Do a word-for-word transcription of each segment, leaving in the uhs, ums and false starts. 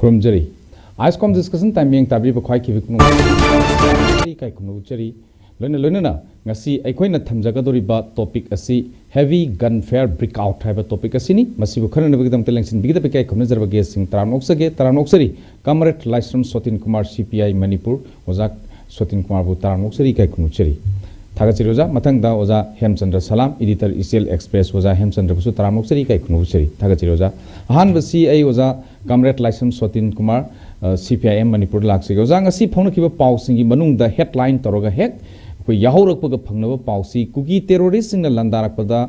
ꯈꯨꯔꯨꯝꯖꯔꯤ꯫ ꯑꯥꯏꯁꯀꯣꯝ discussion time ꯃꯤꯠꯌꯦꯡ ꯇꯥꯕꯤꯔꯤꯕ ꯈ꯭ꯋꯥꯏꯈꯤꯕꯤ ꯈꯨꯅꯨꯡ ꯏꯀꯥꯏ ꯈꯨꯝꯅꯧꯖꯔꯤ꯫ ꯂꯣꯏꯅ ꯂꯣꯏꯅꯅ ꯉꯁꯤ ꯑꯩꯈꯣꯏꯅ ꯊꯝꯖꯒꯗꯧꯔꯤꯕ ꯇꯣꯄꯤꯛ ꯑꯁꯤ heavy gun Fire break out ꯍꯥꯏꯕ ꯇꯣꯄꯤꯛ ꯑꯁꯤꯅꯤ꯫ ꯃꯁꯤꯕꯨ ꯈꯟꯅꯅꯕꯒꯤꯗꯃꯛꯇ ꯂꯦꯡꯁꯤꯟꯕꯤꯒꯗꯕ ꯏꯀꯥꯏ ꯈꯨꯝꯅꯖꯔꯕ ꯒꯦꯁꯁꯤꯡ ꯇꯔꯥꯝꯅ ꯑꯣꯛꯆꯒꯦ, ꯇꯔꯥꯝꯅ ꯑꯣꯛꯆꯔꯤ꯫ ꯀꯃꯔꯦꯗ ꯂꯥꯏꯁ꯭ꯔꯝ ꯁꯣꯇꯤꯟ ꯀꯨꯃꯥꯔ, ꯁꯤ ꯄꯤ ꯑꯥꯏ ꯃꯅꯤꯄꯨꯔ, ꯑꯣꯖꯥ ꯁꯣꯇꯤꯟ ꯀꯨꯃꯥꯔꯕꯨ ꯇꯔꯥꯝꯅ ꯑꯣꯛꯆꯔꯤ, ꯏꯀꯥꯏ ꯈꯨꯝꯅꯧꯖꯔꯤ꯫ ꯊꯥꯒꯠꯆꯔꯤ ꯑꯣꯖꯥ꯫ ꯃꯊꯪꯗ ꯑꯣꯖꯥ ꯍꯦꯝꯆꯟꯗ꯭ꯔ ꯁꯂꯥꯝ, ꯏꯗꯤꯇꯔ ꯏꯆꯦꯜ ꯑꯦꯛꯁꯄ꯭ꯔꯦꯁ, ꯑꯣꯖꯥ ꯍꯦꯝꯆꯟꯗ꯭ꯔꯕꯨꯁꯨ ꯇꯔꯥꯝꯅ ꯑꯣꯛꯆꯔꯤ, ꯏꯀꯥꯏ ꯈꯨꯝꯅꯧꯖꯔꯤ꯫ ꯊꯥꯒꯠꯆꯔꯤ ꯑꯣꯖꯥ꯫ ꯑꯍꯥꯟꯕꯁꯤ ꯑꯩ ꯑꯣꯖꯥ ꯀꯝꯔꯦꯗ ꯂꯥꯏꯁ꯭ꯔꯝ ꯁꯣꯇꯤꯟ ꯀꯨꯃꯥꯔ, ꯑ, ꯁꯤ ꯄꯤ ꯑꯥꯏ ꯑꯦꯝ ꯃꯅꯤꯄꯨꯔꯗ ꯂꯥꯛꯆꯒꯦ꯫ ꯑꯣꯖꯥ, ꯉꯁꯤ ꯐꯣꯡꯂꯛꯈꯤꯕ ꯄꯥꯎꯁꯤꯡꯒꯤ ꯃꯅꯨꯡꯗ ꯍꯦꯗꯂꯥꯏꯟ ꯇꯧꯔꯒ ꯍꯦꯛ ꯑꯩꯈꯣꯏ ꯌꯥꯍꯧꯔꯛꯄꯒ ꯐꯪꯅꯕ ꯄꯥꯎꯁꯤ ꯀꯨꯀꯤ ꯇꯦꯔꯣꯔꯤꯁꯁꯤꯡꯅ ꯂꯥꯟꯗꯥꯔꯛꯄꯗ,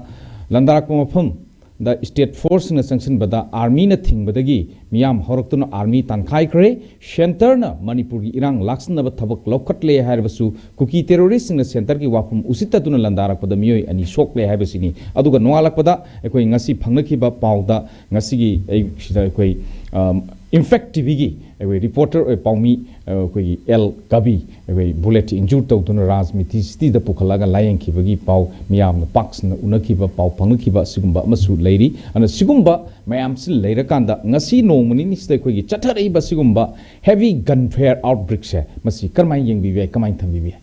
ꯂꯥꯟꯗꯥꯔꯛꯄ ꯃꯐꯝꯗ ꯁ꯭ꯇꯦꯠ ꯐꯣꯔꯁꯁꯤꯡꯅ ꯆꯪꯁꯤꯟꯕꯗ ꯑꯥꯔꯃꯤꯅ ꯊꯤꯡꯕꯗꯒꯤ ꯃꯤꯌꯥꯝ ꯍꯧꯔꯛꯇꯨꯅ ꯑꯥꯔꯃꯤ ꯇꯥꯟꯈꯥꯏꯈ꯭ꯔꯦ꯫ ꯁꯦꯟꯇꯔꯅ ꯃꯅꯤꯄꯨꯔꯒꯤ ꯏꯔꯥꯡ ꯂꯥꯛꯁꯤꯟꯅꯕ ꯊꯕꯛ ꯂꯧꯈꯠꯂꯦ ꯍꯥꯏꯔꯕꯁꯨ, ꯀꯨꯀꯤ ꯇꯦꯔꯣꯔꯤꯁꯁꯤꯡꯅ ꯁꯦꯟꯇꯔꯒꯤ ꯋꯥꯐꯝ ꯎꯁꯤꯠꯇꯗꯨꯅ ꯂꯥꯟꯗꯥꯔꯛꯄꯗ ꯃꯤꯑꯣꯏ ꯑꯅꯤ ꯁꯣꯛꯂꯦ ꯍꯥꯏꯕꯁꯤꯅꯤ꯫ ꯑꯗꯨꯒ ꯅꯣꯡꯉꯥꯜꯂꯛꯄꯗ ꯑꯩꯈꯣꯏ ꯉꯁꯤ ꯐꯪꯅꯈꯤꯕ ꯄꯥꯎꯗ ꯉꯁꯤꯒꯤ ꯑꯌꯨꯛꯁꯤꯗ ꯑꯩꯈꯣꯏ, ꯑꯝ, ꯏꯝꯄꯦꯛ ꯇꯤ ꯚꯤꯒꯤ ꯑꯩꯈꯣꯏ ꯔꯤꯄꯣꯔꯇꯔ ꯑꯣꯏ ꯄꯥꯎꯃꯤ, ꯑ, ꯑꯩꯈꯣꯏꯒꯤ ꯑꯦꯜ ꯀꯕꯤ ꯑꯩꯈꯣꯏ ꯕꯨꯂꯦꯠ ꯏꯟꯖꯨꯔ ꯇꯧꯗꯨꯅ ꯔꯥꯖꯃꯤꯇꯤ ꯁꯤꯇꯤꯗ ꯄꯨꯈꯠꯂꯒ ꯂꯥꯌꯦꯡꯈꯤꯕꯒꯤ ꯄꯥꯎ ꯃꯤꯌꯥꯝꯅ ꯄꯥꯛ ꯁꯟꯅ ꯎꯅꯈꯤꯕ, ꯄꯥꯎ ꯐꯪꯅꯈꯤꯕ ꯑꯁꯤꯒꯨꯝꯕ ꯑꯃꯁꯨ ꯂꯩꯔꯤ꯫ ꯑꯗꯨꯅ ꯁꯤꯒꯨꯝꯕ ꯃꯌꯥꯝꯁꯤ ꯂꯩꯔꯀꯥꯟꯗ ꯉꯁꯤ ꯅꯣꯡꯃ ꯅꯤꯅꯤꯁꯤꯗ ꯑꯩꯈꯣꯏꯒꯤ ꯆꯠꯊꯔꯛꯏꯕ ꯁꯤꯒꯨꯝꯕ ꯍꯦꯚꯤ ꯒꯟ ꯐꯥꯌꯔ ꯑꯥꯎꯠꯕ꯭ꯔꯦꯛꯁꯦ ꯃꯁꯤ ꯀꯔꯝꯍꯥꯏꯅ ꯌꯦꯡꯕꯤꯕ ꯌꯥꯏ, ꯀꯃꯥꯏꯅ ꯊꯝꯕꯤꯕ ꯌꯥꯏ?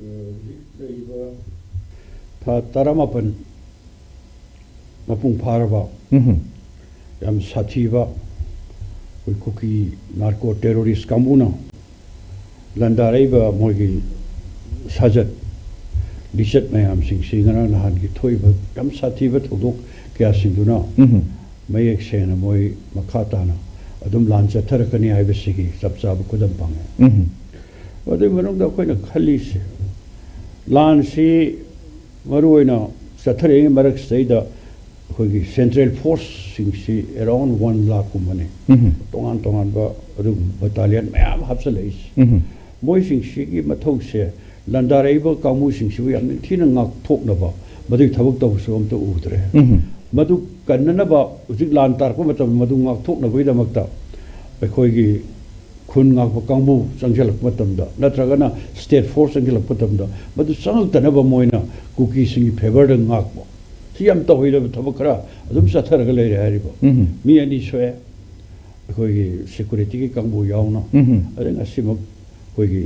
ꯍꯧꯖꯤꯛ ꯂꯩꯔꯤꯕ ꯊꯥ ꯇꯔꯥꯃꯥꯄꯟ ꯃꯄꯨꯡ ꯐꯥꯔꯕ ꯎꯝꯍꯨꯝ꯫ ꯌꯥꯝ ꯁꯥꯊꯤꯕ ꯑꯩꯈꯣꯏ ꯀꯨꯀꯤ ꯅꯥꯔꯀꯣ ꯇꯦꯔꯣꯔꯤꯁ ꯀꯥꯡꯕꯨꯅ ꯂꯥꯟꯗꯥꯔꯛꯏꯕ ꯃꯣꯏꯒꯤ ꯁꯥꯖꯠ ꯂꯤꯆꯠ ꯃꯌꯥꯝꯁꯤꯡꯁꯤ ꯉꯔꯥꯡ ꯅꯍꯥꯟꯒꯤ ꯊꯣꯛꯏꯕ ꯌꯥꯝ ꯁꯥꯊꯤꯕ ꯊꯧꯗꯣꯛ ꯀꯌꯥꯁꯤꯡꯗꯨꯅ ꯎꯝꯍꯨꯝ꯫ ꯃꯌꯦꯛ ꯁꯦꯡꯅ ꯃꯣꯏ ꯃꯈꯥ ꯇꯥꯅ ꯑꯗꯨꯝ ꯂꯥꯟ ꯆꯠꯊꯔꯛꯀꯅꯤ ꯍꯥꯏꯕꯁꯤꯒꯤ ꯆꯞ ꯆꯥꯕ ꯈꯨꯗꯝ ꯐꯪꯉꯦ꯫ ꯎꯝꯍꯨꯝ꯫ ꯑꯗꯨꯒꯤ ꯃꯅꯨꯡꯗ ꯑꯩꯈꯣꯏꯅ ꯈꯜꯂꯤꯁꯦ, ꯂꯥꯟꯁꯤ ꯃꯔꯨꯑꯣꯏꯅ ꯆꯠꯊꯔꯛꯏꯉꯩ ꯃꯔꯛꯁꯤꯗꯩꯗ ꯑꯩꯈꯣꯏꯒꯤ ꯁꯦꯟꯇ꯭ꯔꯦꯜ ꯐꯣꯔꯁꯁꯤꯡꯁꯤ ꯑꯦꯔꯥꯎꯟ ꯋꯥꯟ ꯂꯥꯈꯀꯨꯝꯕꯅꯤ꯫ ꯎꯝꯍꯨꯝ꯫ ꯇꯣꯉꯥꯟ ꯇꯣꯉꯥꯟꯕ ꯑꯗꯨꯒꯨꯝꯕ ꯕꯇꯥꯂꯤꯌꯟ ꯃꯌꯥꯝ ꯍꯥꯞꯆꯤꯜꯂꯛꯏꯁꯦ꯫ ꯎꯝꯍꯨꯝ꯫ ꯃꯣꯏꯁꯤꯡꯁꯤꯒꯤ ꯃꯊꯧꯁꯦ ꯂꯥꯟꯗꯥꯔꯛꯏꯕ ꯀꯥꯡꯕꯨꯁꯤꯡꯁꯤꯕꯨ ꯌꯥꯝ ꯅꯤꯡꯊꯤꯅ ꯉꯥꯛꯊꯣꯛꯅꯕ ꯃꯗꯨꯒꯤ ꯊꯕꯛ ꯇꯧꯕꯁꯨ ꯑꯝꯇ ꯎꯗ꯭ꯔꯦ꯫ ꯎꯝꯍꯨꯝ꯫ ꯃꯗꯨ ꯀꯟꯅꯅꯕ ꯍꯧꯖꯤꯛ ꯂꯥꯟ ꯇꯥꯔꯛꯄ ꯃꯇꯝꯗ ꯃꯗꯨ ꯉꯥꯛꯊꯣꯛꯅꯕꯒꯤꯗꯃꯛꯇ ꯑꯩꯈꯣꯏꯒꯤ ꯈꯨꯟ ꯉꯥꯛꯄ ꯀꯥꯡꯕꯨ ꯆꯪꯁꯤꯜꯂꯛꯄ ꯃꯇꯝꯗ ꯅꯠꯇ꯭ꯔꯒꯅ ꯁ꯭ꯇꯦꯠ ꯐꯣꯔꯁ ꯆꯪꯁꯤꯜꯂꯛꯄ ꯃꯇꯝꯗ ꯃꯗꯨ ꯆꯪꯉꯛꯇꯅꯕ ꯃꯣꯏꯅ ꯀꯨꯀꯤꯁꯤꯡꯒꯤ ꯐꯦꯚꯔꯗ ꯉꯥꯛꯄ꯫ ꯁꯤ ꯌꯥꯝ ꯇꯧꯍꯩꯗꯕ ꯊꯕꯛ ꯈꯔ ꯑꯗꯨꯝ ꯆꯠꯊꯔꯒ ꯂꯩꯔꯦ ꯍꯥꯏꯔꯤꯕ꯫ ꯎꯝ꯫ ꯃꯤ ꯑꯅꯤ ꯁꯣꯛꯑꯦ꯫ ꯑꯩꯈꯣꯏꯒꯤ ꯁꯦꯀ꯭ꯌꯨꯔꯤꯇꯤꯒꯤ ꯀꯥꯡꯕꯨ ꯌꯥꯎꯅ, ꯎꯝ꯫ ꯑꯗꯩ ꯉꯁꯤꯃꯛ ꯑꯩꯈꯣꯏꯒꯤ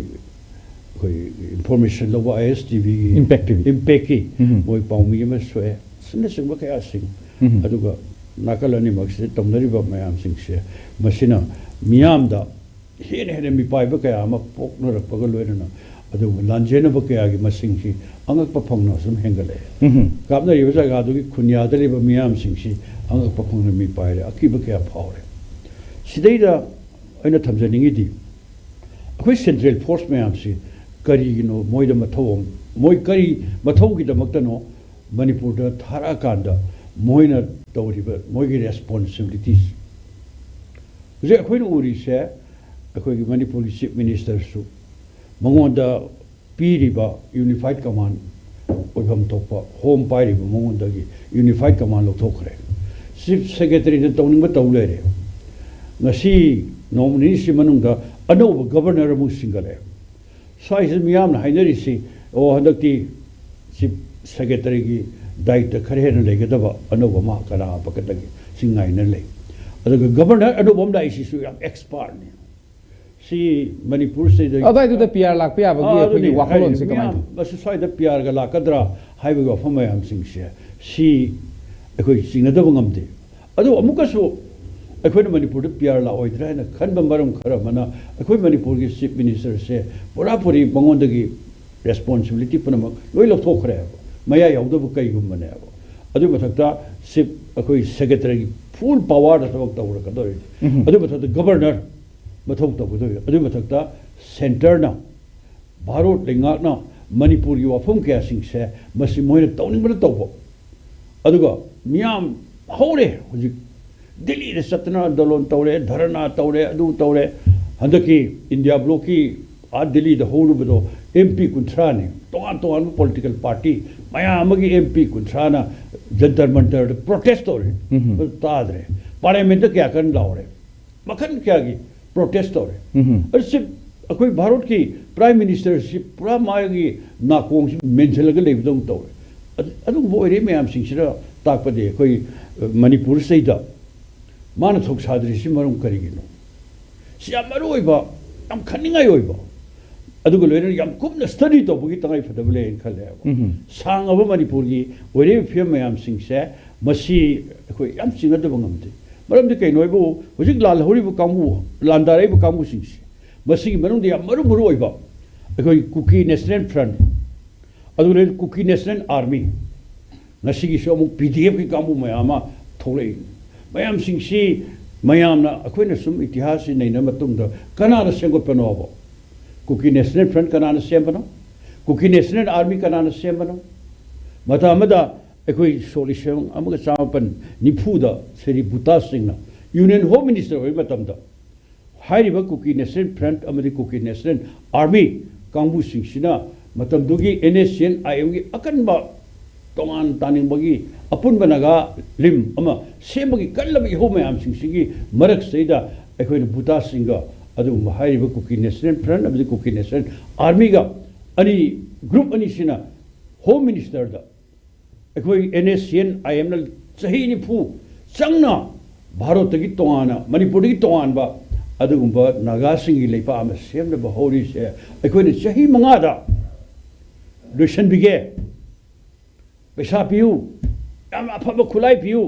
ꯑꯩꯈꯣꯏ ꯏꯟꯐꯣꯔꯃꯦꯁꯟ ꯂꯧꯕ ꯑꯥꯏ ꯑꯦꯁ ꯇꯤ ꯚꯤꯒꯤ Impact ꯇꯤ ꯚꯤ꯫ ꯏꯝꯄꯦꯛꯀꯤ ꯎꯝ꯫ ꯃꯣꯏ ꯄꯥꯎꯃꯤ ꯑꯃ ꯁꯣꯛꯑꯦ, ꯑꯁꯤꯅꯆꯤꯡꯕ ꯀꯌꯥꯁꯤꯡ꯫ ꯎꯝ꯫ ꯑꯗꯨꯒ ꯅꯥꯀꯜ ꯑꯅꯤꯃꯛꯁꯤꯗ ꯇꯧꯅꯔꯤꯕ ꯃꯌꯥꯝꯁꯤꯡꯁꯦ, ꯃꯁꯤꯅ ꯃꯤꯌꯥꯝꯗ ꯍꯦꯟꯅ ꯍꯦꯟꯅ ꯃꯤꯄꯥꯏꯕ ꯀꯌꯥ ꯑꯃ ꯄꯣꯛꯅꯔꯛꯄꯒ ꯂꯣꯏꯅꯅ, ꯑꯗꯨꯒ ꯂꯥꯟꯖꯦꯟꯅꯕ ꯀꯌꯥꯒꯤ ꯃꯁꯤꯡꯁꯤ ꯑꯉꯛꯄ ꯐꯪꯅ ꯁꯨꯝ ꯍꯦꯟꯒꯠꯂꯛꯑꯦ꯫ ꯎꯝ꯫ ꯀꯥꯞꯅꯔꯤꯕ ꯖꯒꯥꯗꯨꯒꯤ ꯈꯨꯟꯌꯥꯗ ꯂꯩꯕ ꯃꯤꯌꯥꯝꯁꯤꯡꯁꯤ ꯑꯉꯛꯄ ꯐꯪꯅ ꯃꯤꯄꯥꯏꯔꯦ, ꯑꯀꯤꯕ ꯀꯌꯥ ꯐꯥꯎꯔꯦ꯫ ꯁꯤꯗꯩꯗ ꯑꯩꯅ ꯊꯝꯖꯅꯤꯡꯉꯤꯗꯤ, ꯑꯩꯈꯣꯏ ꯁꯦꯟꯇ꯭ꯔꯦꯜ ꯐꯣꯔꯁ ꯃꯌꯥꯝꯁꯤ ꯀꯔꯤꯒꯤꯅꯣ ꯃꯣꯏꯗ ꯃꯊꯧ ꯑꯃ, ꯃꯣꯏ ꯀꯔꯤ ꯃꯊꯧꯒꯤꯗꯃꯛꯇꯅꯣ ꯃꯅꯤꯄꯨꯔꯗ ꯊꯥꯔꯛꯑꯀꯥꯟꯗ ꯃꯣꯏꯅ ꯇꯧꯔꯤꯕ ꯃꯣꯏꯒꯤ ꯔꯦꯁꯄꯣꯟꯁꯤꯕꯤꯂꯤꯇꯤꯁ? ꯍꯧꯖꯤꯛ ꯑꯩꯈꯣꯏꯅ ꯎꯔꯤꯁꯦ, ꯑꯩꯈꯣꯏꯒꯤ ꯃꯅꯤꯄꯨꯔꯒꯤ ꯆꯤꯐ ꯃꯤꯅꯤꯁꯇꯔꯁꯨ, ꯃꯉꯣꯟꯗ ꯄꯤꯔꯤꯕ ꯌꯨꯅꯤꯐꯥꯏꯠ ꯀꯃꯥꯟ ꯑꯣꯏꯐꯝ ꯊꯣꯛꯄ ꯍꯣꯝ ꯄꯥꯏꯔꯤꯕ ꯃꯉꯣꯟꯗꯒꯤ ꯌꯨꯅꯤꯐꯥꯏꯠ ꯀꯃꯥꯟ ꯂꯧꯊꯣꯛꯈ꯭ꯔꯦ꯫ ꯆꯤꯐ ꯁꯦꯀ꯭ꯔꯦꯇꯔꯤꯅ ꯇꯧꯅꯤꯡꯕ ꯇꯧ ꯂꯩꯔꯦ꯫ ꯉꯁꯤ ꯅꯣꯡ ꯅꯤꯅꯤꯁꯤ ꯃꯅꯨꯡꯗ ꯑꯅꯧꯕ ꯒꯕꯔꯅꯔ ꯑꯃꯨꯛ ꯁꯤꯡꯒꯠꯂꯛꯑꯦ꯫ ꯁ꯭ꯋꯥꯏꯁꯤꯗ ꯃꯤꯌꯥꯝꯅ ꯍꯥꯏꯅꯔꯤꯁꯤ, "ꯑꯣ, ꯍꯟꯗꯛꯇꯤ ꯆꯤꯐ ꯁꯦꯀ꯭ꯔꯦꯇꯔꯤꯒꯤ ꯗꯥꯏꯇ ꯈꯔ ꯍꯦꯟꯅ ꯂꯩꯒꯗꯕ ꯑꯅꯧꯕ ꯑꯃ ꯀꯅꯥ ꯍꯥꯞꯄꯛꯀꯗꯒꯦ?" ꯁꯤ ꯉꯥꯏꯅ ꯂꯩ꯫ ꯑꯗꯨꯒ ꯒꯕꯔꯅꯔ ꯑꯅꯧꯕ ꯑꯃ ꯂꯥꯛꯏꯁꯤꯁꯨ ꯌꯥꯝ ꯑꯦꯛꯁꯄꯥꯔꯠꯅꯤ꯫ ꯁꯤ ꯃꯅꯤꯄꯨꯔꯁꯤꯗ ꯑꯗꯨꯋꯥꯏꯗꯨꯗ ꯄꯤ ꯑꯥꯔ ꯂꯥꯛꯄ ꯌꯥꯕꯒꯤ ꯑꯥ, ꯑꯩꯈꯣꯏꯒꯤ ꯑꯗꯨꯅꯤ ꯋꯥꯈꯜꯂꯣꯟꯁꯦ ꯍꯥꯏꯔꯤꯁꯦ꯫ ꯀꯃꯥꯏꯅ ꯃꯤꯌꯥꯝ ꯇꯧꯏ? ꯃꯁꯤ ꯁ꯭ꯋꯥꯏꯗ ꯄꯤ ꯑꯥꯔꯒ ꯂꯥꯛꯀꯗ꯭ꯔꯥ ꯍꯥꯏꯕꯒꯤ ꯋꯥꯐꯝ ꯃꯌꯥꯝꯁꯤꯡꯁꯦ, ꯁꯤ ꯑꯩꯈꯣꯏ ꯆꯤꯡꯅꯗꯕ ꯉꯝꯗꯦ꯫ ꯑꯗꯨ ꯑꯃꯨꯛꯀꯁꯨ ꯑꯩꯈꯣꯏꯅ ꯃꯅꯤꯄꯨꯔꯗ ꯄꯤ ꯑꯥꯔ ꯂꯥꯛꯑꯣꯏꯗ꯭ꯔꯥ ꯍꯥꯏꯅ ꯈꯟꯕ ꯃꯔꯝ ꯈꯔ ꯑꯃꯅ, ꯑꯩꯈꯣꯏ ꯃꯅꯤꯄꯨꯔꯒꯤ ꯆꯤꯐ ꯃꯤꯅꯤꯁꯇꯔꯁꯦ ꯄꯨꯔꯥ ꯄꯨꯔꯤ ꯃꯉꯣꯟꯗꯒꯤ ꯔꯦꯁꯄꯣꯟꯁꯤꯕꯤꯂꯤꯇꯤ ꯄꯨꯝꯅꯃꯛ ꯂꯣꯏ ꯂꯧꯊꯣꯛꯈ꯭ꯔꯦꯕ, ꯃꯌꯥ ꯌꯥꯎꯗꯕ ꯀꯩꯒꯨꯝꯕꯅꯦꯕ꯫ ꯑꯗꯨꯒꯤ ꯃꯊꯛꯇ ꯆꯤꯐ, ꯑꯩꯈꯣꯏ ꯁꯦꯀ꯭ꯔꯦꯇꯔꯤꯒꯤ ꯐꯨꯜ ꯄꯋꯥꯔꯗ ꯊꯕꯛ ꯇꯧꯔꯛꯀꯗꯧꯔꯤꯅꯤ꯫ ꯎꯝ꯫ ꯑꯗꯨꯒꯤ ꯃꯊꯛꯇ ꯒꯕꯔꯅꯔ ꯃꯊꯧ ꯇꯧꯒꯗꯧꯔꯤꯅꯤ꯫ ꯑꯗꯨꯒꯤ ꯃꯊꯛꯇ ꯁꯦꯟꯇꯔꯅ ꯚꯥꯔꯠ ꯂꯩꯉꯥꯛꯅ ꯃꯅꯤꯄꯨꯔꯒꯤ ꯋꯥꯐꯝ ꯀꯌꯥꯁꯤꯡꯁꯦ ꯃꯁꯤ ꯃꯣꯏꯅ ꯇꯧꯅꯤꯡꯕꯅ ꯇꯧꯕ꯫ ꯑꯗꯨꯒ ꯃꯤꯌꯥꯝ ꯍꯧꯔꯦ ꯍꯧꯖꯤꯛ, ꯗꯤꯜꯂꯤꯗ ꯆꯠꯇꯅ ꯑꯟꯗꯣꯂꯟ ꯇꯧꯔꯦ, ꯙꯔꯅꯥ ꯇꯧꯔꯦ, ꯑꯗꯨ ꯇꯧꯔꯦ꯫ ꯍꯟꯗꯛꯀꯤ ꯏꯟꯗꯤꯌꯥ ꯕ꯭ꯂꯣꯛꯀꯤ ꯑꯥ ꯗꯤꯜꯂꯤꯗ ꯍꯧꯔꯨꯕꯗꯣ ꯑꯦꯝ ꯄꯤ ꯀꯨꯟꯊ꯭ꯔꯥꯅꯤ, ꯇꯣꯉꯥꯟ ꯇꯣꯉꯥꯟꯕ ꯄꯣꯂꯤꯇꯤꯀꯦꯜ ꯄꯥꯔꯇꯤ ꯃꯌꯥꯝ ꯑꯃꯒꯤ ꯑꯦꯝ ꯄꯤ ꯀꯨꯟꯊ꯭ꯔꯥꯅ ꯖꯟꯇꯔ ꯃꯟꯇꯔꯗ ꯄ꯭ꯔꯣꯇꯦꯁ ꯇꯧꯔꯦ꯫ ꯎꯝ꯫ ꯑꯗꯨ ꯇꯥꯗ꯭ꯔꯦ꯫ ꯄꯥꯔꯂꯤꯌꯥꯃꯦꯟꯠꯇ ꯀꯌꯥ ꯀꯟꯅ ꯂꯥꯎꯔꯦ꯫ ꯃꯈꯜ ꯀꯌꯥꯒꯤ ꯄ꯭ꯔꯣꯇꯦꯁ ꯇꯧꯔꯦ꯫ ꯎꯝ꯫ ꯑꯗꯨ ꯆꯤꯐ, ꯑꯩꯈꯣꯏ ꯚꯥꯔꯠꯀꯤ ꯄ꯭ꯔꯥꯏꯝ ꯃꯤꯅꯤꯁꯇꯔꯁꯤ ꯄꯨꯔꯥ ꯃꯥꯒꯤ ꯅꯥꯀꯣꯡꯁꯤ ꯃꯦꯟꯁꯤꯜꯂꯒ ꯂꯩꯕꯗꯧꯅ ꯇꯧꯔꯦ꯫ ꯑꯗꯨ-, ꯑꯗꯨꯒꯨꯝꯕ ꯑꯣꯏꯔꯛꯏ ꯃꯌꯥꯝꯁꯤꯡꯁꯤꯅ ꯇꯥꯛꯄꯗꯤ ꯑꯩꯈꯣꯏ, ꯑ, ꯃꯅꯤꯄꯨꯔꯁꯤꯗꯩꯗ ꯃꯥꯅ ꯊꯧꯁꯥꯗ꯭ꯔꯤꯁꯤ ꯃꯔꯝ ꯀꯔꯤꯒꯤꯅꯣ? ꯁꯤ ꯌꯥꯝ ꯃꯔꯨ ꯑꯣꯏꯕ, ꯌꯥꯝ ꯈꯟꯅꯤꯡꯉꯥꯏ ꯑꯣꯏꯕ, ꯑꯗꯨꯒ ꯂꯣꯏꯅꯅ ꯌꯥꯝ ꯀꯨꯞꯅ ꯁ꯭ꯇꯗꯤ ꯇꯧꯕꯒꯤ ꯇꯉꯥꯏ ꯐꯗꯕ ꯂꯩ ꯍꯥꯏꯅ ꯈꯜꯂꯦꯕ꯫ ꯎꯝ꯫ ꯁꯥꯡꯉꯕ ꯃꯅꯤꯄꯨꯔꯒꯤ ꯑꯣꯏꯔꯤꯕ ꯐꯤꯕꯝ ꯃꯌꯥꯝꯁꯤꯡꯁꯦ, ꯃꯁꯤ ꯑꯩꯈꯣꯏ ꯌꯥꯝ ꯆꯤꯡꯅꯗꯕ ꯉꯝꯗꯦ꯫ ꯃꯔꯝꯗꯤ ꯀꯩꯅꯣ ꯍꯥꯏꯕꯨ, ꯍꯧꯖꯤꯛ ꯂꯥꯜꯍꯧꯔꯤꯕ ꯀꯥꯡꯕꯨ, ꯂꯥꯟꯗꯥꯔꯛꯏꯕ ꯀꯥꯡꯕꯨꯁꯤꯡꯁꯦ, ꯃꯁꯤꯒꯤ ꯃꯅꯨꯡꯗ ꯌꯥꯝ ꯃꯔꯨ ꯃꯔꯨ ꯑꯣꯏꯕ ꯑꯩꯈꯣꯏ ꯀꯨꯀꯤ ꯅꯦꯁꯅꯦꯜ ꯐ꯭ꯔꯟꯠ, ꯑꯗꯨꯒ ꯂꯩꯔꯦ ꯀꯨꯀꯤ ꯅꯦꯁꯅꯦꯜ ꯑꯥꯔꯃꯤ, ꯉꯁꯤꯒꯤꯁꯨ ꯑꯃꯨꯛ ꯄꯤ ꯗꯤ ꯑꯦꯐꯀꯤ ꯀꯥꯡꯕꯨ ꯃꯌꯥꯝ ꯑꯃ ꯊꯣꯛꯂꯛꯏ꯫ ꯃꯌꯥꯝꯁꯤꯡꯁꯤ, ꯃꯌꯥꯝꯅ, ꯑꯩꯈꯣꯏꯅ ꯁꯨꯝ ꯏꯇꯤꯍꯥꯁꯁꯤ ꯅꯩꯅꯕ ꯃꯇꯨꯡꯗ, ꯀꯅꯥꯅ ꯁꯦꯝꯒꯠꯄꯅꯣꯕ? ꯀꯨꯀꯤ ꯅꯦꯁꯅꯦꯜ ꯐ꯭ꯔꯟꯠ ꯀꯅꯥꯅ ꯁꯦꯝꯕꯅꯣ? ꯀꯨꯀꯤ ꯅꯦꯁꯅꯦꯜ ꯑꯥꯔꯃꯤ ꯀꯅꯥꯅ ꯁꯦꯝꯕꯅꯣ? ꯃꯇꯝ ꯑꯃꯗ ꯑꯩꯈꯣꯏ ꯁꯣꯛ ꯂꯤꯁꯤꯡ ꯑꯃꯒ ꯆꯥꯃꯥꯄꯟ ꯅꯤꯐꯨꯗ ꯁ꯭ꯔꯤ ꯕꯨꯇꯥ ꯁꯤꯡꯅ ꯌꯨꯅꯤꯌꯟ ꯍꯣꯝ ꯃꯤꯅꯤꯁꯇꯔ ꯑꯣꯏꯕ ꯃꯇꯝꯗ, ꯍꯥꯏꯔꯤꯕ ꯀꯨꯀꯤ ꯅꯦꯁꯅꯦꯜ ꯐ꯭ꯔꯟꯠ ꯑꯃꯗꯤ ꯀꯨꯀꯤ ꯅꯦꯁꯅꯦꯜ ꯑꯥꯔꯃꯤ ꯀꯥꯡꯕꯨꯁꯤꯡꯁꯤꯅ ꯃꯇꯝꯗꯨꯒꯤ ꯑꯦꯟ ꯑꯦꯁ ꯁꯤ ꯑꯦꯟ ꯑꯥꯏ ꯑꯦꯝꯒꯤ ꯑꯀꯟꯕ ꯇꯣꯉꯥꯟ ꯇꯥꯅꯤꯡꯕꯒꯤ ꯑꯄꯨꯟꯕ ꯅꯥꯒꯥ ꯂꯤꯝ ꯑꯃ ꯁꯦꯝꯕꯒꯤ ꯀꯜꯂꯕ ꯏꯍꯧ ꯃꯌꯥꯝꯁꯤꯡꯁꯤꯒꯤ ꯃꯔꯛꯁꯤꯗꯩꯗ ꯑꯩꯈꯣꯏꯅ ꯕꯨꯇꯥꯁꯤꯡꯒ ꯑꯗꯨꯒꯨꯝꯕ ꯍꯥꯏꯔꯤꯕ ꯀꯨꯀꯤ ꯅꯦꯁꯅꯦꯜ ꯐ꯭ꯔꯟꯠ ꯑꯃꯗꯤ ꯀꯨꯀꯤ ꯅꯦꯁꯅꯦꯜ ꯑꯥꯔꯃꯤꯒ ꯑꯅꯤ, ꯒ꯭ꯔꯨꯞ ꯑꯅꯤꯁꯤꯅ ꯍꯣꯝ ꯃꯤꯅꯤꯁꯇꯔꯗ ꯑꯩꯈꯣꯏ ꯑꯦꯟ ꯑꯦꯁ ꯁꯤ ꯑꯦꯟ ꯑꯥꯏ ꯑꯦꯝꯅ ꯆꯍꯤ ꯅꯤꯐꯨ ꯆꯪꯅ ꯚꯥꯔꯠꯇꯒꯤ ꯇꯣꯉꯥꯟꯅ, ꯃꯅꯤꯄꯨꯔꯗꯒꯤ ꯇꯣꯉꯥꯟꯕ ꯑꯗꯨꯒꯨꯝꯕ ꯅꯥꯒꯥꯁꯤꯡꯒꯤ ꯂꯩꯄꯥꯛ ꯑꯃ ꯁꯦꯝꯅꯕ ꯍꯧꯔꯤꯁꯦ, ꯑꯩꯈꯣꯏꯅ ꯆꯍꯤ ꯃꯉꯥꯗ ꯂꯣꯏꯁꯤꯟꯕꯤꯒꯦ, ꯄꯩꯁꯥ ꯄꯤꯌꯨ, ꯌꯥꯝ ꯑꯐꯕ ꯈꯨꯠꯂꯥꯏ ꯄꯤꯌꯨ,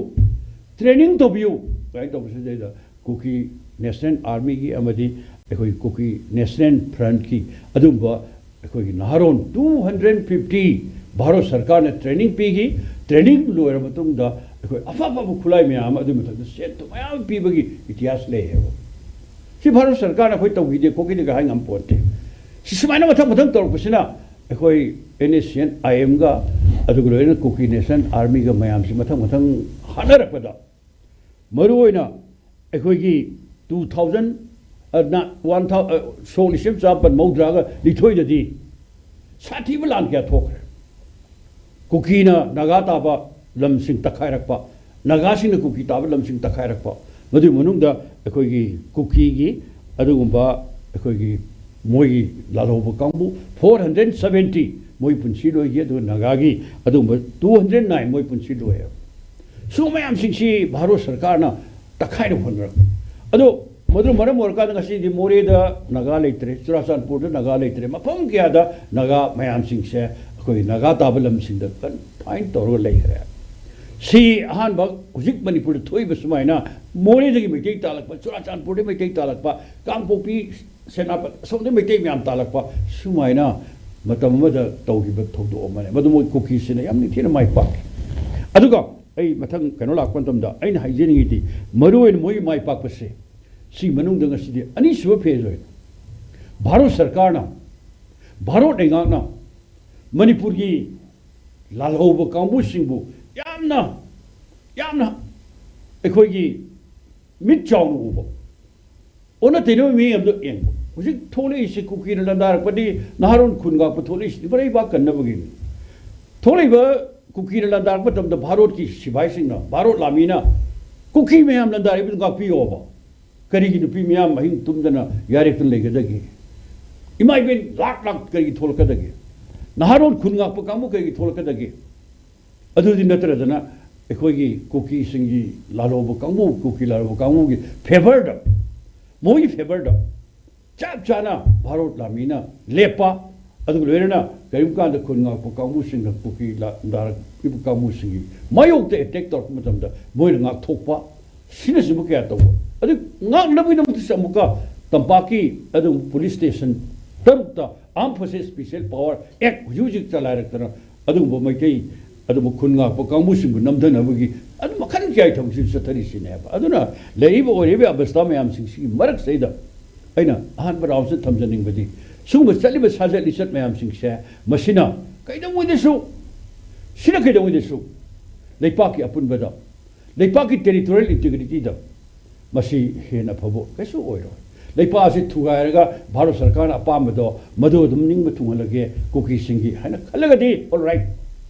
ꯇ꯭ꯔꯦꯅꯤꯡ ꯇꯧꯕꯤꯌꯨ ꯀꯥꯏꯅ ꯇꯧꯕꯁꯤꯗꯩꯗ ꯀꯨꯀꯤ ꯅꯦꯁꯅꯦꯜ ꯑꯥꯔꯃꯤꯒꯤ ꯑꯃꯗꯤ ꯑꯩꯈꯣꯏ ꯀꯨꯀꯤ ꯅꯦꯁꯅꯦꯜ ꯐ꯭ꯔꯟꯠꯀꯤ ꯑꯗꯨꯒꯨꯝꯕ ꯑꯩꯈꯣꯏꯒꯤ ꯅꯍꯥꯔꯣꯟ two hundred fifty ꯚꯥꯔꯠ ꯁꯔꯀꯥꯔꯅ ꯇ꯭ꯔꯦꯅꯤꯡ ꯄꯤꯈꯤ꯫ ꯇ꯭ꯔꯦꯅꯤꯡ ꯂꯣꯏꯔꯕ ꯃꯇꯨꯡꯗ ꯑꯩꯈꯣꯏ ꯑꯐ ꯑꯐꯕ ꯈꯨꯠꯂꯥꯏ ꯃꯌꯥꯝ ꯑꯃ, ꯑꯗꯨꯒꯤ ꯃꯊꯛꯇ ꯁꯦꯟ ꯊꯨꯝ ꯃꯌꯥꯝ ꯑꯃ ꯄꯤꯕꯒꯤ ꯏꯇꯤꯍꯥꯁ ꯂꯩꯌꯦꯕ꯫ ꯁꯤ ꯚꯥꯔꯠ ꯁꯔꯀꯥꯔꯅ ꯑꯩꯈꯣꯏ ꯇꯧꯈꯤꯗꯦ ꯈꯣꯠꯈꯤꯗꯦꯒ ꯍꯥꯏ ꯉꯝ ꯄꯣꯟꯇꯦ꯫ ꯁꯤ ꯁꯨꯃꯥꯏꯅ ꯃꯊꯪ ꯃꯊꯪ ꯇꯧꯔꯛꯄꯁꯤꯅ ꯑꯩꯈꯣꯏ ꯑꯦꯟ ꯑꯦꯁ ꯁꯤ ꯑꯦꯟ ꯑꯥꯏ ꯑꯦꯝꯒ ꯑꯗꯨꯒ ꯂꯣꯏꯅꯅ ꯀꯨꯀꯤ ꯅꯦꯁꯅꯦꯜ ꯑꯥꯔꯃꯤꯒ ꯃꯌꯥꯝꯁꯤ ꯃꯊꯪ ꯃꯊꯪ ꯍꯥꯠꯅꯔꯛꯄꯗ, ꯃꯔꯨꯑꯣꯏꯅ ꯑꯩꯈꯣꯏꯒꯤ two thousand, ꯑ, ꯅ-, one thousand, ꯑ, ꯁꯣꯛ ꯂꯤꯁꯤꯡ ꯆꯥꯃꯥꯄꯟ ꯃꯧꯗ꯭ꯔꯥꯒ ꯅꯤꯊꯣꯏꯗꯗꯤ ꯁꯥꯊꯤꯕ ꯂꯥꯟ ꯀꯌꯥ ꯊꯣꯛꯈ꯭ꯔꯦ꯫ ꯀꯨꯀꯤꯅ ꯅꯥꯒꯥ ꯇꯥꯕ ꯂꯝꯁꯤꯡ ꯇꯛꯈꯥꯏꯔꯛꯄ, ꯅꯥꯒꯥꯁꯤꯡꯅ ꯀꯨꯀꯤ ꯇꯥꯕ ꯂꯝꯁꯤꯡ ꯇꯛꯈꯥꯏꯔꯛꯄ, ꯃꯗꯨꯒꯤ ꯃꯅꯨꯡꯗ ꯑꯩꯈꯣꯏꯒꯤ ꯀꯨꯀꯤꯒꯤ ꯑꯗꯨꯒꯨꯝꯕ ꯑꯩꯈꯣꯏꯒꯤ ꯃꯣꯏꯒꯤ ꯂꯥꯜꯍꯧꯕ ꯀꯥꯡꯕꯨ four hundred seventy ꯃꯣꯏ ꯄꯨꯟꯁꯤ ꯂꯣꯏꯈꯤ, ꯑꯗꯨꯒ ꯅꯥꯒꯥꯒꯤ ꯑꯗꯨꯒꯨꯝꯕ two hundred nine ꯃꯣꯏ ꯄꯨꯟꯁꯤ ꯂꯣꯏꯌꯦꯕ꯫ ꯁꯤꯒꯨꯝꯕ ꯃꯌꯥꯝꯁꯤꯡꯁꯤ ꯚꯥꯔꯠ ꯁꯔꯀꯥꯔꯅ ꯇꯛꯈꯥꯏꯅ ꯍꯨꯟꯈ꯭ꯔꯕ꯫ ꯑꯗꯣ ꯃꯗꯨ ꯃꯔꯝ ꯑꯣꯏꯔꯀꯥꯟꯗ ꯉꯁꯤꯗꯤ ꯃꯣꯔꯦꯗ ꯅꯥꯒꯥ ꯂꯩꯇ꯭ꯔꯦ, ꯆꯨꯔꯥꯆꯥꯟꯄꯨꯔꯗ ꯅꯥꯒꯥ ꯂꯩꯇ꯭ꯔꯦ, ꯃꯐꯝ ꯀꯌꯥꯗ ꯅꯥꯒꯥ ꯃꯌꯥꯝꯁꯤꯡꯁꯦ ꯑꯩꯈꯣꯏ ꯅꯥꯒꯥ ꯇꯥꯕ ꯂꯝꯁꯤꯡꯗ ꯀꯟꯐꯥꯏꯟ ꯇꯧꯔꯒ ꯂꯩꯈ꯭ꯔꯦ꯫ ꯁꯤ ꯑꯍꯥꯟꯕ ꯍꯧꯖꯤꯛ ꯃꯅꯤꯄꯨꯔꯗ ꯊꯣꯛꯏꯕ ꯁꯨꯃꯥꯏꯅ ꯃꯣꯔꯦꯗꯒꯤ ꯃꯩꯇꯩ ꯇꯥꯜꯂꯛꯄ, ꯆꯨꯔꯥꯆꯥꯟꯄꯨꯔꯗꯒꯤ ꯃꯩꯇꯩ ꯇꯥꯜꯂꯛꯄ, ꯀꯥꯡꯄꯣꯛꯄꯤ, ꯁꯦꯅꯥꯄꯇꯤ, ꯑꯁꯣꯝꯗꯒꯤ ꯃꯩꯇꯩ ꯃꯌꯥꯝ ꯇꯥꯜꯂꯛꯄ, ꯁꯨꯃꯥꯏꯅ ꯃꯇꯝ ꯑꯃꯗ ꯇꯧꯈꯤꯕ ꯊꯧꯗꯣꯛ ꯑꯃꯅꯦ꯫ ꯃꯗꯨ ꯃꯣꯏ ꯀꯨꯀꯤꯁꯤꯅ ꯌꯥꯝ ꯅꯤꯡꯊꯤꯅ ꯃꯥꯏ ꯄꯥꯛꯈꯤ꯫ ꯑꯗꯨꯒ ꯑꯩ ꯃꯊꯪ ꯀꯩꯅꯣ ꯂꯥꯛꯄ ꯃꯇꯝꯗ ꯑꯩꯅ ꯍꯥꯏꯖꯅꯤꯡꯉꯤꯗꯤ, ꯃꯔꯨ ꯑꯣꯏꯅ ꯃꯣꯏꯒꯤ ꯃꯥꯏ ꯄꯥꯛꯄꯁꯦ ꯁꯤ ꯃꯅꯨꯡꯗ ꯉꯁꯤꯗꯤ ꯑꯅꯤꯁꯨꯕ ꯐꯦꯖ ꯑꯣꯏꯅ ꯚꯥꯔꯠ ꯁꯔꯀꯥꯔꯅ, ꯚꯥꯔꯠ ꯂꯩꯉꯥꯛꯅ ꯃꯅꯤꯄꯨꯔꯒꯤ ꯂꯥꯜꯍꯧꯕ ꯀꯥꯡꯕꯨꯁꯤꯡꯕꯨ ꯌꯥꯝꯅ, ꯌꯥꯝꯅ ꯑꯩꯈꯣꯏꯒꯤ ꯃꯤꯠ ꯆꯥꯎꯅ ꯎꯕ, ꯑꯣꯟꯅ ꯇꯩꯅꯕ ꯃꯤꯠꯌꯦꯡ ꯑꯃꯗ ꯌꯦꯡꯕ꯫ ꯍꯧꯖꯤꯛ ꯊꯣꯛꯂꯛꯏꯁꯤ ꯀꯨꯀꯤꯅ ꯂꯥꯟꯗꯥꯔꯛꯄꯗꯤ ꯅꯍꯥꯔꯣꯟ ꯈꯨꯟ ꯉꯥꯛꯄ ꯊꯣꯛꯂꯛꯏꯁꯤꯗꯤ ꯃꯔꯩꯕꯥꯛ ꯀꯟꯅꯕꯒꯤꯅꯤ꯫ ꯊꯣꯛꯂꯛꯏꯕ ꯀꯨꯀꯤꯅ ꯂꯥꯟꯗꯥꯔꯛꯄ ꯃꯇꯝꯗ ꯚꯥꯔꯣꯠꯀꯤ ꯁꯤꯐꯥꯏꯁꯤꯡꯅ, ꯚꯥꯔꯣꯠ ꯂꯥꯟꯃꯤꯅ ꯀꯨꯀꯤ ꯃꯌꯥꯝ ꯂꯥꯟꯗꯥꯔꯛꯏꯕꯗꯨ ꯉꯥꯛꯄꯤꯌꯣꯕ꯫ ꯀꯔꯤꯒꯤ ꯅꯨꯄꯤ ꯃꯌꯥꯝ ꯑꯍꯤꯡ ꯇꯨꯝꯗꯅ ꯌꯥꯔꯦꯛꯇꯨꯅ ꯂꯩꯒꯗꯒꯦ? ꯏꯃꯥ ꯏꯕꯦꯟ ꯂꯥꯛ ꯂꯥꯛ ꯀꯔꯤꯒꯤ ꯊꯣꯛꯂꯛꯀꯗꯒꯦ? ꯅꯍꯥꯔꯣꯟ ꯈꯨꯟ ꯉꯥꯛꯄ ꯀꯥꯡꯕꯨ ꯀꯔꯤꯒꯤ ꯊꯣꯛꯂꯛꯀꯗꯒꯦ? ꯑꯗꯨꯗꯤ ꯅꯠꯇ꯭ꯔꯗꯅ ꯑꯩꯈꯣꯏꯒꯤ ꯀꯨꯀꯤꯁꯤꯡꯒꯤ ꯂꯥꯜꯍꯧꯕ ꯀꯥꯡꯕꯨ, ꯀꯨꯀꯤ ꯂꯥꯜꯍꯧꯕ ꯀꯥꯡꯕꯨꯒꯤ ꯐꯦꯚꯔꯗ, ꯃꯣꯏꯒꯤ ꯐꯦꯚꯔꯗ ꯆꯞ ꯆꯥꯅ ꯚꯥꯔꯣꯠ ꯂꯥꯟꯃꯤꯅ ꯂꯦꯞꯄ, ꯑꯗꯨꯒ ꯂꯣꯏꯅꯅ ꯀꯔꯤꯒꯨꯝꯕ ꯀꯥꯟꯗ ꯈꯨꯟ ꯉꯥꯛꯄ ꯀꯥꯡꯕꯨꯁꯤꯡꯅ ꯀꯨꯀꯤ ꯂꯥꯟꯗꯥꯔꯛꯂꯤꯕ ꯀꯥꯡꯕꯨꯁꯤꯡꯒꯤ ꯃꯥꯌꯣꯛꯇ ꯑꯦꯇꯦꯛ ꯇꯧꯔꯛꯄ ꯃꯇꯝꯗ ꯃꯣꯏꯅ ꯉꯥꯛꯊꯣꯛꯄ, ꯁꯤꯅꯆꯤꯡꯕ ꯀꯌꯥ ꯇꯧꯕ꯫ ꯑꯗꯨ ꯉꯥꯛꯅꯕꯒꯤꯗꯃꯛꯇꯁꯨ ꯑꯃꯨꯛꯀ ꯇꯝꯄꯥꯛꯀꯤ ꯑꯗꯨꯝ ꯄꯨꯂꯤꯁ ꯁ꯭ꯇꯦꯁꯟ ꯇꯔꯨꯛꯇ Armed Forces Special Power Act ꯍꯧꯖꯤꯛ ꯍꯧꯖꯤꯛ ꯆꯂꯥꯏꯔꯛꯇꯅ ꯑꯗꯨꯒꯨꯝꯕ ꯃꯩꯇꯩ, ꯑꯗꯨꯒꯨꯝꯕ ꯈꯨꯟ ꯉꯥꯛꯄ ꯀꯥꯡꯕꯨꯁꯤꯡꯕꯨ ꯅꯝꯊꯅꯕꯒꯤ ꯑꯗꯨ ꯃꯈꯜ ꯀꯌꯥꯒꯤ ꯊꯕꯛꯁꯤ ꯆꯠꯊꯔꯤꯁꯤꯅꯦꯕ꯫ ꯑꯗꯨꯅ ꯂꯩꯔꯤꯕ ꯑꯣꯏꯔꯤꯕ ꯑꯕꯁꯊꯥ ꯃꯌꯥꯝꯁꯤꯡꯁꯤꯒꯤ ꯃꯔꯛꯁꯤꯗꯩꯗ ꯑꯩꯅ ꯑꯍꯥꯟꯕ ꯔꯥꯎꯟꯁꯤꯗ ꯊꯝꯖꯅꯤꯡꯕꯗꯤ, ꯁꯤꯒꯨꯝꯕ ꯆꯠꯂꯤꯕ ꯁꯥꯖꯠ ꯂꯤꯆꯠ ꯃꯌꯥꯝꯁꯤꯡꯁꯦ, ꯃꯁꯤꯅ ꯀꯩꯗꯧꯉꯩꯗꯁꯨ, ꯁꯤꯅ ꯀꯩꯗꯧꯉꯩꯗꯁꯨ ꯂꯩꯄꯥꯛꯀꯤ ꯑꯄꯨꯟꯕꯗ, ꯂꯩꯄꯥꯛꯀꯤ territorial integrityꯗ ꯃꯁꯤ ꯍꯦꯟꯅ ꯐꯕ ꯀꯩꯁꯨ ꯑꯣꯏꯔꯣꯏ꯫ ꯂꯩꯄꯥꯛ ꯑꯁꯤ ꯊꯨꯒꯥꯏꯔꯒ ꯚꯥꯔꯠ ꯁꯔꯀꯥꯔꯅ ꯑꯄꯥꯝꯕꯗꯣ ꯃꯗꯨ ꯑꯗꯨꯝ ꯅꯤꯡꯕ ꯊꯨꯡꯍꯜꯂꯒꯦ ꯀꯨꯀꯤꯁꯤꯡꯒꯤ ꯍꯥꯏꯅ ꯈꯜꯂꯒꯗꯤ, all right꯫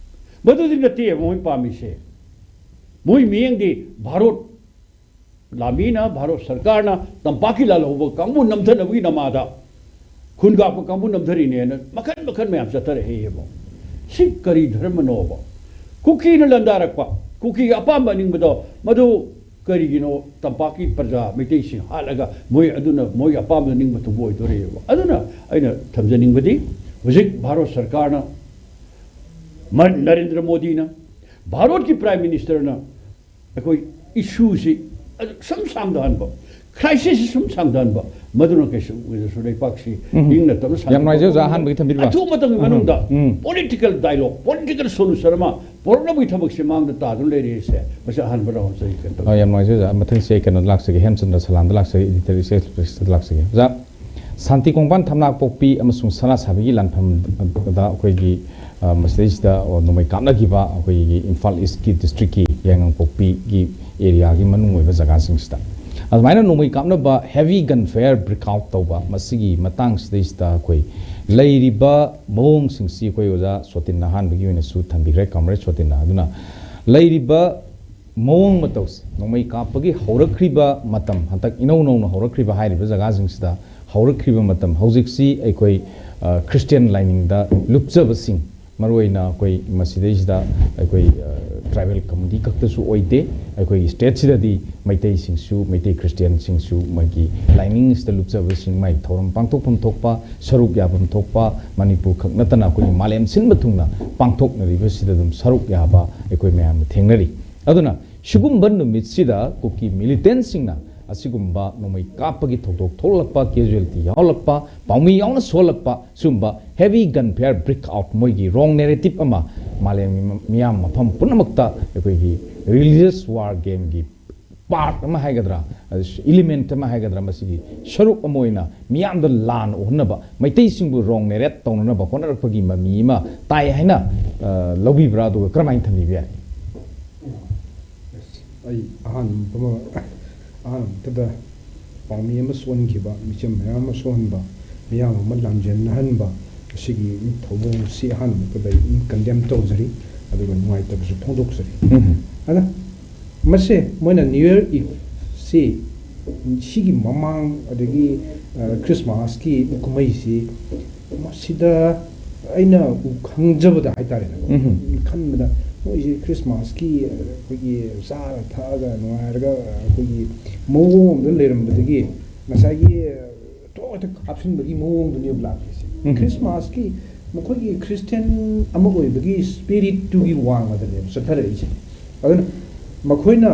ꯃꯗꯨꯗꯤ ꯅꯠꯇꯦ ꯃꯣꯏ ꯄꯥꯝꯃꯤꯁꯦ꯫ ꯃꯣꯏ ꯃꯤꯠꯌꯦꯡꯗꯤ ꯚꯥꯔꯠ ꯂꯥꯟꯃꯤꯅ, ꯚꯥꯔꯠ ꯁꯔꯀꯥꯔꯅ ꯇꯝꯄꯥꯛꯀꯤ ꯂꯥꯜꯍꯧꯕ ꯀꯥꯡꯕꯨ ꯅꯝꯊꯅꯕꯒꯤ ꯅꯃꯥꯗ ꯈꯨꯟ ꯉꯥꯛꯄ ꯀꯥꯡꯕꯨ ꯅꯝꯊꯔꯤꯅꯦꯅ ꯃꯈꯟ ꯃꯈꯟ ꯃꯌꯥꯝ ꯆꯠꯊꯔꯛꯑꯦꯕ꯫ ꯁꯤ ꯀꯔꯤ ꯙꯔꯃꯅꯣꯕ? ꯀꯨꯀꯤꯅ ꯂꯥꯟꯗꯥꯔꯛꯄ, ꯀꯨꯀꯤꯒꯤ ꯑꯄꯥꯝꯕ ꯑꯅꯤꯡꯕꯗꯣ ꯃꯗꯨ ꯀꯔꯤꯒꯤꯅꯣ ꯇꯝꯄꯥꯛꯀꯤ ꯄ꯭ꯔꯖꯥ ꯃꯩꯇꯩꯁꯤꯡ ꯍꯥꯠꯂꯒ ꯃꯣꯏ ꯑꯗꯨꯅ ꯃꯣꯏꯒꯤ ꯑꯄꯥꯝꯕꯗ ꯅꯤꯡꯕ ꯊꯨꯡꯕ ꯑꯣꯏꯗꯣꯔꯤꯕ? ꯑꯗꯨꯅ ꯑꯩꯅ ꯊꯝꯖꯅꯤꯡꯕꯗꯤ, ꯍꯧꯖꯤꯛ ꯚꯥꯔꯠ ꯁꯔꯀꯥꯔꯅ ꯃ-, ꯅꯔꯦꯟꯗ꯭ꯔ ꯃꯣꯗꯤꯅ, ꯚꯥꯔꯠꯀꯤ ꯄ꯭ꯔꯥꯏꯝ ꯃꯤꯅꯤꯁꯇꯔꯅ ꯑꯩꯈꯣꯏ ꯏꯁꯨꯁꯤ ꯁꯨꯝ ꯁꯥꯡꯊꯍꯟꯕ, ꯀ꯭ꯔꯥꯏꯁꯤꯁꯁꯤ ꯁꯨꯝ ꯁꯥꯡꯊꯍꯟꯕ, ꯃꯗꯨꯅ ꯀꯩꯁꯨ ꯑꯣꯏꯗ꯭ꯔꯁꯨ ꯂꯩꯄꯥꯛꯁꯤ ꯎꯝ꯫ ꯏꯪꯅ ꯇꯞꯅ ꯌꯥꯝ ꯅꯨꯡꯉꯥꯏꯖꯩ ꯑꯣꯖꯥ, ꯁꯥꯟꯅꯕ ꯑꯍꯥꯟꯕꯒꯤ ꯊꯝꯕꯤꯔꯤꯕ꯫ ꯑꯊꯨꯕ ꯃꯇꯝꯒꯤ ꯎꯝ꯫ ꯃꯅꯨꯡꯗ ꯎꯝ꯫ ꯄꯣꯂꯤꯇꯤꯀꯦꯜ ꯗꯥꯏꯂꯣꯒ, ꯄꯣꯂꯤꯇꯤꯀꯦꯜ ꯁꯣꯂꯨꯁꯟ ꯑꯃ ꯄꯨꯔꯛꯅꯕꯒꯤ ꯊꯕꯛꯁꯦ ꯃꯥꯡꯗ ꯇꯥꯗꯨꯅ ꯂꯩꯔꯦꯁꯦ꯫ ꯃꯁꯤ ꯑꯍꯥꯟꯕ ꯔꯥꯎꯟꯁꯦ ꯑꯩ ꯀꯩꯅꯣ ꯇꯧ- ꯑ, ꯌꯥꯝ ꯅꯨꯡꯉꯥꯏꯖꯩ ꯑꯣꯖꯥ꯫ ꯃꯊꯪꯁꯦ ꯑꯩ ꯀꯩꯅꯣꯗ ꯂꯥꯛꯆꯒꯦ, ꯍꯦꯝꯆꯟꯗ꯭ꯔ ꯁꯂꯥꯝꯗ ꯂꯥꯛꯆꯒꯦ, ꯏꯗꯤꯇꯔ ꯏꯆꯦ ꯂꯥꯛꯆꯒꯦ꯫ ꯑꯣꯖꯥ, ꯁꯥꯟꯇꯤ ꯀꯣꯡꯄꯥꯟ ꯊꯝꯅꯥ ꯄꯣꯛꯄꯤ ꯑꯃꯁꯨꯡ ꯁꯅꯥ ꯁꯥꯕꯤꯒꯤ ꯂꯥꯟꯐꯝꯗ ꯑꯩꯈꯣꯏꯒꯤ, ꯑ, ꯃꯁꯤꯗꯩꯁꯤꯗ, ꯑ, ꯅꯣꯡꯃꯩ ꯀꯥꯞꯅꯈꯤꯕ ꯑꯩꯈꯣꯏꯒꯤ ꯏꯝꯐꯥꯜ ꯏꯁꯀꯤ ꯗꯤꯁꯇ꯭ꯔꯤꯛꯀꯤ ꯌꯥꯏꯉꯪꯄꯣꯛꯄꯤꯒꯤ ꯑꯦꯔꯤꯌꯥꯒꯤ ꯃꯅꯨꯡ ꯑꯣꯏꯕ ꯖꯒꯥꯁꯤꯡꯁꯤꯗ ꯑꯗꯨꯃꯥꯏꯅ ꯅꯣꯡꯃꯩ ꯀꯥꯞꯅꯕ heavy gun fire break out ꯇꯧꯕ, ꯃꯁꯤꯒꯤ ꯃꯇꯥꯡꯁꯤꯗꯩꯁꯤꯗ ꯑꯩꯈꯣꯏ ꯂꯩꯔꯤꯕ ꯃꯑꯣꯡꯁꯤꯡꯁꯤ ꯑꯩꯈꯣꯏ ꯑꯣꯖꯥ ꯁꯣꯇꯤꯟꯅ ꯑꯍꯥꯟꯕꯒꯤ ꯑꯣꯏꯅꯁꯨ ꯊꯝꯕꯤꯈ꯭ꯔꯦ, ꯀꯝꯔꯦꯗ ꯁꯣꯇꯤꯟꯅ꯫ ꯑꯗꯨꯅ ꯂꯩꯔꯤꯕ ꯃꯑꯣꯡ ꯃꯇꯧꯁꯦ, ꯅꯣꯡꯃꯩ ꯀꯥꯞꯄꯒꯤ ꯍꯧꯔꯛꯈ꯭ꯔꯤꯕ ꯃꯇꯝ, ꯍꯟꯗꯛ ꯏꯅꯧ ꯅꯧꯅ ꯍꯧꯔꯛꯈ꯭ꯔꯤꯕ ꯍꯥꯏꯔꯤꯕ ꯖꯒꯥꯁꯤꯡꯁꯤꯗ ꯍꯧꯔꯛꯈ꯭ꯔꯤꯕ ꯃꯇꯝ, ꯍꯧꯖꯤꯛꯁꯤ ꯑꯩꯈꯣꯏ, ꯑ, ꯈ꯭ꯔꯤꯁꯇꯤꯌꯥꯟ ꯂꯥꯏꯅꯤꯡꯗ ꯂꯨꯞꯆꯕꯁꯤꯡ, ꯃꯔꯨꯑꯣꯏꯅ ꯑꯩꯈꯣꯏ ꯃꯁꯤꯗꯩꯁꯤꯗ ꯑꯩꯈꯣꯏ, ꯑ, ꯇ꯭ꯔꯥꯏꯕꯦꯜ ꯀꯝꯃꯨꯅꯤꯇꯤ ꯈꯛꯇꯁꯨ ꯑꯣꯏꯗꯦ, ꯑꯩꯈꯣꯏꯒꯤ ꯁ꯭ꯇꯦꯠꯁꯤꯗꯗꯤ ꯃꯩꯇꯩꯁꯤꯡꯁꯨ, ꯃꯩꯇꯩ ꯈ꯭ꯔꯤꯁꯇꯤꯌꯥꯟꯁꯤꯡꯁꯨ ꯃꯣꯏꯒꯤ ꯂꯥꯏꯅꯤꯡꯁꯤꯗ ꯂꯨꯞꯆꯕꯁꯤꯡ ꯃꯥꯒꯤ ꯊꯧꯔꯝ ꯄꯥꯡꯊꯣꯛꯐꯝ ꯊꯣꯛꯄ, ꯁꯔꯨꯛ ꯌꯥꯐꯝ ꯊꯣꯛꯄ, ꯃꯅꯤꯄꯨꯔ ꯈꯛ ꯅꯠꯇꯅ ꯑꯩꯈꯣꯏꯒꯤ ꯃꯥꯂꯦꯝ ꯁꯤꯟꯕ ꯊꯨꯡꯅ ꯄꯥꯡꯊꯣꯛꯅꯔꯤꯕꯁꯤꯗ ꯑꯗꯨꯝ ꯁꯔꯨꯛ ꯌꯥꯕ ꯑꯩꯈꯣꯏ ꯃꯌꯥꯝꯅ ꯊꯦꯡꯅꯔꯤ꯫ ꯑꯗꯨꯅ ꯁꯤꯒꯨꯝꯕ ꯅꯨꯃꯤꯠꯁꯤꯗ ꯀꯨꯀꯤ ꯃꯤꯂꯤꯇꯦꯟꯁꯤꯡꯅ ꯑꯁꯤꯒꯨꯝꯕ ꯅꯣꯡꯃꯩ ꯀꯥꯞꯄꯒꯤ ꯊꯧꯗꯣꯛ ꯊꯣꯛꯂꯛꯄ, casualty ꯌꯥꯎꯍꯜꯂꯛꯄ, ꯄꯥꯎꯃꯤ ꯌꯥꯎꯅ ꯁꯣꯛꯍꯜꯂꯛꯄ, ꯁꯤꯒꯨꯝꯕ heavy gun fire break out, ꯃꯣꯏꯒꯤ wrong narrative ꯑꯃ ꯃꯥꯂꯦꯝꯒꯤ ꯃꯤꯌꯥꯝ ꯃꯐꯝ ꯄꯨꯝꯅꯃꯛꯇ ꯑꯩꯈꯣꯏꯒꯤ religious war gameꯒꯤ part ꯑꯃ ꯍꯥꯏꯒꯗ꯭ꯔꯥ, element ꯑꯃ ꯍꯥꯏꯒꯗ꯭ꯔꯥ, ꯃꯁꯤꯒꯤ ꯁꯔꯨꯛ ꯑꯃ ꯑꯣꯏꯅ ꯃꯤꯌꯥꯝꯗ ꯂꯥꯟ ꯎꯍꯟꯅꯕ, ꯃꯩꯇꯩꯁꯤꯡꯕꯨ wrong narrate ꯇꯧꯅꯅꯕ ꯍꯣꯠꯅꯔꯛꯄꯒꯤ ꯃꯃꯤ ꯑꯃ ꯇꯥꯏ ꯍꯥꯏꯅ, ꯑ, ꯂꯧꯕꯤꯕ꯭ꯔꯥ? ꯑꯗꯨꯒ ꯀꯔꯝꯍꯥꯏꯅ ꯊꯝꯕꯤꯕ ꯌꯥꯏ? ꯑꯩ ꯑꯍꯥꯟꯕ, ꯑꯍꯥꯟꯕꯗ ꯄꯥꯎꯃꯤ ꯑꯃ ꯁꯣꯛꯍꯟꯈꯤꯕ, ꯃꯤꯆꯝ ꯃꯌꯥꯝ ꯑꯃ ꯁꯣꯛꯍꯟꯕ, ꯃꯤꯌꯥꯝ ꯑꯃ ꯂꯥꯟꯖꯦꯟꯅꯍꯟꯕ, ꯑꯁꯤꯒꯤ ꯊꯧꯑꯣꯡꯁꯤ ꯑꯍꯥꯟꯕꯗ ꯑꯩ condemn ꯇꯧꯖꯔꯤ, ꯑꯗꯨꯒ ꯅꯨꯡꯉꯥꯏꯇꯕꯁꯨ ꯐꯣꯡꯗꯣꯛꯆꯔꯤ꯫ ꯎꯝ꯫ ꯑꯗ ꯃꯁꯦ ꯃꯣꯏꯅ New Year Eve ꯁꯤ, ꯁꯤꯒꯤ ꯃꯃꯥꯡ, ꯑꯗꯒꯤ, ꯑ, Christmas ꯀꯤ ꯀꯨꯝꯍꯩꯁꯤ, ꯃꯁꯤꯗ ꯑꯩꯅ ꯎ- ꯈꯪꯖꯕꯗ ꯍꯥꯏꯇꯥꯔꯦꯅꯦꯀꯣ, ꯎꯝ꯫ ꯈꯟꯕꯗ ꯃꯣꯏꯁꯦ ꯈ꯭ꯔꯤꯁꯃꯥꯁꯀꯤ ꯑꯩꯈꯣꯏꯒꯤ ꯆꯥꯔ ꯊꯛꯑꯒ ꯅꯨꯡꯉꯥꯏꯔꯒ ꯑꯩꯈꯣꯏꯒꯤ ꯃꯑꯣꯡ ꯑꯃꯗ ꯂꯩꯔꯝꯕꯗꯒꯤ ꯉꯁꯥꯏꯒꯤ ꯇꯣꯛꯇ ꯀꯥꯞꯁꯤꯟꯕꯒꯤ ꯃꯑꯣꯡꯗꯨꯅꯦꯕ ꯂꯥꯛꯂꯤꯁꯦ꯫ ꯎꯝ꯫ ꯈ꯭ꯔꯤꯁꯃꯥꯁꯀꯤ ꯃꯈꯣꯏꯒꯤ ꯈ꯭ꯔꯤꯁꯇꯤꯌꯥꯟ ꯑꯃ ꯑꯣꯏꯕꯒꯤ ꯁ꯭ꯄꯤꯔꯤꯠꯇꯨꯒꯤ ꯋꯥꯡꯃꯗꯅꯦꯕ ꯆꯠꯊꯔꯛꯏꯁꯦ꯫ ꯑꯗꯨꯅ ꯃꯈꯣꯏꯅ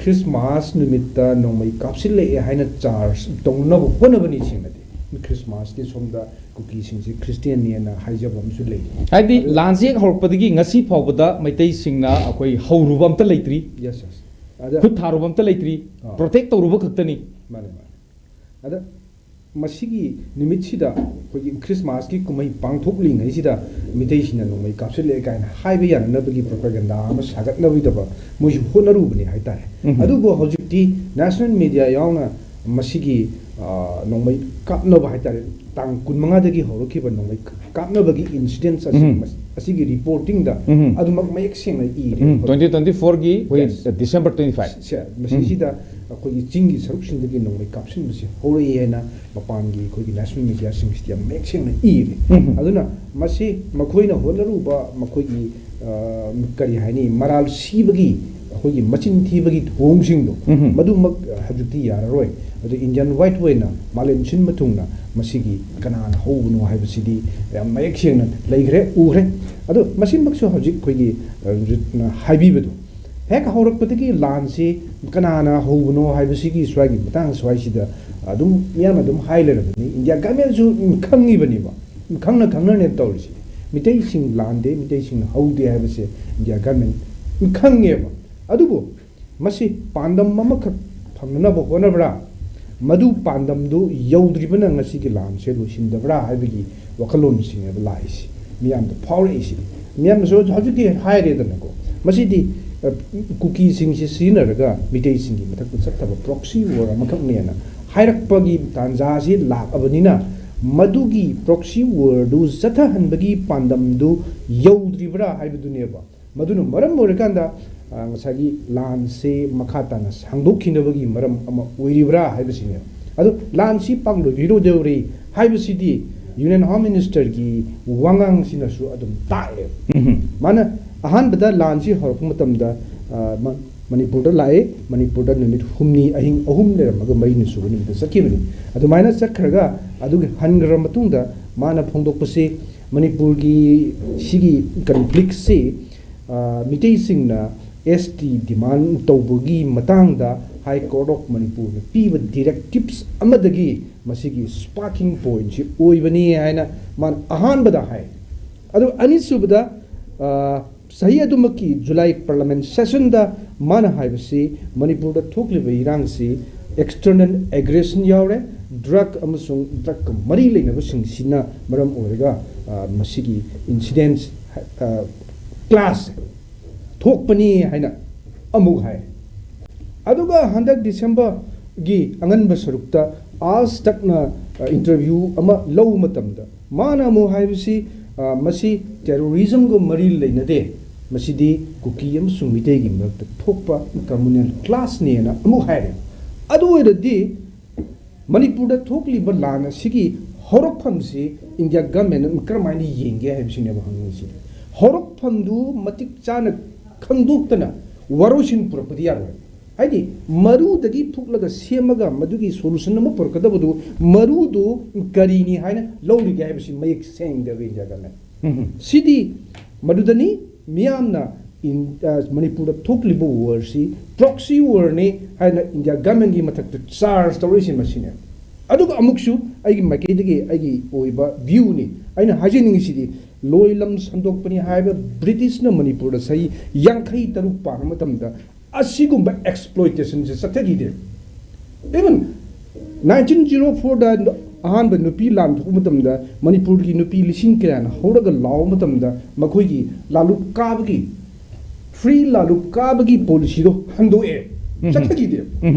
ꯈ꯭ꯔꯤꯁꯃꯥꯁ ꯅꯨꯃꯤꯠꯇ ꯅꯣꯡꯃꯩ ꯀꯥꯞꯁꯤꯜꯂꯛꯑꯦ ꯍꯥꯏꯅ ꯆꯥꯔꯖ ꯇꯧꯅꯕ ꯍꯣꯠꯅꯕꯅꯤ ꯁꯤꯃꯗꯤ꯫ ꯈ꯭ꯔꯤꯁꯃꯥꯁꯀꯤ ꯁꯣꯝꯗ ꯀꯨꯀꯤꯁꯤꯡꯁꯤ ꯈ꯭ꯔꯤꯁꯇꯤꯌꯥꯟꯅꯦꯅ ꯍꯥꯏꯖꯕ ꯑꯃꯁꯨ ꯂꯩ꯫ ꯍꯥꯏꯗꯤ ꯂꯥꯟꯁꯦ ꯍꯦꯛ ꯍꯧꯔꯛꯄꯗꯒꯤ ꯉꯁꯤ ꯐꯥꯎꯕꯗ ꯃꯩꯇꯩꯁꯤꯡꯅ ꯑꯩꯈꯣꯏ ꯍꯧꯔꯨꯕ ꯑꯝꯇ ꯂꯩꯇ꯭ꯔꯤ, ꯌꯦꯁ ꯌꯦꯁ꯫ ꯑꯗ ꯈꯨꯠ ꯊꯥꯔꯨꯕ ꯑꯝꯇ ꯂꯩꯇ꯭ꯔꯤ, ꯑꯥ꯫ ꯄ꯭ꯔꯣꯇꯦꯛ ꯇꯧꯔꯨꯕ ꯈꯛꯇꯅꯤ꯫ ꯃꯥꯅꯦ ꯃꯥꯅꯦ꯫ ꯑꯗ ꯃꯁꯤꯒꯤ ꯅꯨꯃꯤꯠꯁꯤꯗ ꯑꯩꯈꯣꯏꯒꯤ ꯈ꯭ꯔꯤꯁꯃꯥꯁꯀꯤ ꯀꯨꯝꯍꯩ ꯄꯥꯡꯊꯣꯛꯂꯤꯉꯩꯁꯤꯗ ꯃꯤꯇꯩꯁꯤꯡꯅ ꯅꯣꯡꯃꯩ ꯀꯥꯞꯁꯤꯜꯂꯛꯑꯦ ꯀꯥꯏꯅ ꯍꯥꯏꯕ ꯌꯥꯅꯅꯕꯒꯤ ꯄ꯭ꯔꯣꯄꯥꯒꯦꯟꯗꯥ ꯑꯃ ꯁꯥꯒꯠꯅꯕꯒꯤꯗꯃꯛ ꯃꯣꯏꯁꯨ ꯍꯣꯠꯅꯔꯨꯕꯅꯤ ꯍꯥꯏꯇꯥꯔꯦ꯫ ꯎꯝ꯫ ꯑꯗꯨꯕꯨ ꯍꯧꯖꯤꯛꯇꯤ ꯅꯦꯁꯅꯦꯜ ꯃꯦꯗꯤꯌꯥ ꯌꯥꯎꯅ ꯃꯁꯤꯒꯤ ꯑ, ꯅꯣꯡꯃꯩ ꯀꯥꯞꯅꯕ ꯍꯥꯏꯇꯥꯔꯦ, ꯇꯥꯡ ꯀꯨꯟꯃꯉꯥꯗꯒꯤ ꯍꯧꯔꯛꯈꯤꯕ ꯅꯣꯡꯃꯩ ꯀꯥꯞꯅꯕꯒꯤ ꯏꯟꯁꯤꯗꯦꯟꯁ ꯑꯁꯤ ꯎꯝ꯫ ꯃꯁ- ꯑꯁꯤꯒꯤ ꯔꯤꯄꯣꯔꯇꯤꯡꯗ ꯎꯝ꯫ ꯑꯗꯨꯃꯛ ꯃꯌꯦꯛ ꯁꯦꯡꯅ ꯏꯔꯦ꯫ ꯎꯝ, twenty twenty-four-ꯒꯤ ꯑꯩꯈꯣꯏ Yes. December twenty-five꯫ ꯁꯦ, ꯃꯁꯤꯁꯤꯗ ꯑꯩꯈꯣꯏꯒꯤ ꯆꯤꯡꯒꯤ ꯁꯔꯨꯛꯁꯤꯡꯗꯒꯤ ꯅꯣꯡꯃꯩ ꯀꯥꯞꯁꯤꯟꯕꯁꯤ ꯍꯧꯔꯛꯏ ꯍꯥꯏꯅ ꯃꯄꯥꯟꯒꯤ ꯑꯩꯈꯣꯏꯒꯤ ꯅꯦꯁꯅꯦꯜ ꯃꯦꯗꯤꯌꯥꯁꯤꯡꯁꯤꯗ ꯌꯥꯝ ꯃꯌꯦꯛ ꯁꯦꯡꯅ ꯏꯔꯦ꯫ ꯎꯝ꯫ ꯑꯗꯨꯅ ꯃꯁꯤ ꯃꯈꯣꯏꯅ ꯍꯣꯠꯅꯔꯨꯕ ꯃꯈꯣꯏꯒꯤ, ꯑ, ꯀꯔꯤ ꯍꯥꯏꯅꯤ, ꯃꯔꯥꯜ ꯁꯤꯕꯒꯤ ꯑꯩꯈꯣꯏꯒꯤ ꯃꯆꯤꯟ ꯊꯤꯕꯒꯤ ꯊꯧꯑꯣꯡꯁꯤꯡꯗꯣ, ꯎꯝ꯫ ꯃꯗꯨꯃꯛ ꯍꯧꯖꯤꯛꯇꯤ ꯌꯥꯔꯔꯣꯏ꯫ ꯑꯗꯨ ꯏꯟꯗꯤꯌꯥꯟ ꯋꯥꯏꯠ ꯑꯣꯏꯅ ꯃꯥꯂꯦꯝ ꯁꯤꯟꯕ ꯊꯨꯡꯅ ꯃꯁꯤꯒꯤ ꯀꯅꯥꯅ ꯍꯧꯕꯅꯣ ꯍꯥꯏꯕꯁꯤꯗꯤ ꯌꯥꯝ ꯃꯌꯦꯛ ꯁꯦꯡꯅ ꯂꯩꯈ꯭ꯔꯦ, ꯎꯈ꯭ꯔꯦ꯫ ꯑꯗꯣ ꯃꯁꯤꯃꯛꯁꯨ ꯍꯧꯖꯤꯛ ꯑꯩꯈꯣꯏꯒꯤ, ꯑ, ꯍꯧꯖꯤꯛꯅ ꯍꯥꯏꯕꯤꯕꯗꯣ, ꯍꯦꯛ ꯍꯧꯔꯛꯄꯗꯒꯤ ꯂꯥꯟꯁꯤ ꯀꯅꯥꯅ ꯍꯧꯕꯅꯣ ꯍꯥꯏꯕꯁꯤꯒꯤ ꯁ꯭ꯋꯥꯏꯒꯤ ꯃꯇꯥꯡ ꯁ꯭ꯋꯥꯏꯁꯤꯗ ꯑꯗꯨꯝ ꯃꯤꯌꯥꯝꯅ ꯑꯗꯨꯝ ꯍꯥꯏ ꯂꯩꯔꯕꯅꯤ꯫ ꯏꯟꯗꯤꯌꯥ ꯒꯃꯦꯟꯁꯨ ꯈꯪꯉꯤꯕꯅꯤꯕ, ꯈꯪꯅ ꯈꯪꯅꯅꯦ ꯇꯧꯔꯤꯁꯤ꯫ ꯃꯤꯇꯩꯁꯤꯡ ꯂꯥꯟꯗꯦ, ꯃꯤꯇꯩꯁꯤꯡꯅ ꯍꯧꯗꯦ ꯍꯥꯏꯕꯁꯦ ꯏꯟꯗꯤꯌꯥ ꯒꯃꯦꯟ ꯈꯪꯉꯦꯕ꯫ ꯑꯗꯨꯕꯨ ꯃꯁꯤ ꯄꯥꯟꯗꯝ ꯑꯃꯈꯛ ꯐꯪꯅꯅꯕ ꯍꯣꯠꯅꯕ꯭ꯔꯥ, ꯃꯗꯨ ꯄꯥꯟꯗꯝꯗꯨ ꯌꯧꯗ꯭ꯔꯤꯕꯅ ꯉꯁꯤꯒꯤ ꯂꯥꯟꯁꯦ ꯂꯣꯏꯁꯤꯟꯗꯕ꯭ꯔꯥ ꯍꯥꯏꯕꯒꯤ ꯋꯥꯈꯜꯂꯣꯟꯁꯤꯡꯅꯦꯕ ꯂꯥꯛꯏꯁꯤ, ꯃꯤꯌꯥꯝꯗ ꯐꯥꯎꯔꯛꯏꯁꯤ꯫ ꯃꯤꯌꯥꯝꯅꯁꯨ ꯍꯧꯖꯤꯛꯇꯤ ꯍꯥꯏꯔꯦꯗꯅꯀꯣ, ꯃꯁꯤꯗꯤ, ꯑ, ꯀꯨꯀꯤꯁꯤꯡꯁꯤ ꯁꯤꯖꯤꯟꯅꯔꯒ ꯃꯤꯇꯩꯁꯤꯡꯒꯤ ꯃꯊꯛꯇ ꯆꯠꯊꯕ ꯄ꯭ꯔꯣꯛꯁꯤ ꯋꯥꯔ ꯑꯃꯈꯛꯅꯦꯅ ꯍꯥꯏꯔꯛꯄꯒꯤ ꯇꯥꯟꯖꯥꯁꯤ ꯂꯥꯛꯑꯕꯅꯤꯅ, ꯃꯗꯨꯒꯤ ꯄ꯭ꯔꯣꯛꯁꯤ ꯋꯥꯔꯗꯨ ꯆꯠꯊꯍꯟꯕꯒꯤ ꯄꯥꯟꯗꯝꯗꯨ ꯌꯧꯗ꯭ꯔꯤꯕ꯭ꯔꯥ ꯍꯥꯏꯕꯗꯨꯅꯦꯕ꯫ ꯃꯗꯨꯅ ꯃꯔꯝ ꯑꯣꯏꯔꯀꯥꯟꯗ, ꯑ, ꯉꯁꯥꯏꯒꯤ ꯂꯥꯟꯁꯦ ꯃꯈꯥ ꯇꯥꯅ ꯁꯥꯡꯗꯣꯛꯈꯤꯅꯕꯒꯤ ꯃꯔꯝ ꯑꯃ ꯑꯣꯏꯔꯤꯕ꯭ꯔꯥ ꯍꯥꯏꯕꯁꯤꯅꯦꯕ꯫ ꯑꯗꯣ ꯂꯥꯟꯁꯤ ꯄꯥꯛꯂꯣꯏꯕꯤꯔꯣꯏꯗꯧꯔꯤ ꯍꯥꯏꯕꯁꯤꯗꯤ Union Home Ministerꯒꯤ ꯋꯥꯉꯥꯡꯁꯤꯅꯁꯨ ꯑꯗꯨꯝ ꯇꯥꯛꯑꯦ꯫ ꯃꯥꯅ ꯑꯍꯥꯟꯕꯗ ꯂꯥꯟꯁꯤ ꯍꯧꯔꯛꯄ ꯃꯇꯝꯗ, ꯑ, ꯃ-, ꯃꯅꯤꯄꯨꯔꯗ ꯂꯥꯛꯑꯦ, ꯃꯅꯤꯄꯨꯔꯗ ꯅꯨꯃꯤꯠ ꯍꯨꯝꯅꯤ, ꯑꯍꯤꯡ ꯑꯍꯨꯝ ꯂꯩꯔꯝꯃꯒ ꯃꯔꯤꯅꯤ ꯁꯨꯕ ꯅꯨꯃꯤꯠꯇ ꯆꯠꯈꯤꯕꯅꯤ꯫ ꯑꯗꯨꯃꯥꯏꯅ ꯆꯠꯈ꯭ꯔꯒ ꯑꯗꯨꯒꯤ ꯍꯟꯈ꯭ꯔ ꯃꯇꯨꯡꯗ ꯃꯥꯅ ꯐꯣꯡꯗꯣꯛꯄꯁꯤ, ꯃꯅꯤꯄꯨꯔꯒꯤ ꯁꯤꯒꯤ conflictꯁꯤ, ꯑ, ꯃꯤꯇꯩꯁꯤꯡꯅ S T demand ꯇꯧꯕꯒꯤ ꯃꯇꯥꯡꯗ High Court of ꯃꯅꯤꯄꯨꯔꯅ ꯄꯤꯕ directives ꯑꯃꯗꯒꯤ ꯃꯁꯤꯒꯤ sparking pointꯁꯤ ꯑꯣꯏꯕꯅꯤ ꯍꯥꯏꯅ ꯃꯥꯅ ꯑꯍꯥꯟꯕꯗ ꯍꯥꯏ꯫ ꯑꯗꯨ ꯑꯅꯤꯁꯨꯕꯗ, ꯑ, ꯆꯍꯤ ꯑꯗꯨꯃꯛꯀꯤ July Parliament sessionꯗ ꯃꯥꯅ ꯍꯥꯏꯕꯁꯤ, ꯃꯅꯤꯄꯨꯔꯗ ꯊꯣꯛꯂꯤꯕ ꯏꯔꯥꯡꯁꯤ external aggression ꯌꯥꯎꯔꯦ, drug ꯑꯃꯁꯨꯡ drugꯀ ꯃꯔꯤ ꯂꯩꯅꯕꯁꯤꯡꯁꯤꯅ ꯃꯔꯝ ꯑꯣꯏꯔꯒ, ꯑ, ꯃꯁꯤꯒꯤ incidents, ꯑ, class ꯊꯣꯛꯄꯅꯤ ꯍꯥꯏꯅ ꯑꯃꯨꯛ ꯍꯥꯏ꯫ ꯑꯗꯨꯒ ꯍꯟꯗꯛ Decemberꯒꯤ ꯑꯉꯟꯕ ꯁꯔꯨꯛꯇ Aaj Takꯅ, ꯑ, interview ꯑꯃ ꯂꯧꯕ ꯃꯇꯝꯗ ꯃꯥꯅ ꯑꯃꯨꯛ ꯍꯥꯏꯕꯁꯤ, ꯑ, ꯃꯁꯤ terrorismꯒ ꯃꯔꯤ ꯂꯩꯅꯗꯦ, ꯃꯁꯤꯗꯤ ꯀꯨꯀꯤ ꯑꯃꯁꯨꯡ ꯃꯤꯇꯩꯒꯤ ꯃꯔꯛꯇ ꯊꯣꯛꯄ communal clashꯅꯦꯅ ꯑꯃꯨꯛ ꯍꯥꯏꯔꯦ꯫ ꯑꯗꯨ ꯑꯣꯏꯔꯗꯤ ꯃꯅꯤꯄꯨꯔꯗ ꯊꯣꯛꯂꯤꯕ ꯂꯥꯟ ꯑꯁꯤꯒꯤ ꯍꯧꯔꯛꯐꯝꯁꯤ India governmentꯅ ꯀꯔꯝꯍꯥꯏꯅ ꯌꯦꯡꯒꯦ ꯍꯥꯏꯕꯁꯤꯅꯦꯕ ꯍꯪꯅꯤꯡꯉꯤꯁꯤ꯫ ꯍꯧꯔꯛꯐꯝꯗꯨ ꯃꯇꯤꯛ ꯆꯥꯅ ꯈꯪꯗꯣꯛꯇꯅ ꯋꯥꯔꯣꯏꯁꯤꯟ ꯄꯨꯔꯛꯄꯗꯤ ꯌꯥꯔꯣꯏ꯫ ꯍꯥꯏꯗꯤ, ꯃꯔꯨꯗꯒꯤ ꯐꯨꯛꯂꯒ ꯁꯦꯝꯃꯒ ꯃꯗꯨꯒꯤ solution ꯑꯃ ꯄꯨꯔꯛꯀꯗꯕꯗꯨ, ꯃꯔꯨꯗꯨ ꯀꯔꯤꯅꯤ ꯍꯥꯏꯅ ꯂꯧꯔꯤꯒꯦ ꯍꯥꯏꯕꯁꯤ ꯃꯌꯦꯛ ꯁꯦꯡꯗꯦꯕ India government꯫ ꯁꯤꯗꯤ ꯃꯗꯨꯗꯅꯤ ꯃꯤꯌꯥꯝꯅ ꯏꯟ-, ꯑ, ꯃꯅꯤꯄꯨꯔꯗ ꯊꯣꯛꯂꯤꯕ warꯁꯤ proxy warꯅꯤ ꯍꯥꯏꯅ India governmentꯀꯤ ꯃꯊꯛꯇ charge ꯇꯧꯔꯛꯏꯁꯤ ꯃꯁꯤꯅꯦ꯫ ꯑꯗꯨꯒ ꯑꯃꯨꯛꯁꯨ ꯑꯩꯒꯤ ꯃꯥꯏꯀꯩꯗꯒꯤ ꯑꯩꯒꯤ ꯑꯣꯏꯕ viewꯅꯤ꯫ ꯑꯩꯅ ꯍꯥꯏꯖꯅꯤꯡꯉꯤꯁꯤꯗꯤ, ꯂꯣꯏ ꯂꯝ ꯁꯟꯗꯣꯛꯄꯅꯤ ꯍꯥꯏꯕ Britishꯅ ꯃꯅꯤꯄꯨꯔꯗ ꯆꯍꯤ ꯌꯥꯡꯈꯩ ꯇꯔꯨꯛ ꯄꯥꯟꯕ ꯃꯇꯝꯗ ꯑꯁꯤꯒꯨꯝꯕ exploitationꯁꯦ ꯆꯠꯊꯈꯤꯗꯦ꯫ Even nineteen zero fourꯗ ꯑꯍꯥꯟꯕ ꯅꯨꯄꯤ ꯂꯥꯟ ꯊꯣꯛꯄ ꯃꯇꯝꯗ ꯃꯅꯤꯄꯨꯔꯒꯤ ꯅꯨꯄꯤ ꯂꯤꯁꯤꯡ ꯀꯌꯥꯅ ꯍꯧꯔꯒ ꯂꯥꯎꯕ ꯃꯇꯝꯗ ꯃꯈꯣꯏꯒꯤ ꯂꯥꯂꯨꯞ ꯀꯥꯕꯒꯤ, free ꯂꯥꯂꯨꯞ ꯀꯥꯕꯒꯤ policyꯗꯣ ꯍꯟꯗꯣꯛꯑꯦ, ꯆꯠꯊꯈꯤꯗꯦ꯫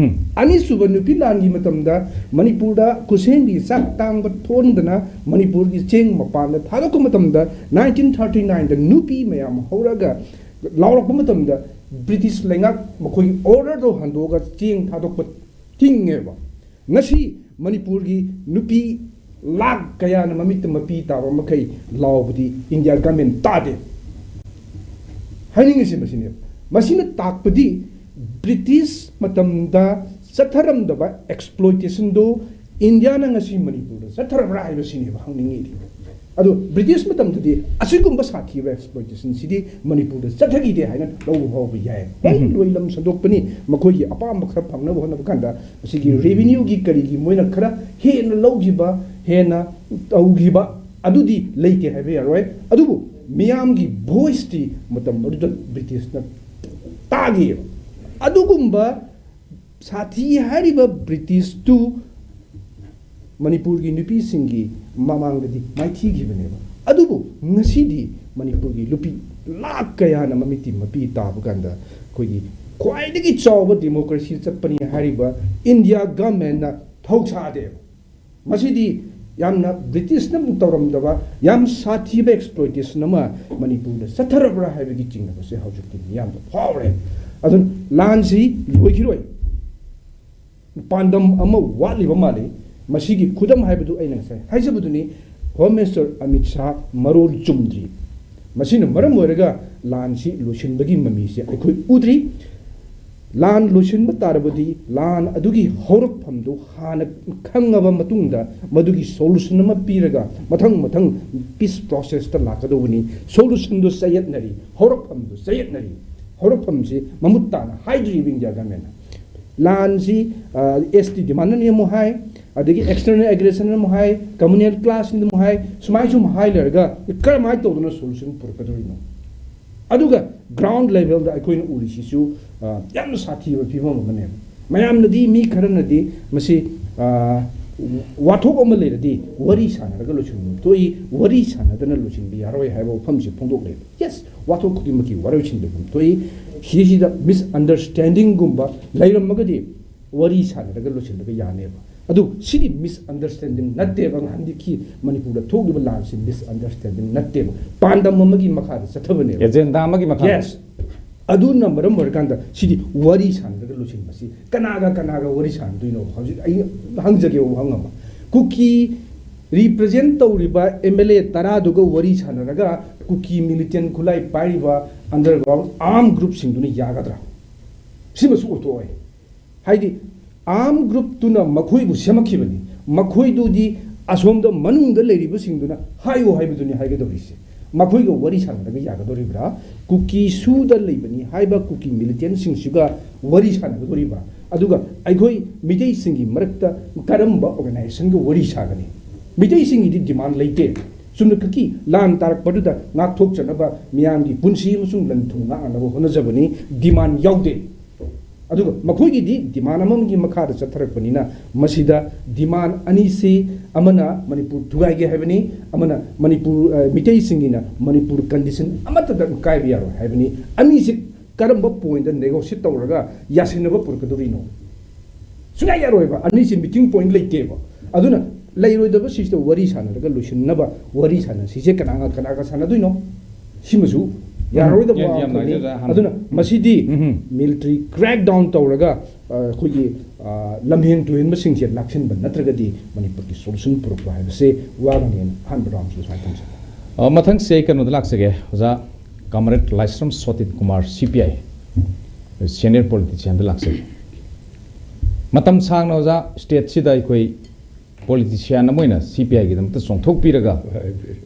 ꯑꯅꯤꯁꯨꯕ ꯅꯨꯄꯤ ꯂꯥꯟꯒꯤ ꯃꯇꯝꯗ ꯃꯅꯤꯄꯨꯔꯗ ꯈꯨꯠꯁꯦꯝꯒꯤ ꯆꯥꯛ ꯇꯥꯡꯕ ꯊꯣꯛꯍꯟꯗꯅ ꯃꯅꯤꯄꯨꯔꯒꯤ ꯆꯦꯡ ꯃꯄꯥꯟꯗ ꯊꯥꯗꯣꯛꯄ ꯃꯇꯝꯗ nineteen thirty nineꯗ ꯅꯨꯄꯤ ꯃꯌꯥꯝ ꯍꯧꯔꯒ ꯂꯥꯎꯔꯛꯄ ꯃꯇꯝꯗ British ꯂꯩꯉꯥꯛ ꯃꯈꯣꯏꯒꯤ orderꯗꯣ ꯍꯟꯗꯣꯛꯑꯒ ꯆꯦꯡ ꯊꯥꯗꯣꯛꯄ ꯊꯤꯡꯉꯦꯕ꯫ ꯉꯁꯤ ꯃꯅꯤꯄꯨꯔꯒꯤ ꯅꯨꯄꯤ ꯂꯥꯛ ꯀꯌꯥꯅ ꯃꯃꯤꯠꯇ ꯃꯄꯤ ꯇꯥꯕ ꯃꯈꯩ ꯂꯥꯎꯕꯗꯤ ꯏꯟꯗꯤꯌꯥ ꯒꯃꯦꯟ ꯇꯥꯗꯦ꯫ ꯍꯥꯏꯅꯤꯡꯉꯤꯁꯤ ꯃꯁꯤꯅꯦꯕ꯫ ꯃꯁꯤꯅ ꯇꯥꯛꯄꯗꯤ ꯕ꯭ꯔꯤꯇꯤꯁ ꯃꯇꯝꯗ ꯆꯠꯊꯔꯝꯗꯕ ꯑꯦꯛꯁꯄ꯭ꯂꯣꯏꯇꯦꯁꯟꯗꯨ ꯏꯟꯗꯤꯌꯥꯅ ꯉꯁꯤ ꯃꯅꯤꯄꯨꯔꯗ ꯆꯠꯊꯔꯕ꯭ꯔꯥ ꯍꯥꯏꯕꯁꯤꯅꯦꯕ ꯍꯪꯅꯤꯡꯉꯤꯗꯤ꯫ ꯑꯗꯣ ꯕ꯭ꯔꯤꯇꯤꯁ ꯃꯇꯝꯗꯗꯤ ꯑꯁꯤꯒꯨꯝꯕ ꯁꯥꯊꯤꯕ ꯑꯦꯛꯁꯄ꯭ꯂꯣꯏꯇꯦꯁꯟꯁꯤꯗꯤ ꯃꯅꯤꯄꯨꯔꯗ ꯆꯠꯊꯈꯤꯗꯦ ꯍꯥꯏꯅ ꯂꯧꯕ ꯐꯥꯎꯕ ꯌꯥꯏ꯫ ꯎꯝ꯫ ꯂꯣꯏ ꯂꯝ ꯁꯟꯗꯣꯛꯄꯅꯤ, ꯃꯈꯣꯏꯒꯤ ꯑꯄꯥꯝꯕ ꯈꯔ ꯐꯪꯅꯕ ꯍꯣꯠꯅꯕ ꯀꯥꯟꯗ ꯑꯁꯤꯒꯤ ꯔꯦꯚꯤꯅ꯭ꯌꯨꯒꯤ ꯀꯔꯤꯒꯤ ꯃꯣꯏꯅ ꯈꯔ ꯍꯦꯟꯅ ꯂꯧꯈꯤꯕ, ꯍꯦꯟꯅ ꯇꯧꯈꯤꯕ ꯑꯗꯨꯗꯤ ꯂꯩꯇꯦ ꯍꯥꯏꯕ ꯌꯥꯔꯣꯏ꯫ ꯑꯗꯨꯕꯨ ꯃꯤꯌꯥꯝꯒꯤ ꯚꯣꯏꯁꯇꯤ ꯃꯇꯝ ꯑꯗꯨꯗ ꯕ꯭ꯔꯤꯇꯤꯁꯅ ꯇꯥꯈꯤꯑꯕ꯫ ꯑꯗꯨꯒꯨꯝꯕ ꯁꯥꯊꯤ ꯍꯥꯏꯔꯤꯕ ꯕ꯭ꯔꯤꯇꯤꯁꯇꯨ ꯃꯅꯤꯄꯨꯔꯒꯤ ꯅꯨꯄꯤꯁꯤꯡꯒꯤ ꯃꯃꯥꯡꯗꯗꯤ ꯃꯥꯏꯊꯤꯈꯤꯕꯅꯦꯕ꯫ ꯑꯗꯨꯕꯨ ꯉꯁꯤꯗꯤ ꯃꯅꯤꯄꯨꯔꯒꯤ ꯅꯨꯄꯤ ꯂꯥꯛ ꯀꯌꯥꯅ ꯃꯃꯤꯠꯇꯤ ꯃꯄꯤ ꯇꯥꯕ ꯀꯥꯟꯗ ꯑꯩꯈꯣꯏꯒꯤ ꯈ꯭ꯋꯥꯏꯗꯒꯤ ꯆꯥꯎꯕ ꯗꯦꯃꯣꯀ꯭ꯔꯦꯁꯤ ꯆꯠꯄꯅꯤ ꯍꯥꯏꯔꯤꯕ ꯏꯟꯗꯤꯌꯥ ꯒꯃꯦꯟꯅ ꯊꯧꯁꯥꯗꯦꯕ꯫ ꯃꯁꯤꯗꯤ ꯌꯥꯝꯅ ꯕ꯭ꯔꯤꯇꯤꯁꯅ ꯑꯃꯨꯛ ꯇꯧꯔꯝꯗꯕ ꯌꯥꯝ ꯁꯥꯊꯤꯕ ꯑꯦꯛꯁꯄ꯭ꯂꯣꯏꯇꯦꯁꯟ ꯑꯃ ꯃꯅꯤꯄꯨꯔꯗ ꯆꯠꯊꯔꯕ꯭ꯔꯥ ꯍꯥꯏꯕꯒꯤ ꯆꯤꯡꯅꯕꯁꯦ ꯍꯧꯖꯤꯛꯇꯤ ꯃꯤꯌꯥꯝꯗ ꯐꯥꯎꯔꯦ꯫ ꯑꯗꯨꯅ ꯂꯥꯟꯁꯤ ꯂꯣꯏꯈꯤꯔꯣꯏ꯫ ꯄꯥꯟꯗꯝ ꯑꯃ ꯋꯥꯠꯂꯤꯕ ꯃꯥꯜꯂꯤ꯫ ꯃꯁꯤꯒꯤ ꯈꯨꯗꯝ ꯍꯥꯏꯕꯗꯨ ꯑꯩꯅ ꯉꯁꯥꯏ ꯍꯥꯏꯖꯕꯗꯨꯅꯤ, ꯍꯣꯝ ꯃꯤꯅꯤꯁꯇꯔ ꯑꯃꯤꯠ ꯁꯥꯍ ꯃꯔꯣꯜ ꯆꯨꯝꯗ꯭ꯔꯤ꯫ ꯃꯁꯤꯅ ꯃꯔꯝ ꯑꯣꯏꯔꯒ ꯂꯥꯟꯁꯤ ꯂꯣꯏꯁꯤꯟꯕꯒꯤ ꯃꯃꯤꯁꯦ ꯑꯩꯈꯣꯏ ꯎꯗ꯭ꯔꯤ꯫ ꯂꯥꯟ ꯂꯣꯏꯁꯤꯟꯕ ꯇꯥꯔꯕꯗꯤ ꯂꯥꯟ ꯑꯗꯨꯒꯤ ꯍꯧꯔꯛꯐꯝꯗꯨ ꯍꯥꯟꯅ ꯈꯪꯉꯕ ꯃꯇꯨꯡꯗ ꯃꯗꯨꯒꯤ ꯁꯣꯂꯨꯁꯟ ꯑꯃ ꯄꯤꯔꯒ ꯃꯊꯪ ꯃꯊꯪ ꯄꯤꯁ ꯄ꯭ꯔꯣꯁꯦꯁꯇ ꯂꯥꯛꯀꯗꯧꯕꯅꯤ꯫ ꯁꯣꯂꯨꯁꯟꯗꯨ ꯆꯌꯦꯠꯅꯔꯤ, ꯍꯧꯔꯛꯐꯝꯗꯨ ꯆꯌꯦꯠꯅꯔꯤ꯫ ꯍꯧꯔꯛꯐꯝꯁꯤ ꯃꯃꯨꯠ ꯇꯥꯅ ꯍꯥꯏꯗ꯭ꯔꯤꯕ ꯏꯟꯗꯤꯌꯥ ꯒꯃꯦꯟꯅ꯫ ꯂꯥꯟꯁꯤ, ꯑ, ꯑꯦꯁ ꯇꯤ ꯗꯤꯃꯥꯟꯅꯅꯤ ꯑꯃꯨꯛ ꯍꯥꯏ, ꯑꯗꯒꯤ ꯑꯦꯛꯁꯇꯔꯅꯦꯜ ꯑꯦꯒ꯭ꯔꯦꯁꯟ ꯑꯃꯨꯛ ꯍꯥꯏ, ꯀꯝꯃꯨꯅꯦꯜ ꯀ꯭ꯂꯥꯁꯅꯤ ꯑꯃꯨꯛ ꯍꯥꯏ, ꯁꯨꯃꯥꯏ ꯁꯨꯝ ꯍꯥꯏ ꯂꯩꯔꯒ ꯀꯔꯝꯍꯥꯏꯅ ꯇꯧꯗꯅ ꯁꯣꯂꯨꯁꯟ ꯄꯨꯔꯛꯀꯗꯧꯔꯤꯅꯣ? ꯑꯗꯨꯒ ꯒ꯭ꯔꯥꯎꯟ ꯂꯦꯚꯦꯜꯗ ꯑꯩꯈꯣꯏꯅ ꯎꯔꯤꯁꯤꯁꯨ, ꯑ, ꯌꯥꯝꯅ ꯁꯥꯊꯤꯕ ꯐꯤꯕꯝ ꯑꯃꯅꯦꯕ꯫ ꯃꯌꯥꯝꯅꯗꯤ, ꯃꯤ ꯈꯔꯅꯗꯤ ꯃꯁꯤ, ꯑ, ꯋꯥꯊꯣꯛ ꯑꯃ ꯂꯩꯔꯗꯤ ꯋꯥꯔꯤ ꯁꯥꯟꯅꯔꯒ ꯂꯣꯏꯁꯤꯟꯐꯝ ꯊꯣꯛꯏ, ꯋꯥꯔꯤ ꯁꯥꯟꯅꯗꯅ ꯂꯣꯏꯁꯤꯟꯕ ꯌꯥꯔꯣꯏ ꯍꯥꯏꯕ ꯋꯥꯐꯝꯁꯤ ꯐꯣꯡꯗꯣꯛꯂꯦꯕ꯫ ꯌꯦꯁ, ꯋꯥꯊꯣꯛ ꯈꯨꯗꯤꯡꯃꯛꯀꯤ ꯋꯥꯔꯣꯏꯁꯤꯟ ꯂꯩꯐꯝ ꯊꯣꯛꯏ꯫ ꯁꯤꯁꯤꯗ ꯃꯤꯁꯑꯟꯗꯔꯁꯇꯦꯟꯗꯤꯡꯒꯨꯝꯕ ꯂꯩꯔꯝꯃꯒꯗꯤ ꯋꯥꯔꯤ ꯁꯥꯟꯅꯔꯒ ꯂꯣꯏꯁꯤꯜꯂꯒ ꯌꯥꯅꯦꯕ꯫ ꯑꯗꯨ ꯁꯤꯗꯤ ꯃꯤꯁꯑꯟꯗꯔꯁꯇꯦꯟꯗꯤꯡ ꯅꯠꯇꯦꯕ꯫ ꯍꯟꯗꯛꯀꯤ ꯃꯅꯤꯄꯨꯔꯗ ꯊꯣꯛꯂꯤꯕ ꯂꯥꯟꯁꯤ ꯃꯤꯁꯑꯟꯗꯔꯁꯇꯦꯟꯗꯤꯡ ꯅꯠꯇꯦꯕ, ꯄꯥꯟꯗꯝ ꯑꯃꯒꯤ ꯃꯈꯥꯗ ꯆꯠꯊꯕꯅꯦꯕ꯫ ꯑꯦꯖꯦꯟꯗꯥ ꯑꯃꯒꯤ ꯃꯈꯥꯗ꯫ ꯌꯦꯁ꯫ ꯑꯗꯨꯅ ꯃꯔꯝ ꯑꯣꯏꯔꯀꯥꯟꯗ ꯁꯤꯗꯤ ꯋꯥꯔꯤ ꯁꯥꯟꯅꯔꯒ ꯂꯣꯏꯁꯤꯟꯕꯁꯤ ꯀꯅꯥꯒ ꯀꯅꯥꯒ ꯋꯥꯔꯤ ꯁꯥꯟꯅꯗꯣꯏꯅꯣ? ꯍꯧꯖꯤꯛ ꯑꯩ ꯍꯪꯖꯒꯦ ꯋꯥꯍꯪ ꯑꯃ꯫ ꯀꯨꯀꯤ ꯔꯤꯄ꯭ꯔꯖꯦꯟ ꯇꯧꯔꯤꯕ ꯑꯦꯝ ꯑꯦꯜ ꯑꯦ ꯇꯔꯥꯗꯨꯒ ꯋꯥꯔꯤ ꯁꯥꯟꯅꯔꯒ ꯀꯨꯀꯤ ꯃꯤꯂꯤꯇꯦꯟ ꯈꯨꯠꯂꯥꯏ ꯄꯥꯏꯔꯤꯕ ꯑꯟꯗꯔꯒ꯭ꯔꯥꯎꯟ ꯑꯥꯔꯝ ꯒ꯭ꯔꯨꯞꯁꯤꯡꯗꯨꯅ ꯌꯥꯒꯗ꯭ꯔꯥ? ꯁꯤꯃꯁꯨ ꯎꯊꯣꯛꯑꯣꯏ꯫ ꯍꯥꯏꯗꯤ ꯑꯥꯔꯝ ꯒ꯭ꯔꯨꯞꯇꯨꯅ ꯃꯈꯣꯏꯕꯨ ꯁꯦꯝꯃꯛꯈꯤꯕꯅꯤ, ꯃꯈꯣꯏꯗꯨꯗꯤ ꯑꯁꯣꯝꯗ ꯃꯅꯨꯡꯗ ꯂꯩꯔꯤꯕꯁꯤꯡꯗꯨꯅ ꯍꯥꯏꯌꯨ ꯍꯥꯏꯕꯗꯨꯅꯤ ꯍꯥꯏꯒꯗꯧꯔꯤꯁꯦ꯫ ꯃꯈꯣꯏꯒ ꯋꯥꯔꯤ ꯁꯥꯟꯅꯔꯒ ꯌꯥꯒꯗꯧꯔꯤꯕ꯭ꯔꯥ? ꯀꯨꯀꯤ ꯁꯨꯗ ꯂꯩꯕꯅꯤ ꯍꯥꯏꯕ ꯀꯨꯀꯤ ꯃꯤꯂꯤꯇꯦꯟꯁꯤꯡꯁꯤꯒ ꯋꯥꯔꯤ ꯁꯥꯟꯅꯒꯗꯧꯔꯤꯕ꯭ꯔꯥ? ꯑꯗꯨꯒ ꯑꯩꯈꯣꯏ ꯃꯤꯇꯩꯁꯤꯡꯒꯤ ꯃꯔꯛꯇ ꯀꯔꯝꯕ ꯑꯣꯔꯒꯅꯥꯏꯖꯦꯁꯟꯒ ꯋꯥꯔꯤ ꯁꯥꯒꯅꯤ? ꯃꯤꯇꯩꯁꯤꯡꯒꯤꯗꯤ ꯗꯤꯃꯥꯟ ꯂꯩꯇꯦ꯫ ꯆꯨꯝꯅꯈꯛꯀꯤ ꯂꯥꯟ ꯇꯥꯔꯛꯄꯗꯨꯗ ꯉꯥꯛꯊꯣꯛꯆꯅꯕ, ꯃꯤꯌꯥꯝꯒꯤ ꯄꯨꯟꯁꯤ ꯑꯃꯁꯨꯡ ꯂꯟ ꯊꯨꯝ ꯉꯥꯛꯅꯅꯕ ꯍꯣꯠꯅꯖꯕꯅꯤ, ꯗꯤꯃꯥꯟ ꯌꯥꯎꯗꯦ꯫ ꯑꯗꯨꯒ ꯃꯈꯣꯏꯒꯤꯗꯤ ꯗꯤꯃꯥꯟ ꯑꯃꯒꯤ ꯃꯈꯥꯗ ꯆꯠꯊꯔꯛꯄꯅꯤꯅ, ꯃꯁꯤꯗ ꯗꯤꯃꯥꯟ ꯑꯅꯤꯁꯤ, ꯑꯃꯅ ꯃꯅꯤꯄꯨꯔ ꯊꯨꯒꯥꯏꯒꯦ ꯍꯥꯏꯕꯅꯤ, ꯑꯃꯅ ꯃꯅꯤꯄꯨꯔ, ꯑ, ꯃꯤꯇꯩꯁꯤꯡꯒꯤꯅ ꯃꯅꯤꯄꯨꯔ ꯀꯟꯗꯤꯁꯟ ꯑꯃꯠꯇꯗ ꯀꯥꯏꯕ ꯌꯥꯔꯣꯏ ꯍꯥꯏꯕꯅꯤ꯫ ꯑꯅꯤꯁꯤ ꯀꯔꯝꯕ ꯄꯣꯏꯟꯗ ꯅꯦꯒꯣꯁꯤꯌꯦꯠ ꯇꯧꯔꯒ ꯌꯥꯁꯤꯟꯅꯕ ꯄꯨꯔꯛꯀꯗꯧꯔꯤꯅꯣ? ꯁꯨꯡꯌꯥ ꯌꯥꯔꯣꯏꯕ꯫ ꯑꯅꯤꯁꯤ ꯃꯤꯇꯤꯡ ꯄꯣꯏꯟ ꯂꯩꯇꯦꯕ꯫ ꯑꯗꯨꯅ ꯂꯩꯔꯣꯏꯗꯕ ꯁꯤꯁꯤꯗ ꯋꯥꯔꯤ ꯁꯥꯟꯅꯔꯒ ꯂꯣꯏꯁꯤꯟꯅꯕ ꯋꯥꯔꯤ ꯁꯥꯟꯅꯁꯤꯁꯦ꯫ ꯀꯅꯥꯒ, ꯀꯅꯥꯒ ꯁꯥꯟꯅꯗꯣꯏꯅꯣ? ꯁꯤꯃꯁꯨ ꯌꯥꯔꯔꯣꯏꯗꯕ ꯌꯥꯝ, ꯌꯥꯝ ꯋꯥꯐꯝꯅꯤ꯫ ꯅꯨꯡꯉꯥꯏꯖꯔꯦ, ꯑꯣꯖꯥ꯫ ꯑꯗꯨꯅ ꯃꯁꯤꯗꯤ ꯎꯝ꯫ ꯃꯤꯂꯤꯇꯔꯤ ꯀ꯭ꯔꯦꯛ ꯗꯥꯎꯟ ꯇꯧꯔꯒ, ꯑ, ꯑꯩꯈꯣꯏꯒꯤ, ꯑ, ꯂꯝꯍꯦꯟ ꯇꯨꯍꯦꯟꯕꯁꯤꯡꯁꯦ ꯂꯥꯛꯁꯤꯟꯕ ꯅꯠꯇ꯭ꯔꯒꯗꯤ ꯃꯅꯤꯄꯨꯔꯒꯤ ꯁꯣꯂꯨꯁꯟ ꯄꯨꯔꯛꯄ ꯍꯥꯏꯕꯁꯦ ꯋꯥꯒꯅꯦꯅ ꯑꯍꯥꯟꯕ ꯔꯥꯎꯟꯁꯤꯗ ꯁꯨꯃꯥꯏꯅ ꯊꯝꯖꯒꯦ꯫ ꯑ, ꯃꯊꯪꯁꯦ ꯑꯩ ꯀꯩꯅꯣꯗ ꯂꯥꯛꯆꯒꯦ, ꯑꯣꯖꯥ ꯀꯃꯔꯦꯗ ꯂꯥꯏꯁ꯭ꯔꯝ ꯁꯣꯇꯤꯟ ꯀꯨꯃꯥꯔ, ꯁꯤ ꯄꯤ ꯑꯥꯏ, ꯁꯦꯅꯤꯌꯔ ꯄꯣꯂꯤꯇꯤꯁꯤꯌꯥꯟꯗ ꯂꯥꯛꯆꯒꯦ꯫ ꯃꯇꯝ ꯁꯥꯡꯅ ꯑꯣꯖꯥ, ꯁ꯭ꯇꯦꯠꯁꯤꯗ ꯑꯩꯈꯣꯏ ꯄꯣꯂꯤꯇꯤꯁꯤꯌꯥꯟ ꯑꯃ ꯑꯣꯏꯅ ꯁꯤ ꯄꯤ ꯑꯥꯏꯒꯤꯗꯃꯛꯇ ꯆꯣꯡꯊꯣꯛꯄꯤꯔꯒ,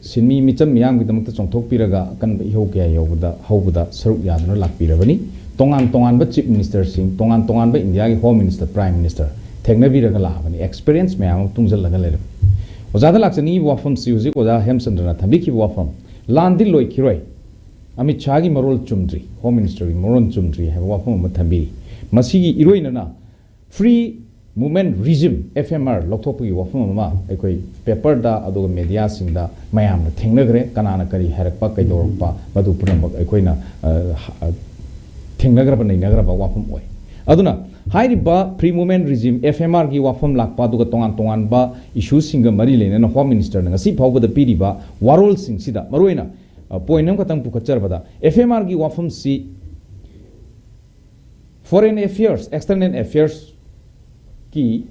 ꯁꯤꯟꯃꯤ ꯃꯤꯆꯝ ꯃꯤꯌꯥꯝꯒꯤꯗꯃꯛꯇ ꯆꯣꯡꯊꯣꯛꯄꯤꯔꯒ ꯑꯀꯟꯕ ꯏꯍꯧ ꯀꯌꯥ ꯌꯧꯕꯗ, ꯍꯧꯕꯗ ꯁꯔꯨꯛ ꯌꯥꯗꯨꯅ ꯂꯥꯛꯄꯤꯔꯕꯅꯤ꯫ ꯇꯣꯉꯥꯟ ꯇꯣꯉꯥꯟꯕ ꯆꯤꯐ ꯃꯤꯅꯤꯁꯇꯔꯁꯤꯡ, ꯇꯣꯉꯥꯟ ꯇꯣꯉꯥꯟꯕ ꯏꯟꯗꯤꯌꯥꯒꯤ ꯍꯣꯝ ꯃꯤꯅꯤꯁꯇꯔ, ꯄ꯭ꯔꯥꯏꯝ ꯃꯤꯅꯤꯁꯇꯔ ꯊꯦꯡꯅꯕꯤꯔꯒ ꯂꯥꯛꯑꯕꯅꯤ꯫ ꯑꯦꯛꯁꯄꯤꯔꯤꯌꯦꯟꯁ ꯃꯌꯥꯝ ꯑꯃ ꯇꯨꯡꯁꯤꯜꯂꯒ ꯂꯩꯔꯕꯅꯤ꯫ ꯑꯣꯖꯥꯗ ꯂꯥꯛꯆꯅꯤꯡꯉꯤꯕ ꯋꯥꯐꯝꯁꯤ ꯍꯧꯖꯤꯛ ꯑꯣꯖꯥ ꯍꯦꯝꯆꯟꯗ꯭ꯔꯅ ꯊꯝꯕꯤꯈꯤꯕ ꯋꯥꯐꯝ, "ꯂꯥꯟꯗꯤ ꯂꯣꯏꯈꯤꯔꯣꯏ, ꯑꯃꯤꯠ ꯁꯥꯍꯒꯤ ꯃꯔꯣꯜ ꯆꯨꯝꯗ꯭ꯔꯤ, ꯍꯣꯝ ꯃꯤꯅꯤꯁꯇꯔꯒꯤ ꯃꯔꯣꯜ ꯆꯨꯝꯗ꯭ꯔꯤ" ꯍꯥꯏꯕ ꯋꯥꯐꯝ ꯑꯃ ꯊꯝꯕꯤꯔꯤ꯫ ꯃꯁꯤꯒꯤ ꯏꯔꯣꯏꯅꯅ free movement regime, F M R, ꯂꯧꯊꯣꯛꯄꯒꯤ ꯋꯥꯐꯝ ꯑꯃ ꯑꯩꯈꯣꯏ ꯄꯦꯄꯔꯗ ꯑꯗꯨꯒ ꯃꯦꯗꯤꯌꯥꯁꯤꯡꯗ ꯃꯌꯥꯝꯅ ꯊꯦꯡꯅꯈ꯭ꯔꯦ꯫ ꯀꯅꯥꯅ ꯀꯔꯤ ꯍꯥꯏꯔꯛꯄ, ꯀꯩꯗꯧꯔꯛꯄ, ꯃꯗꯨ ꯄꯨꯝꯅꯃꯛ ꯑꯩꯈꯣꯏꯅ, ꯑ, ꯍ-, ꯑ, ꯊꯦꯡꯅꯈ꯭ꯔꯕ, ꯅꯩꯅꯈ꯭ꯔꯕ ꯋꯥꯐꯝ ꯑꯣꯏ꯫ ꯑꯗꯨꯅ ꯍꯥꯏꯔꯤꯕ free movement regime, F M ꯑꯥꯔꯒꯤ ꯋꯥꯐꯝ ꯂꯥꯛꯄ, ꯑꯗꯨꯒ ꯇꯣꯉꯥꯟ ꯇꯣꯉꯥꯟꯕ ꯏꯁꯨꯁꯤꯡꯒ ꯃꯔꯤ ꯂꯩꯅꯅ ꯍꯣꯝ ꯃꯤꯅꯤꯁꯇꯔꯅ ꯉꯁꯤ ꯐꯥꯎꯕꯗ ꯄꯤꯔꯤꯕ ꯋꯥꯔꯣꯜꯁꯤꯡꯁꯤꯗ, ꯃꯔꯨꯑꯣꯏꯅ, ꯑ, ꯄꯣꯏꯟꯠ ꯑꯃꯈꯛꯇꯪ ꯄꯨꯈꯠꯆꯔꯕꯗ, ꯑꯦꯐ ꯑꯦꯝ ꯑꯥꯔꯒꯤ ꯋꯥꯐꯝꯁꯤ ꯐꯣꯔꯦꯟ ꯑꯦꯐꯤꯌꯔꯁ, ꯑꯦꯛꯁꯇꯔꯅꯦꯜ ꯑꯦꯐꯤꯌꯔꯁꯀꯤ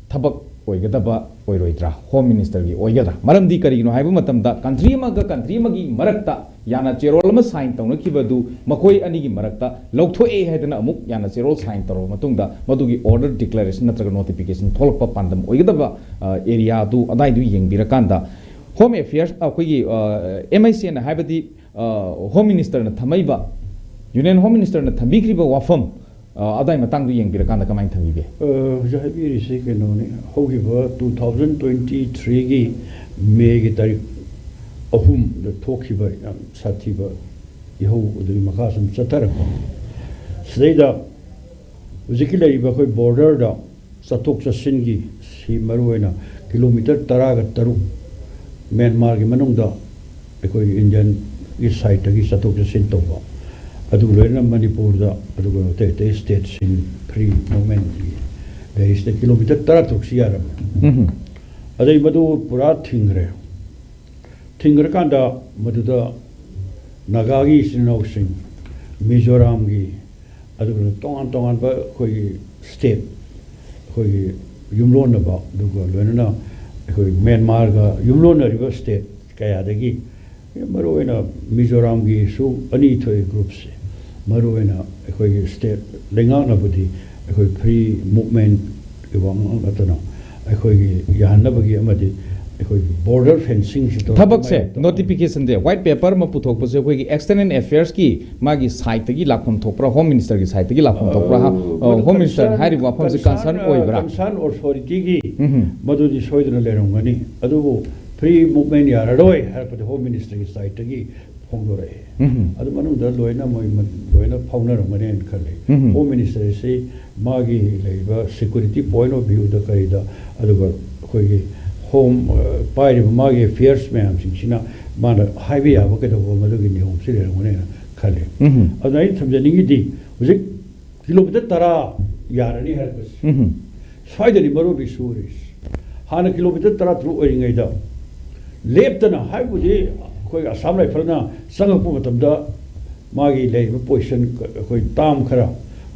ꯊꯕꯛ ꯑꯣꯏꯒꯗꯕ ꯑꯣꯏꯔꯣꯏꯗ꯭ꯔꯥ? ꯍꯣꯝ ꯃꯤꯅꯤꯁꯇꯔꯒꯤ ꯑꯣꯏꯒꯗ꯭ꯔꯥ? ꯃꯔꯝꯗꯤ ꯀꯔꯤꯒꯤꯅꯣ ꯍꯥꯏꯕ ꯃꯇꯝꯗ, ꯀꯟꯇ꯭ꯔꯤ ꯑꯃꯒ ꯀꯟꯇ꯭ꯔꯤ ꯑꯃꯒꯤ ꯃꯔꯛꯇ ꯌꯥꯅ ꯆꯦꯔꯣꯜ ꯑꯃ ꯁꯥꯏꯟ ꯇꯧꯅꯈꯤꯕꯗꯨ ꯃꯈꯣꯏ ꯑꯅꯤꯒꯤ ꯃꯔꯛꯇ ꯂꯧꯊꯣꯛꯑꯦ ꯍꯥꯏꯗꯅ ꯑꯃꯨꯛ ꯌꯥꯅ ꯆꯦꯔꯣꯜ ꯁꯥꯏꯟ ꯇꯧꯔꯕ ꯃꯇꯨꯡꯗ, ꯃꯗꯨꯒꯤ ꯑꯣꯔꯗꯔ ꯗꯤꯀ꯭ꯂꯥꯔꯦꯁꯟ ꯅꯠꯇ꯭ꯔꯒ ꯅꯣꯇꯤꯐꯤꯀꯦꯁꯟ ꯊꯣꯛꯂꯛꯄ ꯄꯥꯟꯗꯝ ꯑꯣꯏꯒꯗꯕ ꯑꯦꯔꯤꯌꯥꯗꯨ ꯑꯗꯥꯏꯗꯨ ꯌꯦꯡꯕꯤꯔꯀꯥꯟꯗ, ꯍꯣꯝ ꯑꯦꯐꯤꯌꯔꯁ, ꯑꯩꯈꯣꯏꯒꯤ ꯑꯦꯝ ꯑꯥꯏ ꯁꯤ ꯑꯦꯅ ꯍꯥꯏꯕꯗꯤ ꯍꯣꯝ ꯃꯤꯅꯤꯁꯇꯔꯅ ꯊꯝꯃꯛꯏꯕ, ꯌꯨꯅꯤꯌꯟ ꯍꯣꯝ ꯃꯤꯅꯤꯁꯇꯔꯅ ꯊꯝꯕꯤꯈ꯭ꯔꯤꯕ ꯋꯥꯐꯝ ꯑ, ꯑꯗꯥꯏ ꯃꯇꯥꯡꯗꯣ ꯌꯦꯡꯕꯤꯔꯀꯥꯟꯗ ꯀꯃꯥꯏꯅ ꯊꯝꯕꯤꯒꯦ? ꯑ, ꯍꯧꯖꯤꯛ ꯍꯥꯏꯕꯤꯔꯤꯁꯤ ꯀꯩꯅꯣꯅꯤ, ꯍꯧꯈꯤꯕ ꯇꯨ ꯊꯥꯎꯖꯟ ꯇ꯭ꯋꯦꯟꯇꯤ ꯊ꯭ꯔꯤꯒꯤ ꯃꯦꯒꯤ ꯇꯥꯔꯤꯛ ꯑꯍꯨꯝꯗ ꯊꯣꯛꯈꯤꯕ ꯌꯥꯝ ꯁꯥꯊꯤꯕ ꯏꯍꯧ, ꯑꯗꯨꯒꯤ ꯃꯈꯥ ꯁꯨꯝ ꯆꯠꯊꯔꯛꯄ꯫ ꯁꯤꯗꯩꯗ ꯍꯧꯖꯤꯛꯀꯤ ꯂꯩꯔꯤꯕ ꯑꯩꯈꯣꯏ ꯕꯣꯔꯗꯔꯗ ꯆꯠꯊꯣꯛ ꯆꯠꯁꯤꯟꯒꯤ ꯁꯤ ꯃꯔꯨꯑꯣꯏꯅ ꯀꯤꯂꯣꯃꯤꯇꯔ ꯇꯔꯥꯒ ꯇꯔꯨꯛ ꯃ꯭ꯌꯥꯟꯃꯥꯔꯒꯤ ꯃꯅꯨꯡꯗ ꯑꯩꯈꯣꯏ ꯏꯟꯗꯤꯌꯟꯒꯤ ꯁꯥꯏꯠꯇꯒꯤ ꯆꯠꯊꯣꯛ ꯆꯠꯁꯤꯟ ꯇꯧꯕ, ꯑꯗꯨꯒ ꯂꯣꯏꯅꯅ ꯃꯅꯤꯄꯨꯔꯗ, ꯑꯗꯨꯒ ꯑꯇꯩ ꯑꯇꯩ ꯁ꯭ꯇꯦꯠꯁꯤꯡ ꯐ꯭ꯔꯤ ꯃꯨꯞꯃꯦꯟꯒꯤ ꯂꯩꯔꯤꯁꯤꯗ ꯀꯤꯂꯣꯃꯤꯇꯔ ꯇꯔꯥ ꯇꯔꯨꯛꯁꯤ ꯌꯥꯔꯝꯃꯦ꯫ ꯎꯝ꯫ ꯑꯗꯩ ꯃꯗꯨ ꯄꯨꯔꯥ ꯊꯤꯡꯈ꯭ꯔꯦ꯫ ꯊꯤꯡꯈ꯭ꯔꯀꯥꯟꯗ ꯃꯗꯨꯗ ꯅꯥꯒꯥꯒꯤ ꯏꯆꯤꯟ ꯏꯅꯥꯎꯁꯤꯡ, ꯃꯤꯖꯣꯔꯥꯝꯒꯤ, ꯑꯗꯨꯒ ꯇꯣꯉꯥꯟ ꯇꯣꯉꯥꯟꯕ ꯑꯩꯈꯣꯏꯒꯤ ꯁ꯭ꯇꯦꯠ, ꯑꯩꯈꯣꯏꯒꯤ ꯌꯨꯝꯂꯣꯟꯅꯕ, ꯑꯗꯨꯒ ꯂꯣꯏꯅꯅ ꯑꯩꯈꯣꯏ ꯃ꯭ꯌꯥꯟꯃꯥꯔꯒ ꯌꯨꯝꯂꯣꯟꯅꯔꯤꯕ ꯁ꯭ꯇꯦꯠ ꯀꯌꯥꯗꯒꯤ ꯃꯔꯨꯑꯣꯏꯅ ꯃꯤꯖꯣꯔꯥꯝꯒꯤꯁꯨ ꯑꯅꯤ ꯊꯣꯛꯑꯦ ꯒ꯭ꯔꯨꯞꯁꯦ꯫ ꯃꯔꯨꯑꯣꯏꯅ ꯑꯩꯈꯣꯏꯒꯤ ꯁ꯭ꯇꯦꯠ ꯂꯩꯉꯥꯛꯅꯕꯨꯗꯤ ꯑꯩꯈꯣꯏ ꯐ꯭ꯔꯤ ꯃꯨꯞꯃꯦꯟꯒꯤ ꯋꯥ ꯉꯥꯛ ꯅꯠꯇꯅ ꯑꯩꯈꯣꯏꯒꯤ ꯌꯥꯍꯟꯅꯕꯒꯤ ꯑꯃꯗꯤ ꯑꯩꯈꯣꯏꯒꯤ ꯕꯣꯔꯗꯔ ꯐꯦꯟꯁꯤꯡꯁꯤ ꯇꯧꯔꯒ ꯊꯕꯛꯁꯦ, ꯃꯥꯏ ꯅꯣꯇꯤꯐꯤꯀꯦꯁꯟꯁꯦ, ꯋꯥꯏꯠ ꯄꯦꯄꯔ ꯑꯃ ꯄꯨꯊꯣꯛꯄꯁꯦ ꯑꯩꯈꯣꯏꯒꯤ ꯑꯦꯛꯁꯇꯔꯅꯦꯜ ꯑꯦꯐꯤꯌꯔꯁꯀꯤ ꯃꯥꯒꯤ ꯁꯥꯏꯠꯇꯒꯤ ꯂꯥꯛꯐꯝ ꯊꯣꯛꯄ꯭ꯔꯥ, ꯍꯣꯝ ꯃꯤꯅꯤꯁꯇꯔꯒꯤ ꯁꯥꯏꯠꯇꯒꯤ ꯂꯥꯛꯐꯝ ꯊꯣꯛꯄ꯭ꯔꯥ? ꯍ-, ꯑ, ꯑ, ꯃꯗꯨ ꯍꯣꯝ ꯃꯤꯅꯤꯁꯇꯔ ꯀꯟꯁꯔꯟ, ꯍꯥꯏꯔꯤꯕ ꯋꯥꯐꯝꯁꯤ ꯀꯟꯁꯔꯟ, ꯀꯟꯁꯔꯟ ꯑ, ꯑꯣꯏꯕ꯭ꯔꯥ? ꯀꯟꯁꯔꯟ ꯑꯣꯊꯣꯔꯤꯇꯤꯒꯤ ꯎꯝ꯫ ꯃꯗꯨꯗꯤ ꯁꯣꯏꯗꯅ ꯂꯩꯔꯝꯒꯅꯤ꯫ ꯑꯗꯨꯕꯨ ꯐ꯭ꯔꯤ ꯃꯨꯞꯃꯦꯟ ꯌꯥꯔꯔꯣꯏ ꯍꯥꯏꯔꯛꯄꯗꯤ ꯍꯣꯝ ꯃꯤꯅꯤꯁꯇꯔꯒꯤ ꯁꯥꯏꯠꯇꯒꯤ ꯐꯣꯡꯗꯣꯔꯛꯑꯦ꯫ ꯎꯝ꯫ ꯑꯗꯨ ꯃꯅꯨꯡꯗ ꯂꯣꯏꯅ ꯃꯣꯏ ꯃ-, ꯂꯣꯏꯅ ꯐꯥꯎꯅꯔꯝꯒꯅꯦꯅ ꯈꯜꯂꯤ꯫ ꯎꯝ꯫ ꯍꯣꯝ ꯃꯤꯅꯤꯁꯇꯔꯁꯤ ꯃꯥꯒꯤ ꯂꯩꯔꯤꯕ ꯁꯦꯀ꯭ꯌꯨꯔꯤꯇꯤ ꯄꯣꯏꯟ ꯑꯣꯐ ꯚ꯭ꯌꯨꯗ ꯀꯔꯤꯗ, ꯑꯗꯨꯒ ꯑꯩꯈꯣꯏꯒꯤ ꯍꯣꯝ, ꯑ, ꯄꯥꯏꯔꯤꯕ ꯃꯥꯒꯤ ꯑꯦꯐꯤꯌꯔꯁ ꯃꯌꯥꯝꯁꯤꯡꯁꯤꯅ ꯃꯥꯅ ꯍꯥꯏꯕ ꯌꯥꯕ ꯀꯩꯗꯧꯕ ꯃꯗꯨꯒꯤ ꯅꯤꯌꯣꯝꯁꯤ ꯂꯩꯔꯝꯒꯅꯦꯅ ꯈꯜꯂꯤ꯫ ꯎꯝ꯫ ꯑꯗꯨꯅ ꯑꯩꯅ ꯊꯝꯖꯅꯤꯡꯉꯤꯗꯤ, ꯍꯧꯖꯤꯛ ꯀꯤꯂꯣꯃꯤꯇꯔ ꯇꯔꯥ ꯌꯥꯔꯅꯤ ꯍꯥꯏꯔꯛꯄꯁꯦ꯫ ꯎꯝ꯫ ꯁ꯭ꯋꯥꯏꯗꯅꯤ ꯃꯔꯨ ꯑꯣꯏꯕ ꯏꯁꯨ ꯑꯣꯏꯔꯤꯁꯦ꯫ ꯍꯥꯟꯅ ꯀꯤꯂꯣꯃꯤꯇꯔ ꯇꯔꯥ ꯇꯔꯨꯛ ꯑꯣꯏꯔꯤꯉꯩꯗ ꯂꯦꯞꯇꯅ, ꯍꯥꯏꯕꯗꯤ ꯑꯩꯈꯣꯏ ꯑꯁꯥꯝ ꯔꯥꯏꯐꯜꯅ ꯆꯪꯉꯛꯄ ꯃꯇꯝꯗ ꯃꯥꯒꯤ ꯂꯩꯔꯤꯕ ꯄꯣꯖꯤꯁꯟ, ꯑꯩꯈꯣꯏ ꯇꯥꯝ ꯈꯔ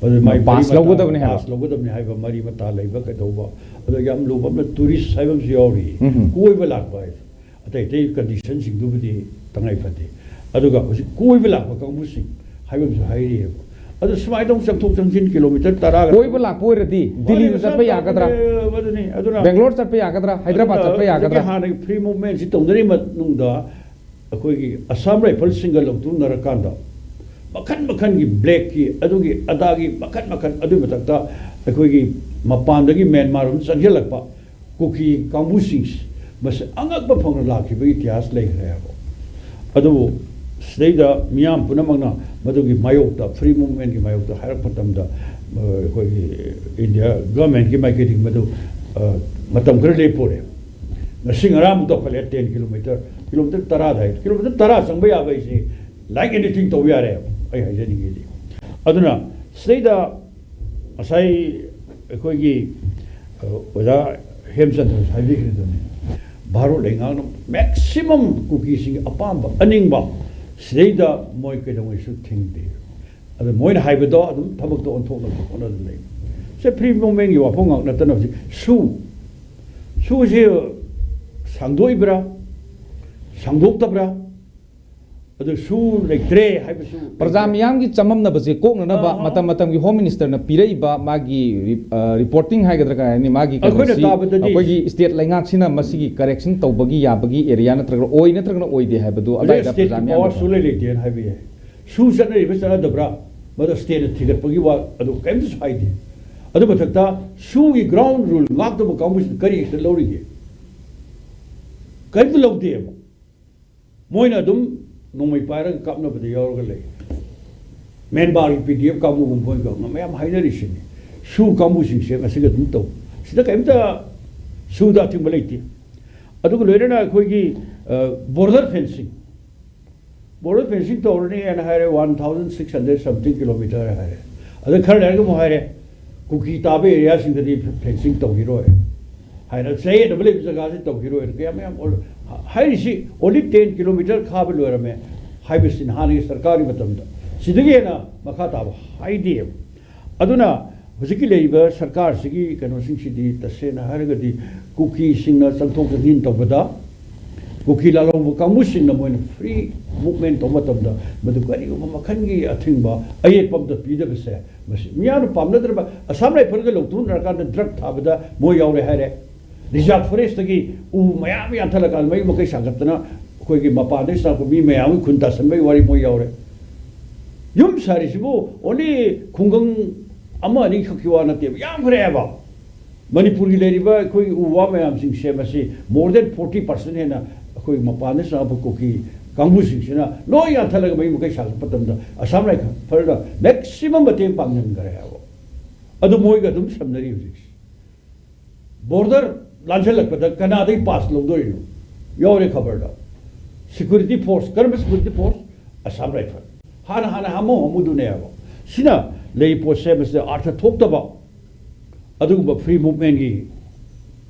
ꯑꯗꯨ ꯃꯥꯏ ꯃꯔꯤ pass ꯃꯇꯥ, ꯂꯧꯒꯗꯕꯅꯤ ꯍꯥꯏꯕ꯫ Pass ꯂꯧꯒꯗꯕꯅꯤ ꯍꯥꯏꯕ, ꯃꯔꯤ ꯃꯇꯥ ꯂꯩꯕ ꯀꯩꯗꯧꯕ꯫ ꯑꯗꯣ ꯌꯥꯝ ꯂꯨꯕ ꯑꯃꯅ tourist ꯍꯥꯏꯕ ꯑꯃꯁꯨ ꯌꯥꯎꯔꯤ꯫ ꯎꯝ꯫ ꯀꯣꯏꯕ ꯂꯥꯛꯄ ꯍꯥꯏꯁꯦ꯫ ꯑꯇꯩ ꯑꯇꯩ condition ꯁꯤꯡꯗꯨꯕꯨꯗꯤ ꯇꯉꯥꯏ ꯐꯗꯦ꯫ ꯑꯗꯨꯒ ꯍꯧꯖꯤꯛ ꯀꯣꯏꯕ ꯂꯥꯛꯄ ꯀꯥꯡꯕꯨꯁꯤꯡ ꯍꯥꯏꯕ ꯑꯃꯁꯨ ꯍꯥꯏꯔꯤꯑꯕ꯫ ꯑꯗꯨ ꯁꯨꯃꯥꯏꯅ ꯇꯧ ꯆꯪꯊꯣꯛ ꯆꯪꯁꯤꯟ kilometer ꯇꯔꯥꯒ ꯀꯣꯏꯕ ꯂꯥꯛꯄ ꯑꯣꯏꯔꯗꯤ ꯗꯤꯜꯂꯤꯗ ꯆꯠꯄ ꯌꯥꯒꯗ꯭ꯔꯥ? ꯑꯗꯨꯅꯤ, ꯑꯗꯨꯅ ꯕꯦꯡꯒ꯭ꯂꯣꯔ ꯆꯠꯄ ꯌꯥꯒꯗ꯭ꯔꯥ? ꯍꯥꯏꯗ꯭ꯔꯕꯥꯗ ꯑꯗꯨꯅ ꯆꯠꯄ ꯍꯧꯖꯤꯛꯀꯤ ꯌꯥꯒꯗ꯭ꯔꯥ? ꯍꯥꯟꯅꯒꯤ free movement ꯁꯤ ꯇꯧꯅꯔꯤ ꯃꯅꯨꯡꯗ ꯑꯩꯈꯣꯏꯒꯤ Assam Rifles ꯁꯤꯡꯒ ꯂꯧꯊꯣꯛꯅꯔꯀꯥꯟꯗ ꯃꯈꯟ ꯃꯈꯟꯒꯤ black ꯀꯤ ꯑꯗꯨꯒꯤ ꯑꯗꯥꯒꯤ ꯃꯈꯟ ꯃꯈꯟ, ꯑꯗꯨꯒꯤ ꯃꯊꯛꯇ ꯑꯩꯈꯣꯏꯒꯤ ꯃꯄꯥꯟꯗꯒꯤ ꯃ꯭ꯌꯥꯟꯃꯥꯔ ꯑꯃ ꯆꯪꯁꯤꯜꯂꯛꯄ ꯀꯨꯀꯤ ꯀꯥꯡꯕꯨꯁꯤꯡꯁꯤ ꯃꯁꯤ ꯑꯉꯛꯄ ꯐꯪꯅ ꯂꯥꯛꯈꯤꯕ ꯏꯇꯤꯍꯥꯁ ꯂꯩꯈ꯭ꯔꯦꯕ꯫ ꯑꯗꯨꯕꯨ ꯁꯤꯗꯩꯗ ꯃꯤꯌꯥꯝ ꯄꯨꯝꯅꯃꯛꯅ ꯃꯗꯨꯒꯤ ꯃꯥꯌꯣꯛꯇ, free movement ꯀꯤ ꯃꯥꯌꯣꯛꯇ ꯍꯥꯏꯔꯛꯄ ꯃꯇꯝꯗ, ꯑ, ꯑꯩꯈꯣꯏꯒꯤ ꯏꯟꯗꯤꯌꯥ government ꯀꯤ ꯃꯥꯏꯀꯩꯗꯒꯤ ꯃꯗꯨ, ꯑ, ꯃꯇꯝ ꯈꯔ ꯂꯦꯞꯄꯨꯔꯦ꯫ ꯉꯁꯤ ꯉꯔꯥꯡꯃꯨꯛ ꯇꯧꯈꯠꯂꯦ, ten kilometer, kilometer ꯇꯔꯥꯗ ꯍꯥꯏ꯫ Kilometer ꯇꯔꯥ ꯆꯪꯕ ꯌꯥꯕ ꯍꯥꯏꯁꯦ like anything ꯇꯧꯕ ꯌꯥꯔꯦ, ꯑꯩ ꯍꯥꯏꯖꯅꯤꯡꯉꯤꯗꯤ꯫ ꯑꯗꯨꯅ ꯁꯤꯗꯩꯗ ꯉꯁꯥꯏ ꯑꯩꯈꯣꯏꯒꯤ, ꯑ, ꯑꯣꯖꯥ ꯍꯦꯝꯆꯟꯗ꯭ꯔꯁꯨ ꯍꯥꯏꯕꯤꯈ꯭ꯔꯤꯗꯨꯅꯤ, ꯚꯥꯔꯠ ꯂꯩꯉꯥꯛꯅ maximum ꯀꯨꯀꯤꯁꯤꯡꯒꯤ ꯑꯄꯥꯝꯕ, ꯑꯅꯤꯡꯕ, ꯁꯤꯗꯩꯗ ꯃꯣꯏ ꯀꯩꯗꯧꯉꯩꯁꯨ ꯊꯤꯡꯗꯦ꯫ ꯑꯗ ꯃꯣꯏꯅ ꯍꯥꯏꯕꯗꯣ ꯑꯗꯨꯝ ꯊꯕꯛꯇ ꯑꯣꯟꯊꯣꯛꯅꯕ ꯍꯣꯠꯅꯗꯨꯅ ꯂꯩ꯫ ꯁꯦ free movement ꯀꯤ ꯋꯥꯐꯝ ꯉꯥꯛ ꯅꯠꯇꯅ ꯍꯧꯖꯤꯛ ꯁꯨ, ꯁꯨꯁꯦ ꯁꯥꯡꯗꯣꯛꯏꯕ꯭ꯔꯥ, ꯁꯥꯡꯗꯣꯛꯇꯕ꯭ꯔꯥ? ꯑꯗꯨ ꯁꯨ ꯂꯩꯇ꯭ꯔꯦ ꯍꯥꯏꯕꯁꯨ ꯄ꯭ꯔꯖꯥ ꯂꯩꯇ꯭ꯔꯦ꯫ ꯃꯤꯌꯥꯝꯒꯤ ꯆꯃꯝꯅꯕꯁꯦ ꯀꯣꯛꯅꯅꯕ ꯑꯥ, ꯑꯥ꯫ ꯃꯇꯝ ꯃꯇꯝꯒꯤ Home Minister ꯅ ꯄꯤꯔꯛꯏꯕ ꯃꯥꯒꯤ ꯔꯤ-, ꯑ, reporting ꯍꯥꯏꯒꯗ꯭ꯔꯥ ꯀꯩ ꯍꯥꯏꯅꯤ, ꯃꯥꯒꯤ ꯑꯩꯈꯣꯏꯅ ꯀꯩꯅꯣꯁꯤ ꯇꯥꯕꯗꯗꯤ ꯑꯩꯈꯣꯏꯒꯤ state ꯂꯩꯉꯥꯛꯁꯤꯅ ꯃꯁꯤꯒꯤ correction ꯇꯧꯕꯒꯤ ꯌꯥꯕꯒꯤ area ꯅꯠꯇ꯭ꯔꯒ ꯑꯣꯏ ꯅꯠꯇ꯭ꯔꯒꯅ ꯑꯣꯏꯗꯦ ꯍꯥꯏꯕꯗꯨ ꯍꯧꯖꯤꯛ ꯑꯗꯥꯏꯗ state ꯄ꯭ꯔꯖꯥ ꯀꯤ ꯃꯤꯌꯥꯝꯅ power ꯁꯨꯡꯂꯩ ꯂꯩꯇꯦꯅ ꯍꯥꯏꯕ ꯌꯥꯏ꯫ ꯁꯨ ꯆꯠꯅꯔꯤꯕ ꯆꯠꯅꯗꯕ꯭ꯔꯥ, ꯃꯗꯨ state ꯅ ꯊꯤꯒꯠꯄꯒꯤ ꯋꯥ ꯑꯗꯨ ꯀꯔꯤꯝꯇꯁꯨ ꯍꯥꯏꯗꯦ꯫ ꯑꯗꯨ ꯃꯊꯛꯇ ꯁꯨꯒꯤ ground rule ꯉꯥꯛꯇꯕ ꯀꯥꯡꯕꯨꯁꯤꯅ ꯀꯔꯤ action ꯂꯧꯔꯤꯒꯦ? ꯀꯔꯤꯝꯇ ꯂꯧꯗꯦꯕ꯫ ꯃꯣꯏꯅ ꯑꯗꯨꯝ ꯅꯣꯡꯃꯩ ꯄꯥꯏꯔꯒ ꯀꯥꯞꯅꯕꯗ ꯌꯥꯎꯔꯒ ꯂꯩ꯫ ꯃ꯭ꯌꯥꯟꯃꯥꯔꯒꯤ P D F ꯀꯥꯡꯕꯨꯒꯨꯝꯕ ꯑꯣꯏꯅ ꯃꯌꯥꯝ ꯍꯥꯏꯅꯔꯤꯁꯤꯅꯤ꯫ ꯁꯨ ꯀꯥꯡꯕꯨꯁꯤꯡꯁꯦ ꯉꯁꯤꯒ ꯑꯗꯨꯝ ꯇꯧ꯫ ꯁꯤꯗ ꯀꯔꯤꯝꯇ ꯁꯨꯗ ꯑꯊꯤꯡꯕ ꯂꯩꯇꯦ꯫ ꯑꯗꯨꯒ ꯂꯣꯏꯅꯅ ꯑꯩꯈꯣꯏꯒꯤ, ꯑ, border fencing, border fencing ꯇꯧꯔꯅꯤ ꯍꯥꯏꯅ ꯍꯥꯏꯔꯦ, one thousand six hundred something kilometer ꯍꯥꯏꯔꯦ꯫ ꯑꯗ ꯈꯔ ꯂꯩꯔꯒ ꯑꯃꯨꯛ ꯍꯥꯏꯔꯦ, ꯀꯨꯀꯤ ꯇꯥꯕ area ꯁꯤꯡꯗꯗꯤ fencing ꯇꯧꯈꯤꯔꯣꯏ ꯍꯥꯏꯅ, ꯆꯌꯦꯠꯅꯕ ꯂꯩꯕ ꯖꯒꯥꯁꯤ ꯇꯧꯈꯤꯔꯣꯏ꯫ ꯀꯌꯥ ꯃꯌꯥꯝ ꯑꯣꯜ-, ꯍꯥꯏꯔꯤꯁꯤ only ten kilometer ꯈꯥꯕ ꯂꯣꯏꯔꯝꯃꯦ ꯍꯥꯏꯕꯁꯤꯅ ꯍꯥꯟꯅꯒꯤ ꯁꯔꯀꯥꯔꯒꯤ ꯃꯇꯝꯗ꯫ ꯁꯤꯗꯒꯤ ꯍꯦꯟꯅ ꯃꯈꯥ ꯇꯥꯕ ꯍꯥꯏꯗꯦꯕ꯫ ꯑꯗꯨꯅ ꯍꯧꯖꯤꯛꯀꯤ ꯂꯩꯔꯤꯕ ꯁꯔꯀꯥꯔꯁꯤꯒꯤ ꯀꯩꯅꯣꯁꯤꯡꯁꯤꯗꯤ ꯇꯁꯦꯡꯅ ꯍꯥꯏꯔꯒꯗꯤ ꯀꯨꯀꯤꯁꯤꯡꯅ ꯆꯪꯊꯣꯛ ꯆꯪꯁꯤꯟ ꯇꯧꯕꯗ, ꯀꯨꯀꯤ ꯂꯥꯜꯍꯧꯕ ꯀꯥꯡꯕꯨꯁꯤꯡꯅ ꯃꯣꯏꯅ free movement ꯇꯧꯕ ꯃꯇꯝꯗ ꯃꯗꯨ ꯀꯔꯤꯒꯨꯝꯕ ꯃꯈꯜꯒꯤ ꯑꯊꯤꯡꯕ ꯑꯌꯦꯠꯄ ꯑꯝꯇ ꯄꯤꯗꯕꯁꯦ, ꯃꯁꯤ ꯃꯤꯌꯥꯝꯅ ꯄꯥꯝꯅꯗ꯭ꯔꯕ ꯑꯁꯥꯝ ꯔꯥꯏꯐꯜꯒ ꯂꯧꯊꯣꯛꯅꯔꯀꯥꯟꯗ drug ꯊꯥꯕꯗ ꯃꯣꯏ ꯌꯥꯎꯔꯦ ꯍꯥꯏꯔꯦ, reserve forestꯇꯒꯤ ꯎ ꯃꯌꯥꯝ ꯌꯥꯟꯊꯠꯂꯀꯥꯟꯗ ꯃꯌꯨꯝ ꯃꯀꯩ ꯁꯥꯒꯠꯇꯅ ꯑꯩꯈꯣꯏꯒꯤ ꯃꯄꯥꯟꯗꯒꯤ ꯆꯪꯉꯛꯄ ꯃꯤ ꯃꯌꯥꯝꯒꯤ ꯈꯨꯟ ꯇꯥꯁꯟꯕꯒꯤ ꯋꯥꯔꯤ ꯃꯣꯏ ꯌꯥꯎꯔꯦ꯫ ꯌꯨꯝ ꯁꯥꯔꯤꯁꯤꯕꯨ only ꯈꯨꯡꯒꯪ ꯑꯃ ꯑꯅꯤ ꯈꯛꯀꯤ ꯋꯥ ꯅꯠꯇꯦꯕ, ꯌꯥꯝꯈ꯭ꯔꯦ ꯍꯥꯏꯕ꯫ ꯃꯅꯤꯄꯨꯔꯒꯤ ꯂꯩꯔꯤꯕ ꯑꯩꯈꯣꯏꯒꯤ ꯎ ꯋꯥ ꯃꯌꯥꯝꯁꯤꯡꯁꯦ, ꯃꯁꯤ more than forty percent ꯍꯦꯟꯅ ꯑꯩꯈꯣꯏ ꯃꯄꯥꯟꯗ ꯆꯪꯉꯛꯄ ꯀꯨꯀꯤ ꯀꯥꯡꯕꯨꯁꯤꯡꯁꯤꯅ ꯂꯣꯏ ꯌꯥꯟꯊꯠꯂꯒ ꯃꯌꯨꯝ ꯃꯀꯩ ꯁꯥꯒꯠꯄ ꯃꯇꯝꯗ ꯑꯁꯥꯝ ꯔꯥꯏꯐꯜꯅ maximum ꯃꯇꯦꯡ ꯄꯥꯡꯁꯤꯟꯈ꯭ꯔꯦ ꯍꯥꯏꯕ꯫ ꯑꯗꯨ ꯃꯣꯏꯒ ꯑꯗꯨꯝ ꯁꯝꯅꯔꯤ ꯍꯧꯖꯤꯛꯁꯦ꯫ Border ꯂꯥꯟꯁꯤꯜꯂꯛꯄꯗ ꯀꯅꯥꯗꯒꯤ pass ꯂꯧꯗꯣꯔꯤꯅꯣ? ꯌꯥꯎꯔꯦ ꯈꯕꯔꯗ꯫ Security force, ꯀꯔꯝꯕ security force? ꯑꯁꯥꯝ ꯔꯥꯏꯐꯜ꯫ ꯍꯥꯟꯅ, ꯍꯥꯟꯅ ꯍꯥꯃꯨ ꯍꯥꯃꯨꯗꯨꯅꯦꯕ꯫ ꯁꯤꯅ ꯂꯩ ꯄꯣꯠꯁꯦ, ꯃꯁꯤꯗ ꯑꯥꯔꯊ ꯊꯣꯛꯇꯕ ꯑꯗꯨꯒꯨꯝꯕ free movementꯀꯤ,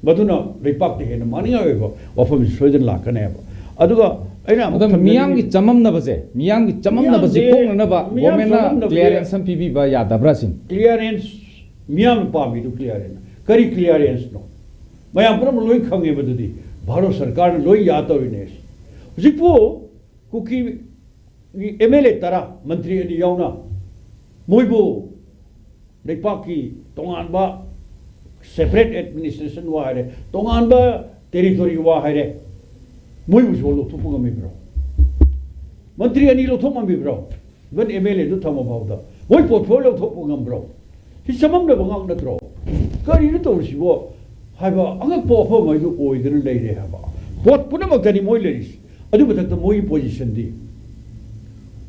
ꯃꯗꯨꯅ ꯂꯩꯄꯥꯛꯇ ꯍꯦꯟꯅ ꯃꯥꯡꯅꯤꯡꯉꯥꯏ ꯑꯣꯏꯕ ꯋꯥꯐꯝꯁꯤ ꯁꯣꯏꯗꯅ ꯂꯥꯛꯀꯅꯦꯕ꯫ ꯑꯗꯨꯒ ꯑꯩꯅ ꯑꯃꯨꯛ ꯑꯗ ꯊꯝꯖꯅꯤꯡꯉꯤ ꯃꯤꯌꯥꯝꯒꯤ ꯆꯃꯝꯅꯕꯁꯦ, ꯃꯤꯌꯥꯝꯒꯤ ꯆꯃꯝꯅꯕꯁꯦ ꯃꯤꯌꯥꯝꯁꯦ, ꯀꯣꯛꯅꯅꯕ ꯃꯤꯌꯥꯝ ꯒꯣꯔꯃꯦꯟꯅ ꯆꯃꯝꯅꯕꯁꯦ ꯀ꯭ꯂꯤꯌꯥꯔꯦꯟꯁ ꯑꯃ ꯄꯤꯕꯤꯕ ꯌꯥꯗꯕ꯭ꯔꯥ ꯁꯤꯅꯤ꯫ Clearance, ꯃꯤꯌꯥꯝꯅ ꯄꯥꯝꯃꯤꯗꯨ clearance꯫ ꯀꯔꯤ clearanceꯅꯣ? ꯃꯌꯥꯝ ꯄꯨꯝꯅꯃꯛ ꯂꯣꯏ ꯈꯪꯉꯦ ꯃꯗꯨꯗꯤ꯫ ꯚꯥꯔꯠ ꯁꯔꯀꯥꯔꯅ ꯂꯣꯏ ꯌꯥ ꯇꯧꯔꯤꯅꯦ꯫ ꯍꯧꯖꯤꯛꯄꯨ ꯀꯨꯀꯤ ꯑꯦꯝ ꯑꯦꯜ ꯑꯦ ꯇꯔꯥ, ꯃꯟꯇ꯭ꯔꯤ ꯑꯅꯤ ꯌꯥꯎꯅ, ꯃꯣꯏꯕꯨ ꯂꯩꯄꯥꯛꯀꯤ ꯇꯣꯉꯥꯟꯕ separate administration ꯋꯥ ꯍꯥꯏꯔꯦ, ꯇꯣꯉꯥꯟꯕ territory ꯋꯥ ꯍꯥꯏꯔꯦ, ꯃꯣꯏꯕꯨꯁꯨ ꯂꯧꯊꯣꯛꯄ ꯉꯝꯃꯤꯕ꯭ꯔꯣ? ꯃꯟꯇ꯭ꯔꯤ ꯑꯅꯤ ꯂꯧꯊꯣꯛ ꯉꯝꯃꯤꯕ꯭ꯔꯣ? Even ꯑꯦꯝ ꯑꯦꯜ ꯑꯦꯗꯨ ꯊꯝꯃ ꯐꯥꯎꯗ ꯃꯣꯏ portfolio ꯂꯧꯊꯣꯛꯄ ꯉꯝꯕ꯭ꯔꯣ? ꯁꯤ ꯆꯃꯝꯅꯕ ꯉꯥꯛ ꯅꯠꯇ꯭ꯔꯣ? ꯀꯔꯤꯅꯣ ꯇꯧꯔꯤꯁꯤꯕꯣ? ꯍꯥꯏꯕ ꯑꯉꯛꯄ ꯋꯥꯐꯝ ꯍꯥꯏꯗꯨ ꯑꯣꯏꯗꯨꯅ ꯂꯩꯔꯦ ꯍꯥꯏꯕ꯫ ꯄꯣꯠ ꯄꯨꯝꯅꯃꯛꯇꯅꯤ ꯃꯣꯏ ꯂꯩꯔꯤꯁꯤ꯫ ꯑꯗꯨ ꯃꯊꯛꯇ ꯃꯣꯏꯒꯤ positionꯗꯤ,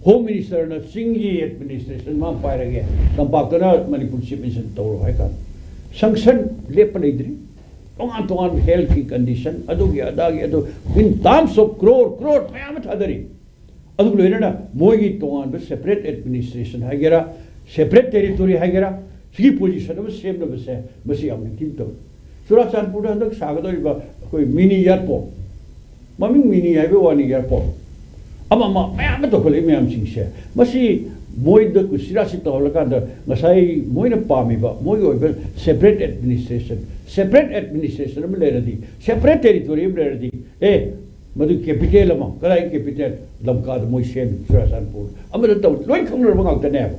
Home Ministerꯅ ꯆꯤꯡꯒꯤ administration ꯃꯥ ꯄꯥꯏꯔꯒꯦ, ꯇꯝꯄꯥꯛꯇꯅ ꯃꯅꯤꯄꯨꯔ Chief Minister ꯇꯧꯔꯣ ꯍꯥꯏ ꯀꯥꯟꯗ, sanction ꯂꯦꯞꯄ ꯂꯩꯇ꯭ꯔꯤ꯫ ꯇꯣꯉꯥꯟ ꯇꯣꯉꯥꯟꯕ healthꯀꯤ condition, ꯑꯗꯨꯒꯤ ꯑꯗꯥꯒꯤ ꯑꯗꯨ, in terms of crore, crore ꯃꯌꯥꯝ ꯑꯃ ꯊꯥꯗꯔꯤ꯫ ꯑꯗꯨꯒ ꯂꯣꯏꯅꯅ ꯃꯣꯏꯒꯤ ꯇꯣꯉꯥꯟꯕ separate administration ꯍꯥꯏꯒꯦꯔꯥ, separate territory ꯍꯥꯏꯒꯦꯔꯥ, ꯁꯤꯒꯤ position ꯑꯃ ꯁꯦꯝꯅꯕꯁꯦ, ꯃꯁꯤ ꯌꯥꯝ ꯅꯤꯡꯊꯤꯅ ꯇꯧꯏ꯫ ꯆꯨꯔꯥꯆꯥꯟꯄꯨꯔꯗ ꯍꯟꯗꯛ ꯁꯥꯒꯗꯧꯔꯤꯕ ꯑꯩꯈꯣꯏ mini airport, ꯃꯃꯤꯡ mini ꯍꯥꯏꯕ ꯋꯥꯅꯤ, airport, ꯑꯃ ꯑꯃ ꯃꯌꯥꯝ ꯑꯃ ꯇꯧꯈꯠꯂꯛꯏ ꯃꯌꯥꯝꯁꯤꯡꯁꯦ, ꯃꯁꯤ ꯃꯣꯏꯗ ꯀꯨꯁꯤꯔꯥꯁꯤ ꯇꯧꯍꯜꯂꯀꯥꯟꯗ ꯉꯁꯥꯏ ꯃꯣꯏꯅ ꯄꯥꯝꯃꯤꯕ ꯃꯣꯏꯒꯤ ꯑꯣꯏꯕ separate administration, separate administration ꯑꯃ ꯂꯩꯔꯗꯤ, separate territory ꯑꯃ ꯂꯩꯔꯗꯤ, ꯑꯦ, ꯃꯗꯨ capital ꯑꯃ, ꯀꯗꯥꯏ capital? ꯂꯝꯀꯥꯗ ꯃꯣꯏ ꯁꯦꯝꯃꯤ, ꯆꯨꯔꯥꯆꯥꯟꯄꯨꯔ ꯑꯃꯗ ꯇꯧ, ꯂꯣꯏ ꯈꯪꯅꯔꯕ ꯉꯥꯛꯇꯅꯦꯕ꯫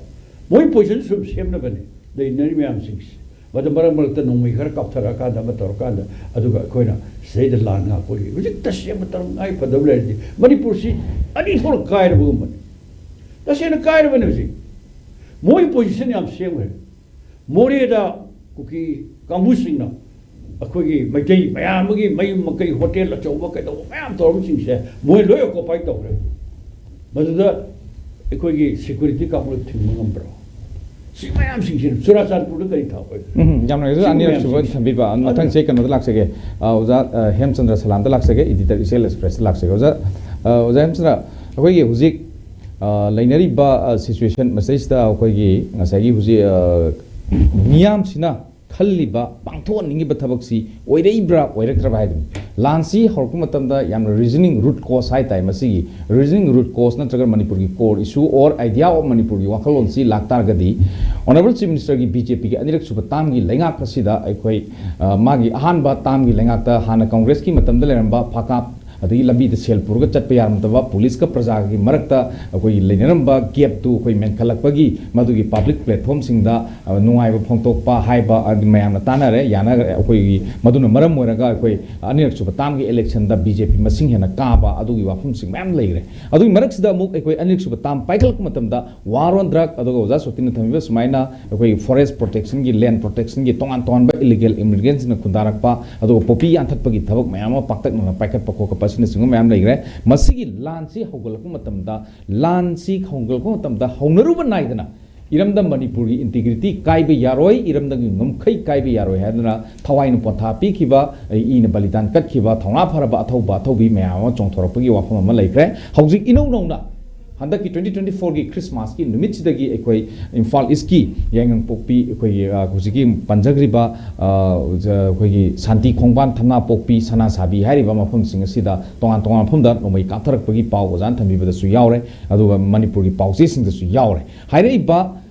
ꯃꯣꯏ position ꯁꯨꯝ ꯁꯦꯝꯅꯕꯅꯦ ꯂꯩꯅꯔꯤ ꯃꯌꯥꯝꯁꯤꯡꯁꯦ꯫ ꯃꯗꯨ ꯃꯔꯛ ꯃꯔꯛꯇ ꯅꯣꯡꯃꯩ ꯈꯔ ꯀꯥꯞꯊꯔꯛꯑꯀꯥꯟꯗ ꯑꯃ ꯇꯧꯔꯀꯥꯟꯗ, ꯑꯗꯨꯒ ꯑꯩꯈꯣꯏꯅ ꯁꯤꯗꯩꯗ ꯂꯥꯟ ꯉꯥꯛꯄꯒꯤ ꯍꯧꯖꯤꯛ ꯇꯁꯦꯡꯕ ꯇꯉꯥꯏ ꯐꯗꯕ ꯂꯩꯔꯗꯤ ꯃꯅꯤꯄꯨꯔꯁꯤ ꯑꯅꯤ ꯊꯣꯛꯅ ꯀꯥꯏꯔꯕꯒꯨꯝꯕꯅꯤ꯫ ꯇꯁꯦꯡꯅ ꯀꯥꯏꯔꯕꯅꯤ ꯍꯧꯖꯤꯛ꯫ ꯃꯣꯏ position ꯌꯥꯝ ꯁꯦꯝꯈ꯭ꯔꯦ꯫ ꯃꯣꯔꯦꯗ ꯀꯨꯀꯤ ꯀꯥꯡꯕꯨꯁꯤꯡꯅ ꯑꯩꯈꯣꯏꯒꯤ ꯃꯩꯇꯩ ꯃꯌꯥꯝ ꯑꯃꯒꯤ ꯃꯌꯨꯝ ꯃꯀꯩ, hotel ꯑꯆꯧꯕ ꯀꯩꯗꯧꯕ ꯃꯌꯥꯝ ꯇꯧꯔꯝꯕꯁꯤꯡꯁꯦ ꯃꯣꯏ ꯂꯣꯏ occupy ꯇꯧꯈ꯭ꯔꯦ꯫ ꯃꯗꯨꯗ ꯑꯩꯈꯣꯏꯒꯤ security ꯀꯥꯡꯕꯨꯅ ꯊꯤꯡꯕ ꯉꯝꯕ꯭ꯔꯣ? ꯁꯤ ꯃꯌꯥꯝꯁꯤꯡꯁꯤꯅ ꯆꯨꯔꯥꯆꯥꯟꯄꯨꯔꯗ ꯀꯔꯤ ꯊꯥꯎ ꯑꯣꯏꯕ꯭ꯔꯣ? ꯎꯝ, ꯌꯥꯝ ꯅꯨꯡꯉꯥꯏꯖꯩ꯫ ꯁꯤꯒꯨꯝꯕ ꯑꯅꯤꯔꯛ ꯁꯨꯕ ꯃꯌꯥꯝꯁꯤꯡꯁꯦ꯫ ꯊꯝꯕꯤꯕ꯫ ꯃꯊꯪ ꯑꯗꯨꯅ ꯆꯍꯤ ꯀꯩꯅꯣꯗ ꯂꯥꯛꯆꯒꯦ꯫ ꯑ, ꯑꯣꯖꯥ, ꯑ, ꯍꯦꯝꯆꯟꯗ꯭ꯔ ꯁꯂꯥꯝꯗ ꯂꯥꯛꯆꯒꯦ, editor ꯏꯆꯦꯜ ꯑꯦꯛꯁꯄ꯭ꯔꯦꯁꯇ ꯂꯥꯛꯆꯒꯦ꯫ ꯑꯣꯖꯥ, ꯑ, ꯑꯣꯖꯥ ꯍꯦꯝꯆꯟꯗ꯭ꯔ, ꯑꯩꯈꯣꯏꯒꯤ ꯍꯧꯖꯤꯛ, ꯑ, ꯂꯩꯅꯔꯤꯕ, ꯑ, situation ꯃꯁꯤꯗꯩꯁꯤꯗ ꯑꯩꯈꯣꯏꯒꯤ ꯉꯁꯥꯏꯒꯤ ꯍꯧꯖꯤꯛ, ꯑ, ꯃꯤꯌꯥꯝꯁꯤꯅ ꯈꯜꯂꯤꯕ, ꯄꯥꯡꯊꯣꯛꯍꯟꯅꯤꯡꯉꯤꯕ ꯊꯕꯛꯁꯤ ꯑꯣꯏꯔꯛꯏꯕ꯭ꯔꯥ, ꯑꯣꯏꯔꯛꯇ꯭ꯔꯕ꯭ꯔꯥ ꯍꯥꯏꯕꯅꯤ꯫ ꯂꯥꯟꯁꯤ ꯍꯧꯔꯛꯄ ꯃꯇꯝꯗ ꯌꯥꯝꯅ reasoning root cause ꯍꯥꯏ ꯇꯥꯏ꯫ ꯃꯁꯤꯒꯤ reasoning root cause ꯅꯠꯇ꯭ꯔꯒ ꯃꯅꯤꯄꯨꯔꯒꯤ core issue or idea of ꯃꯅꯤꯄꯨꯔꯒꯤ ꯋꯥꯈꯜꯂꯣꯟꯁꯤ ꯂꯥꯛꯇꯥꯔꯒꯗꯤ, Honourable Chief Ministerꯒꯤ BJPꯒꯤ ꯑꯅꯤꯔꯛ ꯁꯨꯕ termꯒꯤ ꯂꯩꯉꯥꯛ ꯑꯁꯤꯗ ꯑꯩꯈꯣꯏ, ꯑ, ꯃꯥꯒꯤ ꯑꯍꯥꯟꯕ termꯒꯤ ꯂꯩꯉꯥꯛꯇ ꯍꯥꯟꯅ Congressꯀꯤ ꯃꯇꯝꯗ ꯂꯩꯔꯝꯕ ꯐꯥꯀꯥꯞ, ꯑꯗꯒꯤ ꯂꯝꯕꯤꯗ ꯁꯦꯜ ꯄꯨꯔꯒ ꯆꯠꯄ ꯌꯥꯔꯝꯗꯕ, ꯄꯨꯂꯤꯁꯀ ꯄ꯭ꯔꯖꯥꯒꯤ ꯃꯔꯛꯇ ꯑꯩꯈꯣꯏꯒꯤ ꯂꯩꯅꯔꯝꯕ gapꯇꯨ ꯑꯩꯈꯣꯏ ꯃꯦꯟꯈꯠꯂꯛꯄꯒꯤ, ꯃꯗꯨꯒꯤ public platformꯁꯤꯡꯗ, ꯑ, ꯅꯨꯡꯉꯥꯏꯕ ꯐꯣꯡꯗꯣꯛꯄ ꯍꯥꯏꯕ, ꯑ, ꯃꯌꯥꯝꯅ ꯇꯥꯟꯅꯔꯦ, ꯌꯥꯅꯈ꯭ꯔꯦ꯫ ꯑꯩꯈꯣꯏꯒꯤ ꯃꯗꯨꯅ ꯃꯔꯝ ꯑꯣꯏꯔꯒ ꯑꯩꯈꯣꯏ ꯑꯅꯤꯔꯛ ꯁꯨꯕ termꯒꯤ electionꯗ BJP ꯃꯁꯤꯡ ꯍꯦꯟꯅ ꯀꯥꯕ, ꯑꯗꯨꯒꯤ ꯋꯥꯐꯝꯁꯤꯡ ꯃꯌꯥꯝ ꯂꯩꯈ꯭ꯔꯦ꯫ ꯑꯗꯨꯒꯤ ꯃꯔꯛꯁꯤꯗ ꯑꯃꯨꯛ ꯑꯩꯈꯣꯏ ꯑꯅꯤꯔꯛ ꯁꯨꯕ term ꯄꯥꯏꯈꯠꯂꯛꯄ ꯃꯇꯝꯗ war on drug, ꯑꯗꯨꯒ ꯑꯣꯖꯥ ꯁꯣꯇꯤꯅ ꯊꯝꯕꯤꯕ ꯁꯨꯃꯥꯏꯅ ꯑꯩꯈꯣꯏꯒꯤ forest protectionꯒꯤ, land protectionꯒꯤ ꯇꯣꯉꯥꯟ ꯇꯣꯉꯥꯟꯕ illegal immigrantꯁꯤꯡꯅ ꯈꯨꯟꯗꯥꯔꯛꯄ, ꯑꯗꯨꯒ poppy ꯌꯥꯟꯊꯠꯄꯒꯤ ꯊꯕꯛ ꯃꯌꯥꯝ ꯑꯃ ꯄꯥꯛꯇꯛꯅꯅ ꯄꯥꯏꯈꯠꯄ ꯈꯣꯠꯄ ꯑꯁꯤꯅꯆꯤꯡꯕ ꯃꯌꯥꯝ ꯂꯩꯈ꯭ꯔꯦ꯫ ꯃꯁꯤꯒꯤ ꯂꯥꯟꯁꯤ ꯍꯧꯒꯠꯂꯛꯄ ꯃꯇꯝꯗ, ꯂꯥꯟꯁꯤ ꯍꯧꯒꯠꯂꯛꯄ ꯃꯇꯝꯗ ꯍꯧꯅꯔꯨꯕ ꯅꯥꯏꯗꯅ ꯏꯔꯝꯗꯝ ꯃꯅꯤꯄꯨꯔꯒꯤ integrity ꯀꯥꯏꯕ ꯌꯥꯔꯣꯏ, ꯏꯔꯝꯗꯝꯒꯤ ꯉꯝꯈꯩ ꯀꯥꯏꯕ ꯌꯥꯔꯣꯏ ꯍꯥꯏꯗꯨꯅ ꯊꯋꯥꯏꯅ ꯄꯣꯟꯊꯥ ꯄꯤꯈꯤꯕ, ꯏꯅ ꯕꯂꯤꯗꯥꯟ ꯀꯠꯈꯤꯕ ꯊꯧꯅꯥ ꯐꯔꯕ ꯑꯊꯧꯕ ꯑꯊꯧꯕꯤ ꯃꯌꯥꯝ ꯑꯃ ꯆꯣꯡꯊꯣꯔꯛꯄꯒꯤ ꯋꯥꯐꯝ ꯑꯃ ꯂꯩꯈ꯭ꯔꯦ꯫ ꯍꯧꯖꯤꯛ ꯏꯅꯧ ꯅꯧꯅ ꯍꯟꯗꯛꯀꯤ ꯇ꯭ꯋꯦꯟꯇꯤ ꯇ꯭ꯋꯦꯟꯇꯤ ꯐꯣꯔꯒꯤ ꯈ꯭ꯔꯤꯁꯃꯥꯁꯀꯤ ꯅꯨꯃꯤꯠꯁꯤꯗꯒꯤ ꯑꯩꯈꯣꯏ ꯏꯝꯐꯥꯜ ꯏꯁꯀꯤ ꯌꯥꯏꯉꯪꯄꯣꯛꯄꯤ, ꯑꯩꯈꯣꯏꯒꯤ, ꯑ, ꯍꯧꯖꯤꯛꯀꯤ ꯄꯟꯖꯈ꯭ꯔꯤꯕ, ꯑ, ꯖ-, ꯑꯩꯈꯣꯏꯒꯤ ꯁꯥꯟꯇꯤ ꯈꯣꯡꯕꯥꯟ ꯊꯝꯅꯥꯄꯣꯛꯄꯤ ꯁꯅꯥꯁꯥꯕꯤ ꯍꯥꯏꯔꯤꯕ ꯃꯐꯝꯁꯤꯡ ꯑꯁꯤꯗ ꯇꯣꯉꯥꯟ ꯇꯣꯉꯥꯟꯕ ꯃꯐꯝꯗ ꯅꯣꯡꯃꯩ ꯀꯥꯞꯊꯔꯛꯄꯒꯤ ꯄꯥꯎ ꯑꯣꯖꯥꯅ ꯊꯝꯕꯤꯕꯗꯁꯨ ꯌꯥꯎꯔꯦ, ꯑꯗꯨꯒ ꯃꯅꯤꯄꯨꯔꯒꯤ ꯄꯥꯎꯆꯦꯁꯤꯡꯗꯁꯨ ꯌꯥꯎꯔꯦ꯫ ꯍꯥꯏꯔꯛꯏꯕ,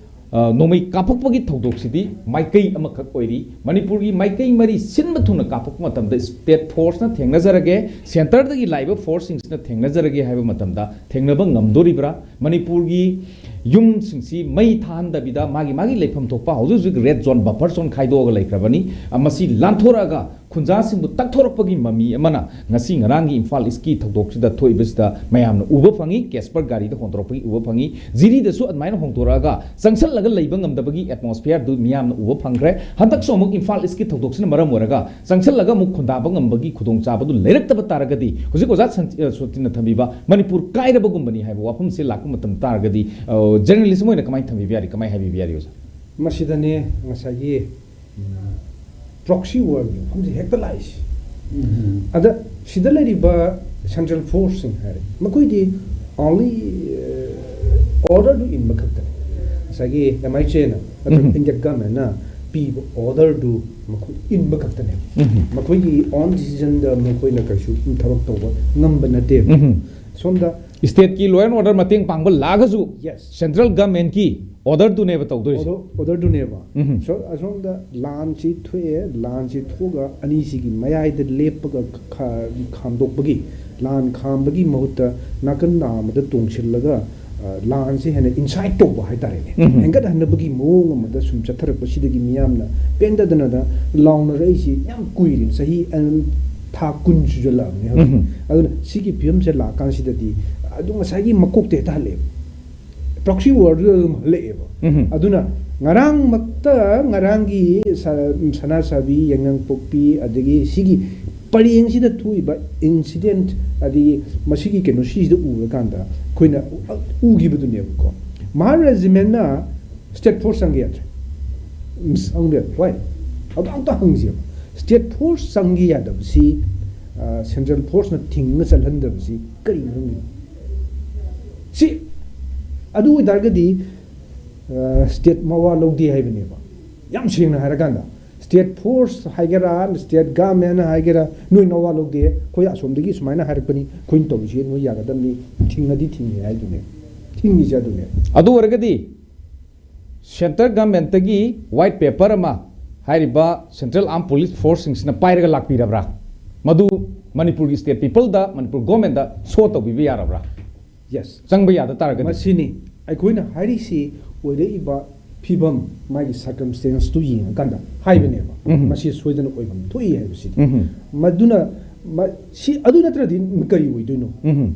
ꯑ, ꯅꯣꯡꯃꯩ ꯀꯥꯞꯄꯛꯄꯒꯤ ꯊꯧꯗꯣꯛꯁꯤꯗꯤ ꯃꯥꯏꯀꯩ ꯑꯃꯈꯛ ꯑꯣꯏꯔꯤ꯫ ꯃꯅꯤꯄꯨꯔꯒꯤ ꯃꯥꯏꯀꯩ ꯃꯔꯤ ꯁꯤꯟꯕ ꯊꯨꯡꯅ ꯀꯥꯞꯄꯛꯄ ꯃꯇꯝꯗ ꯁ꯭ꯇꯦꯠ ꯐꯣꯔꯁꯅ ꯊꯦꯡꯅꯖꯔꯒꯦ, ꯁꯦꯟꯇꯔꯗꯒꯤ ꯂꯥꯛꯏꯕ ꯐꯣꯔꯁꯁꯤꯡꯁꯤꯅ ꯊꯦꯡꯅꯖꯔꯒꯦ ꯍꯥꯏꯕ ꯃꯇꯝꯗ ꯊꯦꯡꯅꯕ ꯉꯝꯗꯣꯔꯤꯕ꯭ꯔꯥ? ꯃꯅꯤꯄꯨꯔꯒꯤ ꯌꯨꯝꯁꯤꯡꯁꯤ ꯃꯩ ꯊꯥꯍꯟꯗꯕꯤꯗ ꯃꯥꯒꯤ ꯃꯥꯒꯤ ꯂꯩꯐꯝ ꯊꯣꯛꯄ ꯍꯧꯖꯤꯛ ꯍꯧꯖꯤꯛ ꯔꯦꯗ ꯖꯣꯟ, ꯕꯐꯔ ꯖꯣꯟ ꯈꯥꯏꯗꯣꯛꯑꯒ ꯂꯩꯈ꯭ꯔꯕꯅꯤ꯫ ꯑ, ꯃꯁꯤ ꯂꯥꯟꯊꯣꯔꯛꯑꯒ ꯈꯨꯟꯖꯥꯁꯤꯡꯕꯨ ꯇꯛꯊꯣꯔꯛꯄꯒꯤ ꯃꯃꯤ ꯑꯃꯅ ꯉꯁꯤ ꯉꯔꯥꯡꯒꯤ ꯏꯝꯐꯥꯜ ꯏꯁꯀꯤ ꯊꯧꯗꯣꯛꯁꯤꯗ ꯊꯣꯛꯏꯕꯁꯤꯗ ꯃꯌꯥꯝꯅ ꯎꯕ ꯐꯪꯉꯤ꯫ ꯀꯦꯁꯄꯔ ꯒꯥꯔꯤꯗ ꯍꯣꯟꯗꯣꯔꯛꯄꯒꯤ ꯎꯕ ꯐꯪꯉꯤ꯫ ꯖꯤꯔꯤꯗꯁꯨ ꯑꯗꯨꯃꯥꯏꯅ ꯍꯣꯡꯗꯣꯔꯛꯑꯒ ꯆꯪꯁꯜꯂꯒ ꯂꯩꯕ ꯉꯝꯗꯕꯒꯤ ꯑꯦꯠꯃꯣꯁꯐꯤꯌꯔꯗꯨ ꯃꯤꯌꯥꯝꯅ ꯎꯕ ꯐꯪꯈ꯭ꯔꯦ꯫ ꯍꯟꯗꯛꯁꯨ ꯑꯃꯨꯛ ꯏꯝꯐꯥꯜ ꯏꯁꯀꯤ ꯊꯧꯗꯣꯛꯁꯤꯅ ꯃꯔꯝ ꯑꯣꯏꯔꯒ ꯆꯪꯁꯜꯂꯒ ꯑꯃꯨꯛ ꯈꯨꯟꯗꯥꯕ ꯉꯝꯕꯒꯤ ꯈꯨꯗꯣꯡꯆꯥꯕꯗꯨ ꯂꯩꯔꯛꯇꯕ ꯇꯥꯔꯒꯗꯤ ꯍꯧꯖꯤꯛ ꯑꯣꯖꯥ ꯁꯟ-, ꯑ, ꯁꯣꯇꯤꯅ ꯊꯝꯕꯤꯕ ꯃꯅꯤꯄꯨꯔ ꯀꯥꯏꯔꯕꯒꯨꯝꯕꯅꯤ ꯍꯥꯏꯕ ꯋꯥꯐꯝꯁꯦ ꯂꯥꯛꯄ ꯃꯇꯝ ꯇꯥꯔꯒꯗꯤ, ꯑ, ꯖꯔꯅꯦꯂꯤꯁ ꯑꯃ ꯑꯣꯏꯅ ꯀꯃꯥꯏꯅ ꯊꯝꯕꯤꯕ ꯌꯥꯔꯤ, ꯀꯃꯥꯏꯅ ꯍꯥꯏꯕꯤꯕ ꯌꯥꯔꯤ ꯑꯣꯖꯥ? ꯃꯁꯤꯗꯅꯦ ꯉꯁꯥꯏꯒꯤ ꯄ꯭ꯔꯣꯛꯁꯤ ꯋꯥꯔꯒꯤ ꯃꯐꯝꯁꯦ ꯍꯦꯛꯇ ꯂꯥꯛꯏꯁꯦ꯫ ꯑꯗ ꯁꯤꯗ ꯂꯩꯔꯤꯕ ꯁꯦꯟꯇ꯭ꯔꯦꯜ ꯐꯣꯔꯁꯁꯤꯡ ꯍꯥꯏꯔꯦ, ꯃꯈꯣꯏꯗꯤ ꯑꯣꯟꯂꯤ ꯑꯣꯔꯗꯔꯗꯨ ꯏꯟꯕ ꯈꯛꯇꯅꯤ꯫ ꯉꯁꯥꯏꯒꯤ ꯑꯦꯝ ꯑꯥꯏ ꯆꯦꯅ ꯅꯠꯇ꯭ꯔꯒ ꯎꯝ꯫ ꯏꯟꯗꯤꯌꯥ ꯒꯃꯦꯟꯅ ꯄꯤꯕ ꯑꯣꯔꯗꯔꯗꯨ ꯃꯈꯣꯏ ꯏꯟꯕ ꯈꯛꯇꯅꯦ꯫ ꯎꯝ꯫ ꯃꯈꯣꯏꯒꯤ ꯑꯣꯟ ꯗꯤꯁꯤꯖꯟꯗ ꯃꯈꯣꯏꯅ ꯀꯩꯁꯨ ꯊꯕꯛ ꯇꯧꯕ ꯉꯝꯕ ꯅꯠꯇꯦꯕ꯫ ꯎꯝ꯫ ꯁꯣꯝꯗ ꯁ꯭ꯇꯦꯠꯀꯤ ꯂꯣ ꯑꯦꯟ ꯑꯣꯔꯗꯔ ꯃꯇꯦꯡ ꯄꯥꯡꯕ ꯂꯥꯛꯑꯒꯁꯨ ꯌꯦꯁ꯫ ꯁꯦꯟꯇ꯭ꯔꯦꯜ ꯒꯃꯦꯟꯀꯤ ꯑꯣꯔꯗꯔꯗꯨꯅꯦꯕ ꯇꯧꯗꯣꯏꯁꯦ꯫ ꯑꯣꯔꯗꯔ, ꯑꯣꯔꯗꯔꯗꯨꯅꯦꯕ꯫ ꯎꯝ꯫ ꯁꯣ-, ꯑꯁꯣꯝꯗ ꯂꯥꯟꯁꯤ ꯊꯣꯛꯑꯦ, ꯂꯥꯟꯁꯤ ꯊꯣꯛꯑꯒ ꯑꯅꯤꯁꯤꯒꯤ ꯃꯌꯥꯏꯗ ꯂꯦꯞꯄꯒ ꯈ-, ꯈꯥꯝꯗꯣꯛꯄꯒꯤ, ꯂꯥꯟ ꯈꯥꯝꯕꯒꯤ ꯃꯍꯨꯠꯇ ꯅꯥꯀꯟ ꯅꯥꯝꯃꯗ ꯇꯣꯡꯁꯤꯜꯂꯒ, ꯑ, ꯂꯥꯟꯁꯤ ꯍꯦꯟꯅ ꯏꯟꯁꯥꯏꯠ ꯇꯧꯕ ꯍꯥꯏꯇꯥꯔꯦꯅꯦ꯫ ꯎꯝ꯫ ꯍꯦꯟꯒꯠꯍꯟꯅꯕꯒꯤ ꯃꯑꯣꯡ ꯑꯃꯗ ꯁꯨꯝ ꯆꯠꯊꯔꯛꯄꯁꯤꯗꯒꯤ ꯃꯤꯌꯥꯝꯅ ꯄꯦꯟꯗꯗꯅ ꯂꯥꯎꯅꯔꯛꯏꯁꯤ ꯌꯥꯝ ꯀꯨꯏꯔꯦ, ꯆꯍꯤ, ꯑ, ꯊꯥ ꯀꯨꯟ ꯁꯨꯖꯜꯂꯛꯑꯕꯅꯦ ꯍꯧꯖꯤꯛ꯫ ꯎꯝ꯫ ꯑꯗꯨꯅ ꯁꯤꯒꯤ ꯐꯤꯕꯝꯁꯦ ꯂꯥꯛꯀꯥꯟꯁꯤꯗꯗꯤ ꯑꯗꯨ ꯉꯁꯥꯏꯒꯤ ꯃꯀꯣꯛꯇ ꯍꯦꯛꯇ ꯍꯜꯂꯛꯑꯦꯕ꯫ ꯄ꯭ꯔꯣꯛꯁꯤ ꯋꯥꯔꯗꯨꯗ ꯑꯗꯨꯝ ꯍꯜꯂꯛꯑꯦꯕ꯫ ꯎꯝ꯫ ꯑꯗꯨꯅ ꯉꯔꯥꯡꯃꯛꯇ, ꯉꯔꯥꯡꯒꯤ ꯁ-, ꯁꯅꯥꯁꯥꯕꯤ, ꯌꯥꯏꯉꯪꯄꯣꯛꯄꯤ, ꯑꯗꯒꯤ ꯁꯤꯒꯤ ꯄꯔꯦꯡꯁꯤꯗ ꯊꯣꯛꯏꯕ ꯏꯟꯁꯤꯗꯦꯟꯠ, ꯑꯗꯒꯤ ꯃꯁꯤꯒꯤ ꯀꯩꯅꯣꯁꯤꯗ ꯎꯔꯀꯥꯟꯗ ꯑꯩꯈꯣꯏꯅ ꯎꯈꯤꯕꯗꯨꯅꯦꯕꯀꯣ꯫ ꯃꯍꯥ ꯔꯦꯖꯤꯃꯦꯟꯅ ꯁ꯭ꯇꯦꯠ ꯐꯣꯔꯁ ꯆꯪꯒꯦ ꯌꯥꯗ꯭ꯔꯦ꯫ ꯎꯝ, ꯆꯪꯕ ꯌꯥꯗ꯭ꯔꯦ꯫ Why? ꯑꯗꯨ ꯑꯝꯇ ꯍꯪꯁꯦꯕ꯫ ꯁ꯭ꯇꯦꯠ ꯐꯣꯔꯁ ꯆꯪꯒꯦ ꯌꯥꯗꯕꯁꯤ, ꯑ, ꯁꯦꯟꯇ꯭ꯔꯦꯜ ꯐꯣꯔꯁꯅ ꯊꯤꯡꯉ ꯆꯠꯍꯟꯗꯕꯁꯤ ꯀꯔꯤ ꯃꯔꯝꯒꯤꯅꯣ? ꯁꯤ ꯑꯗꯨ ꯑꯣꯏꯇꯥꯔꯒꯗꯤ ꯁ꯭ꯇꯦꯠ ꯃꯋꯥ ꯂꯧꯗꯦ ꯍꯥꯏꯕꯅꯦꯕ꯫ ꯌꯥꯝ ꯁꯦꯡꯅ ꯍꯥꯏꯔꯀꯥꯟꯗ, ꯁ꯭ꯇꯦꯠ ꯐꯣꯔꯁ ꯍꯥꯏꯒꯦꯔꯥ, ꯁ꯭ꯇꯦꯠ ꯒꯃꯦꯟ ꯍꯥꯏꯒꯦꯔꯥ, ꯅꯣꯏ ꯅꯋꯥ ꯂꯧꯗꯦ, ꯑꯩꯈꯣꯏ ꯑꯁꯣꯝꯗꯒꯤ ꯁꯨꯃꯥꯏꯅ ꯍꯥꯏꯔꯛꯄꯅꯤ, ꯑꯩꯈꯣꯏꯅ ꯇꯧꯔꯤꯁꯦ ꯅꯣꯏ ꯌꯥꯒꯗꯕꯅꯤ, ꯊꯤꯡꯉꯗꯤ ꯊꯤꯡꯉꯦ ꯍꯥꯏꯗꯨꯅꯦ꯫ ꯊꯤꯡꯉꯤꯁꯦ ꯑꯗꯨꯅꯦ꯫ ꯑꯗꯨ ꯑꯣꯏꯔꯒꯗꯤ ꯁꯦꯟꯇꯔ ꯒꯃꯦꯟꯇꯒꯤ ꯋꯥꯏꯠ ꯄꯦꯄꯔ ꯑꯃ ꯍꯥꯏꯔꯤꯕ ꯁꯦꯟꯇ꯭ꯔꯦꯜ ꯑꯥꯔꯝ ꯄꯨꯂꯤꯁ ꯐꯣꯔꯁꯁꯤꯡꯁꯤꯅ ꯄꯥꯏꯔꯒ ꯂꯥꯛꯄꯤꯔꯕ꯭ꯔꯥ? ꯃꯗꯨ ꯃꯅꯤꯄꯨꯔꯒꯤ ꯁ꯭ꯇꯦꯠ ꯄꯤꯄꯜꯗ, ꯃꯅꯤꯄꯨꯔ ꯒꯣꯔꯃꯦꯟꯗ ꯁꯣ ꯇꯧꯕꯤꯕ ꯌꯥꯔꯕ꯭ꯔꯥ? ꯌꯦꯁ꯫ ꯆꯪꯕ ꯌꯥꯗ ꯇꯥꯔꯒꯗꯤ? ꯃꯁꯤꯅꯤ ꯑꯩꯈꯣꯏꯅ ꯍꯥꯏꯔꯤꯁꯤ꯫ ꯑꯣꯏꯔꯛꯏꯕ ꯐꯤꯕꯝ, ꯃꯥꯒꯤ ꯁꯔꯀꯝꯁ꯭ꯇꯦꯟꯁꯇꯨ ꯌꯦꯡꯉꯀꯥꯟꯗ ꯍꯥꯏꯕꯅꯦꯕ꯫ ꯎꯝ꯫ ꯃꯁꯤ ꯁꯣꯏꯗꯅ ꯑꯣꯏꯐꯝ ꯊꯣꯛꯏ ꯍꯥꯏꯕꯁꯤꯗꯤ꯫ ꯎꯝ꯫ ꯃꯗꯨꯅ ꯃ-, ꯁꯤ, ꯑꯗꯨ ꯅꯠꯇ꯭ꯔꯗꯤ ꯀꯔꯤ ꯑꯣꯏꯗꯣꯏꯅꯣ? ꯎꯝ꯫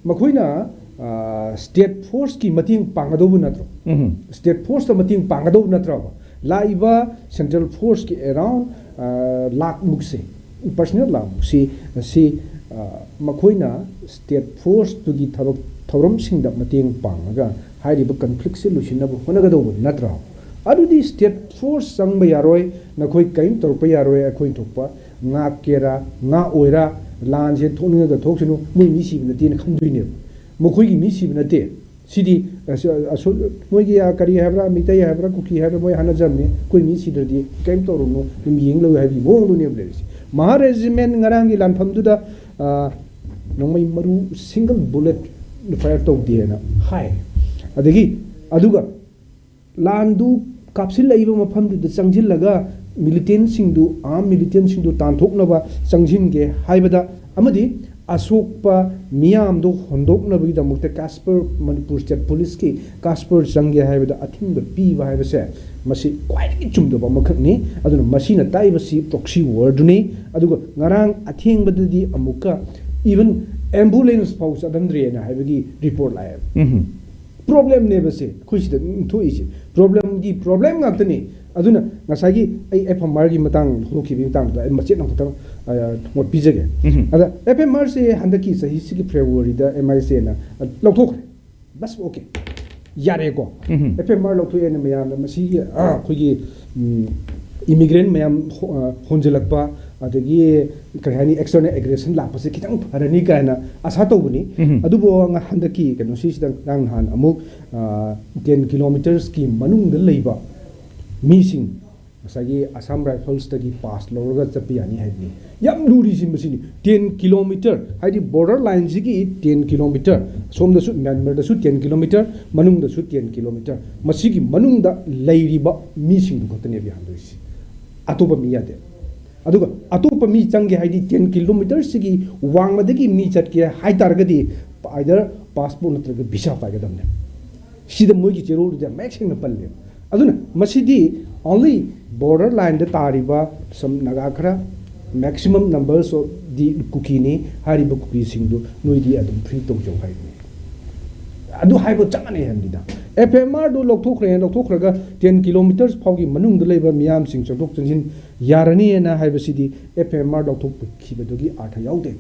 ꯃꯈꯣꯏꯅ, ꯑ, ꯁ꯭ꯇꯦꯠ ꯐꯣꯔꯁꯀꯤ ꯃꯇꯦꯡ ꯄꯥꯡꯒꯗꯧꯕ ꯅꯠꯇ꯭ꯔꯣ? ꯎꯝ꯫ ꯁ꯭ꯇꯦꯠ ꯐꯣꯔꯁꯇ ꯃꯇꯦꯡ ꯄꯥꯡꯒꯗꯧꯕ ꯅꯠꯇ꯭ꯔꯕ? ꯂꯥꯛꯏꯕ ꯁꯦꯟꯇ꯭ꯔꯦꯜ ꯐꯣꯔꯁꯀꯤ ꯑꯦꯔꯥꯎꯟ, ꯑ, ꯂꯥꯛꯃꯨꯛꯁꯦ, ꯄꯔꯁꯅꯦꯜ ꯂꯥꯛꯃꯨꯛꯁꯤ, ꯁꯤ, ꯑ, ꯃꯈꯣꯏꯅ ꯁ꯭ꯇꯦꯠ ꯐꯣꯔꯁꯇꯨꯒꯤ ꯊꯕꯛ ꯊꯧꯔꯝꯁꯤꯡꯗ ꯃꯇꯦꯡ ꯄꯥꯡꯉꯒ ꯍꯥꯏꯔꯤꯕ ꯀꯟꯐ꯭ꯂꯤꯛꯁꯦ ꯂꯣꯏꯁꯤꯟꯅꯕ ꯍꯣꯠꯅꯒꯗꯧꯕ ꯅꯠꯇ꯭ꯔꯣ? ꯑꯗꯨꯗꯤ ꯁ꯭ꯇꯦꯠ ꯐꯣꯔꯁ ꯆꯪꯕ ꯌꯥꯔꯣꯏ, ꯅꯈꯣꯏ ꯀꯔꯤꯝ ꯇꯧꯔꯛꯄ ꯌꯥꯔꯣꯏ, ꯑꯩꯈꯣꯏ ꯊꯣꯛꯄ ꯉꯥꯛꯀꯦꯔꯥ, ꯉꯥꯛꯑꯣꯏꯔꯥ, ꯂꯥꯟꯁꯦ ꯊꯣꯛꯅꯤꯡꯉꯒ ꯊꯣꯛꯁꯅꯨ, ꯃꯣꯏ ꯃꯤ ꯁꯤꯕ ꯅꯠꯇꯦꯅ ꯈꯟꯗꯣꯏꯅꯦꯕ꯫ ꯃꯈꯣꯏꯒꯤ ꯃꯤ ꯁꯤꯕ ꯅꯠꯇꯦ꯫ ꯁꯤꯗꯤ ꯑꯁ-, ꯑꯁꯣ-, ꯃꯣꯏꯒꯤ, ꯑ, ꯀꯔꯤ ꯍꯥꯏꯕ꯭ꯔꯥ, ꯃꯤꯇꯩ ꯍꯥꯏꯕ꯭ꯔꯥ, ꯀꯨꯀꯤ ꯍꯥꯏꯕ꯭ꯔꯥ, ꯃꯣꯏ ꯍꯥꯠꯅꯖꯕꯅꯤ, ꯑꯩꯈꯣꯏ ꯃꯤ ꯁꯤꯗ꯭ꯔꯗꯤ ꯀꯔꯤꯝ ꯇꯧꯔꯨꯅꯨ, ꯑꯗꯨꯝ ꯌꯦꯡ ꯂꯩꯌꯨ ꯍꯥꯏꯕꯒꯤ ꯃꯑꯣꯡꯗꯨꯅꯦꯕ ꯂꯩꯔꯤꯁꯦ꯫ ꯃꯍꯥ ꯔꯦꯖꯤꯃꯦꯟ ꯉꯔꯥꯡꯒꯤ ꯂꯥꯟꯐꯝꯗꯨꯗ, ꯑ, ꯅꯣꯡꯃꯩ ꯃꯔꯨ ꯁꯤꯡꯒꯜ ꯕꯨꯂꯦꯠ ꯐꯥꯌꯔ ꯇꯧꯗꯦꯅ ꯍꯥꯏ꯫ ꯑꯗꯒꯤ ꯑꯗꯨꯒ ꯂꯥꯟꯗꯨ ꯀꯥꯞꯁꯤꯜꯂꯛꯏꯕ ꯃꯐꯝꯗꯨꯗ ꯆꯪꯁꯤꯜꯂꯒ ꯃꯤꯂꯤꯇꯦꯟꯁꯤꯡꯗꯨ, ꯑꯥꯔꯝ ꯃꯤꯂꯤꯇꯦꯟꯁꯤꯡꯗꯨ ꯇꯥꯟꯊꯣꯛꯅꯕ ꯆꯪꯁꯤꯟꯒꯦ ꯍꯥꯏꯕꯗ ꯑꯃꯗꯤ ꯑꯁꯣꯛꯄ ꯃꯤꯌꯥꯝꯗꯨ ꯍꯣꯟꯗꯣꯛꯅꯕꯒꯤꯗꯃꯛꯇ ꯀꯥꯁꯄꯔ, ꯃꯅꯤꯄꯨꯔ ꯁ꯭ꯇꯦꯠ ꯄꯨꯂꯤꯁꯀꯤ ꯀꯥꯁꯄꯔ ꯆꯪꯒꯦ ꯍꯥꯏꯕꯗ ꯑꯊꯤꯡꯕ ꯄꯤꯕ ꯍꯥꯏꯕꯁꯦ, ꯃꯁꯤ ꯈ꯭ꯋꯥꯏꯗꯒꯤ ꯆꯨꯝꯗꯕ ꯑꯃꯈꯛꯅꯤ꯫ ꯑꯗꯨꯅ ꯃꯁꯤꯅ ꯇꯥꯛꯏꯕꯁꯤ ꯄ꯭ꯔꯣꯛꯁꯤ ꯋꯥꯔꯗꯨꯅꯤ꯫ ꯑꯗꯨꯒ ꯉꯔꯥꯡ ꯑꯊꯦꯡꯕꯗꯗꯤ ꯑꯃꯨꯛꯀ ꯏꯚꯟ ꯑꯦꯝꯕꯨꯂꯦꯟꯁ ꯐꯥꯎ ꯆꯠꯍꯟꯗ꯭ꯔꯦꯅ ꯍꯥꯏꯕꯒꯤ ꯔꯤꯄꯣꯔꯠ ꯂꯥꯛꯑꯦꯕ꯫ ꯎꯝ꯫ ꯄ꯭ꯔꯣꯕ꯭ꯂꯦꯝꯅꯦꯕ ꯁꯦ ꯑꯩꯈꯣꯏ ꯁꯤꯗ ꯑꯗꯨꯝ ꯊꯣꯛꯏꯁꯦ꯫ ꯄ꯭ꯔꯣꯕ꯭ꯂꯦꯝꯒꯤ ꯄ꯭ꯔꯣꯕ꯭ꯂꯦꯝ ꯉꯥꯛꯇꯅꯤ꯫ ꯑꯗꯨꯅ ꯉꯁꯥꯏꯒꯤ ꯑꯩ ꯑꯦꯐ ꯑꯦꯝ ꯑꯥꯔꯒꯤ ꯃꯇꯥꯡ ꯍꯧꯗꯣꯛꯈꯤꯕꯒꯤ ꯃꯇꯥꯡꯗꯨꯗ ꯑꯩ ꯃꯆꯦꯠ ꯑꯃꯈꯛꯇꯪ, ꯑ, ꯊꯣꯡꯒꯠꯄꯤꯖꯒꯦ꯫ ꯎꯝ꯫ ꯑꯗ ꯑꯦꯐ ꯑꯦꯝ ꯑꯥꯔꯁꯦ ꯍꯟꯗꯛꯀꯤ ꯆꯍꯤꯁꯤꯒꯤ ꯐꯦꯕ꯭ꯔꯨꯋꯥꯔꯤꯗ ꯑꯦꯝ ꯑꯥꯏ ꯁꯤꯅ ꯂꯧꯊꯣꯛꯈ꯭ꯔꯦ꯫ ꯕꯁ, ꯑꯣꯀꯦ, ꯌꯥꯔꯦꯀꯣ꯫ ꯎꯝ꯫ ꯑꯦꯐ ꯑꯦꯝ ꯑꯥꯔ ꯂꯧꯊꯣꯛꯑꯦꯅ ꯃꯌꯥꯝꯅ ꯃꯁꯤꯒꯤ, ꯑ, ꯑꯩꯈꯣꯏꯒꯤ, ꯎꯝ, ꯏꯃꯤꯒ꯭ꯔꯦꯟ ꯃꯌꯥꯝ ꯍꯣ-, ꯑ, ꯍꯣꯟꯖꯤꯜꯂꯛꯄ, ꯑꯗꯒꯤ ꯀꯔꯤ ꯍꯥꯏꯅꯤ, ꯑꯦꯛꯁꯇꯔꯅꯦꯜ ꯑꯦꯒ꯭ꯔꯦꯁꯟ ꯂꯥꯛꯄꯁꯦ ꯈꯤꯇꯪ ꯐꯔꯅꯤ ꯀꯥꯏꯅ ꯑꯁꯥ ꯇꯧꯕꯅꯤ꯫ ꯎꯝ꯫ ꯑꯗꯨꯕꯨ ꯉ- ꯍꯟꯗꯛꯀꯤ ꯀꯩꯅꯣꯁꯤꯁꯤꯗ ꯉꯔꯥꯡ ꯅꯍꯥꯟ ꯑꯃꯨꯛ ꯇꯦꯟ ꯀꯤꯂꯣꯃꯤꯇꯔꯁꯀꯤ ꯃꯅꯨꯡꯗ ꯂꯩꯕ ꯃꯤꯁꯤꯡ ꯉꯁꯥꯏꯒꯤ ꯑꯁꯥꯝ ꯔꯥꯏꯐꯜꯁꯇꯒꯤ ꯄꯥꯁ ꯂꯧꯔꯒ ꯆꯠꯄ ꯌꯥꯅꯤ ꯍꯥꯏꯕꯅꯤ꯫ ꯌꯥꯝ ꯂꯨꯔꯤꯁꯤ ꯃꯁꯤꯅꯤ꯫ ꯇꯦꯟ ꯀꯤꯂꯣꯃꯤꯇꯔ ꯍꯥꯏꯗꯤ ꯕꯣꯔꯗꯔ ꯂꯥꯏꯟꯁꯤꯒꯤ ꯇꯦꯟ ꯀꯤꯂꯣꯃꯤꯇꯔ, ꯁꯣꯝꯗꯁꯨ ꯃ꯭ꯌꯥꯟꯃꯥꯔꯗꯁꯨ ꯇꯦꯟ ꯀꯤꯂꯣꯃꯤꯇꯔ, ꯃꯅꯨꯡꯗꯁꯨ ꯇꯦꯟ ꯀꯤꯂꯣꯃꯤꯇꯔ, ꯃꯁꯤꯒꯤ ꯃꯅꯨꯡꯗ ꯂꯩꯔꯤꯕ ꯃꯤꯁꯤꯡꯗꯨ ꯈꯛꯇꯅꯦꯕ ꯌꯥꯍꯟꯗꯣꯏꯁꯤ꯫ ꯑꯇꯣꯞꯄ ꯃꯤ ꯌꯥꯗꯦ꯫ ꯑꯗꯨꯒ ꯑꯇꯣꯞꯄ ꯃꯤ ꯆꯪꯒꯦ ꯍꯥꯏꯗꯤ ꯇꯦꯟ ꯀꯤꯂꯣꯃꯤꯇꯔꯁꯤꯒꯤ ꯋꯥꯡꯃꯗꯒꯤ ꯃꯤ ꯆꯠꯀꯦ ꯍꯥꯏ ꯇꯥꯔꯒꯗꯤ either passport ꯅꯠꯇ꯭ꯔꯒ visa ꯄꯥꯏꯒꯗꯕꯅꯦ꯫ ꯁꯤꯗ ꯃꯣꯏꯒꯤ ꯆꯦꯔꯣꯜꯗꯨꯗ ꯃꯌꯦꯛ ꯁꯦꯡꯅ ꯄꯜꯂꯦꯕ꯫ ꯑꯗꯨꯅ ꯃꯁꯤꯗꯤ only border lineꯗ ꯇꯥꯔꯤꯕ some ꯅꯥꯒꯥ ꯈꯔ, maximum numbers of the ꯀꯨꯀꯤꯅꯤ꯫ ꯍꯥꯏꯔꯤꯕ ꯀꯨꯀꯤꯁꯤꯡꯗꯨ ꯅꯣꯏꯗꯤ ꯑꯗꯨꯝ free ꯇꯧꯖꯧ ꯍꯥꯏꯕꯅꯤ꯫ ꯑꯗꯨ ꯍꯥꯏꯕ ꯆꯞ ꯃꯥꯟꯅꯩ ꯍꯥꯏꯕꯅꯤꯗ꯫ ꯑꯦꯐ ꯑꯦꯝ ꯑꯥꯔꯗꯨ ꯂꯧꯊꯣꯛꯈ꯭ꯔꯦ, ꯂꯧꯊꯣꯛꯈ꯭ꯔꯒ ꯇꯦꯟ ꯀꯤꯂꯣꯃꯤꯇꯔꯁ ꯐꯥꯎꯒꯤ ꯃꯅꯨꯡꯗ ꯂꯩꯕ ꯃꯤꯌꯥꯝꯁꯤꯡ ꯆꯪꯊꯣꯛ ꯆꯪꯁꯤꯟ ꯌꯥꯔꯅꯤꯅ ꯍꯥꯏꯕꯁꯤꯗꯤ ꯑꯦꯐ ꯑꯦꯝ ꯑꯥꯔ ꯂꯧꯊꯣꯛꯈꯤꯕꯗꯨꯒꯤ ꯑꯥꯔꯊ ꯌꯥꯎꯗꯦ꯫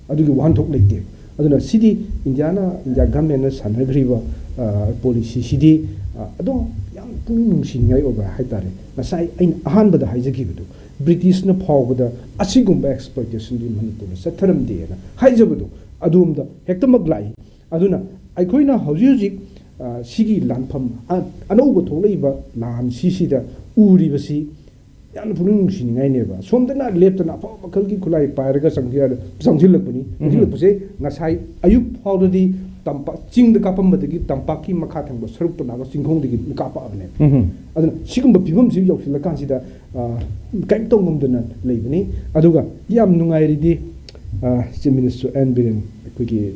ꯑꯗꯨꯒꯤ ꯋꯥꯍꯟꯊꯣꯛ ꯂꯩꯇꯦ꯫ ꯑꯗꯨꯅ ꯁꯤꯗꯤ ꯏꯟꯗꯤꯌꯥꯅ, ꯏꯟꯗꯤꯌꯥ ꯒꯚꯔꯟꯃꯦꯟꯠꯅ ꯁꯥꯟꯅꯈ꯭ꯔꯤꯕ, ꯑ, ꯄꯣꯂꯤꯁꯤꯁꯤꯗꯤ, ꯑ, ꯑꯗꯨꯝ ꯌꯥꯝ ꯄꯨꯛꯅꯤꯡ ꯅꯨꯡꯁꯤꯅꯤꯡꯉꯥꯏ ꯑꯣꯏꯕ ꯍꯥꯏꯇꯥꯔꯦ꯫ ꯉꯁꯥꯏ ꯑꯩꯅ ꯑꯍꯥꯟꯕꯗ ꯍꯥꯏꯖꯈꯤꯕꯗꯨ, ꯕ꯭ꯔꯤꯇꯤꯁꯅ ꯐꯥꯎꯕꯗ ꯑꯁꯤꯒꯨꯝꯕ exploitationꯗꯤ ꯃꯅꯤꯄꯨꯔꯗ ꯆꯠꯊꯔꯝꯗꯦꯅ ꯍꯥꯏꯖꯕꯗꯨ ꯑꯗꯣꯝꯗ ꯍꯦꯛꯇꯃꯛ ꯂꯥꯛꯏ꯫ ꯑꯗꯨꯅ ꯑꯩꯈꯣꯏꯅ ꯍꯧꯖꯤꯛ ꯍꯧꯖꯤꯛ, ꯑ, ꯁꯤꯒꯤ ꯂꯥꯟꯐꯝ, ꯑ, ꯑꯅꯧꯕ ꯊꯣꯛꯂꯛꯏꯕ ꯂꯥꯟꯁꯤꯁꯤꯗ ꯎꯔꯤꯕꯁꯤ ꯌꯥꯝꯅ ꯄꯨꯛꯅꯤꯡ ꯅꯨꯡꯁꯤꯅꯤꯡꯉꯥꯏꯅꯦꯕ꯫ ꯁꯣꯝꯗꯅ ꯂꯦꯞꯇꯅ ꯑꯐꯕ ꯃꯈꯜꯒꯤ ꯈꯨꯠꯂꯥꯏ ꯄꯥꯏꯔꯒ ꯆꯪꯁꯤꯜꯂꯛꯄꯅꯤ꯫ ꯆꯪꯁꯤꯜꯂꯛꯄꯁꯦ ꯉꯁꯥꯏ ꯑꯌꯨꯛ ꯐꯥꯎꯗꯗꯤ ꯇꯝꯄꯥꯛ, ꯆꯤꯡꯗ ꯀꯥꯞꯄꯝꯕꯗꯒꯤ ꯇꯝꯄꯥꯛꯀꯤ ꯃꯈꯥ ꯊꯪꯕ ꯁꯔꯨꯛꯇ ꯂꯥꯛꯑꯒ ꯆꯤꯡꯈꯣꯡꯗꯒꯤ ꯀꯥꯞꯄꯛꯑꯕꯅꯦꯕ꯫ ꯑꯗꯨꯅ ꯁꯤꯒꯨꯝꯕ ꯐꯤꯕꯝꯁꯤ ꯌꯧꯁꯤꯜꯂꯀꯥꯟꯁꯤꯗ, ꯑ, ꯀꯔꯤꯝ ꯇꯧ ꯉꯝꯗꯅ ꯂꯩꯕꯅꯤ꯫ ꯑꯗꯨꯒ ꯌꯥꯝ ꯅꯨꯡꯉꯥꯏꯔꯤꯗꯤ, ꯑ, Chief Minister ꯑꯦꯟ ꯕꯤꯔꯦꯟ, ꯑꯩꯈꯣꯏꯒꯤ,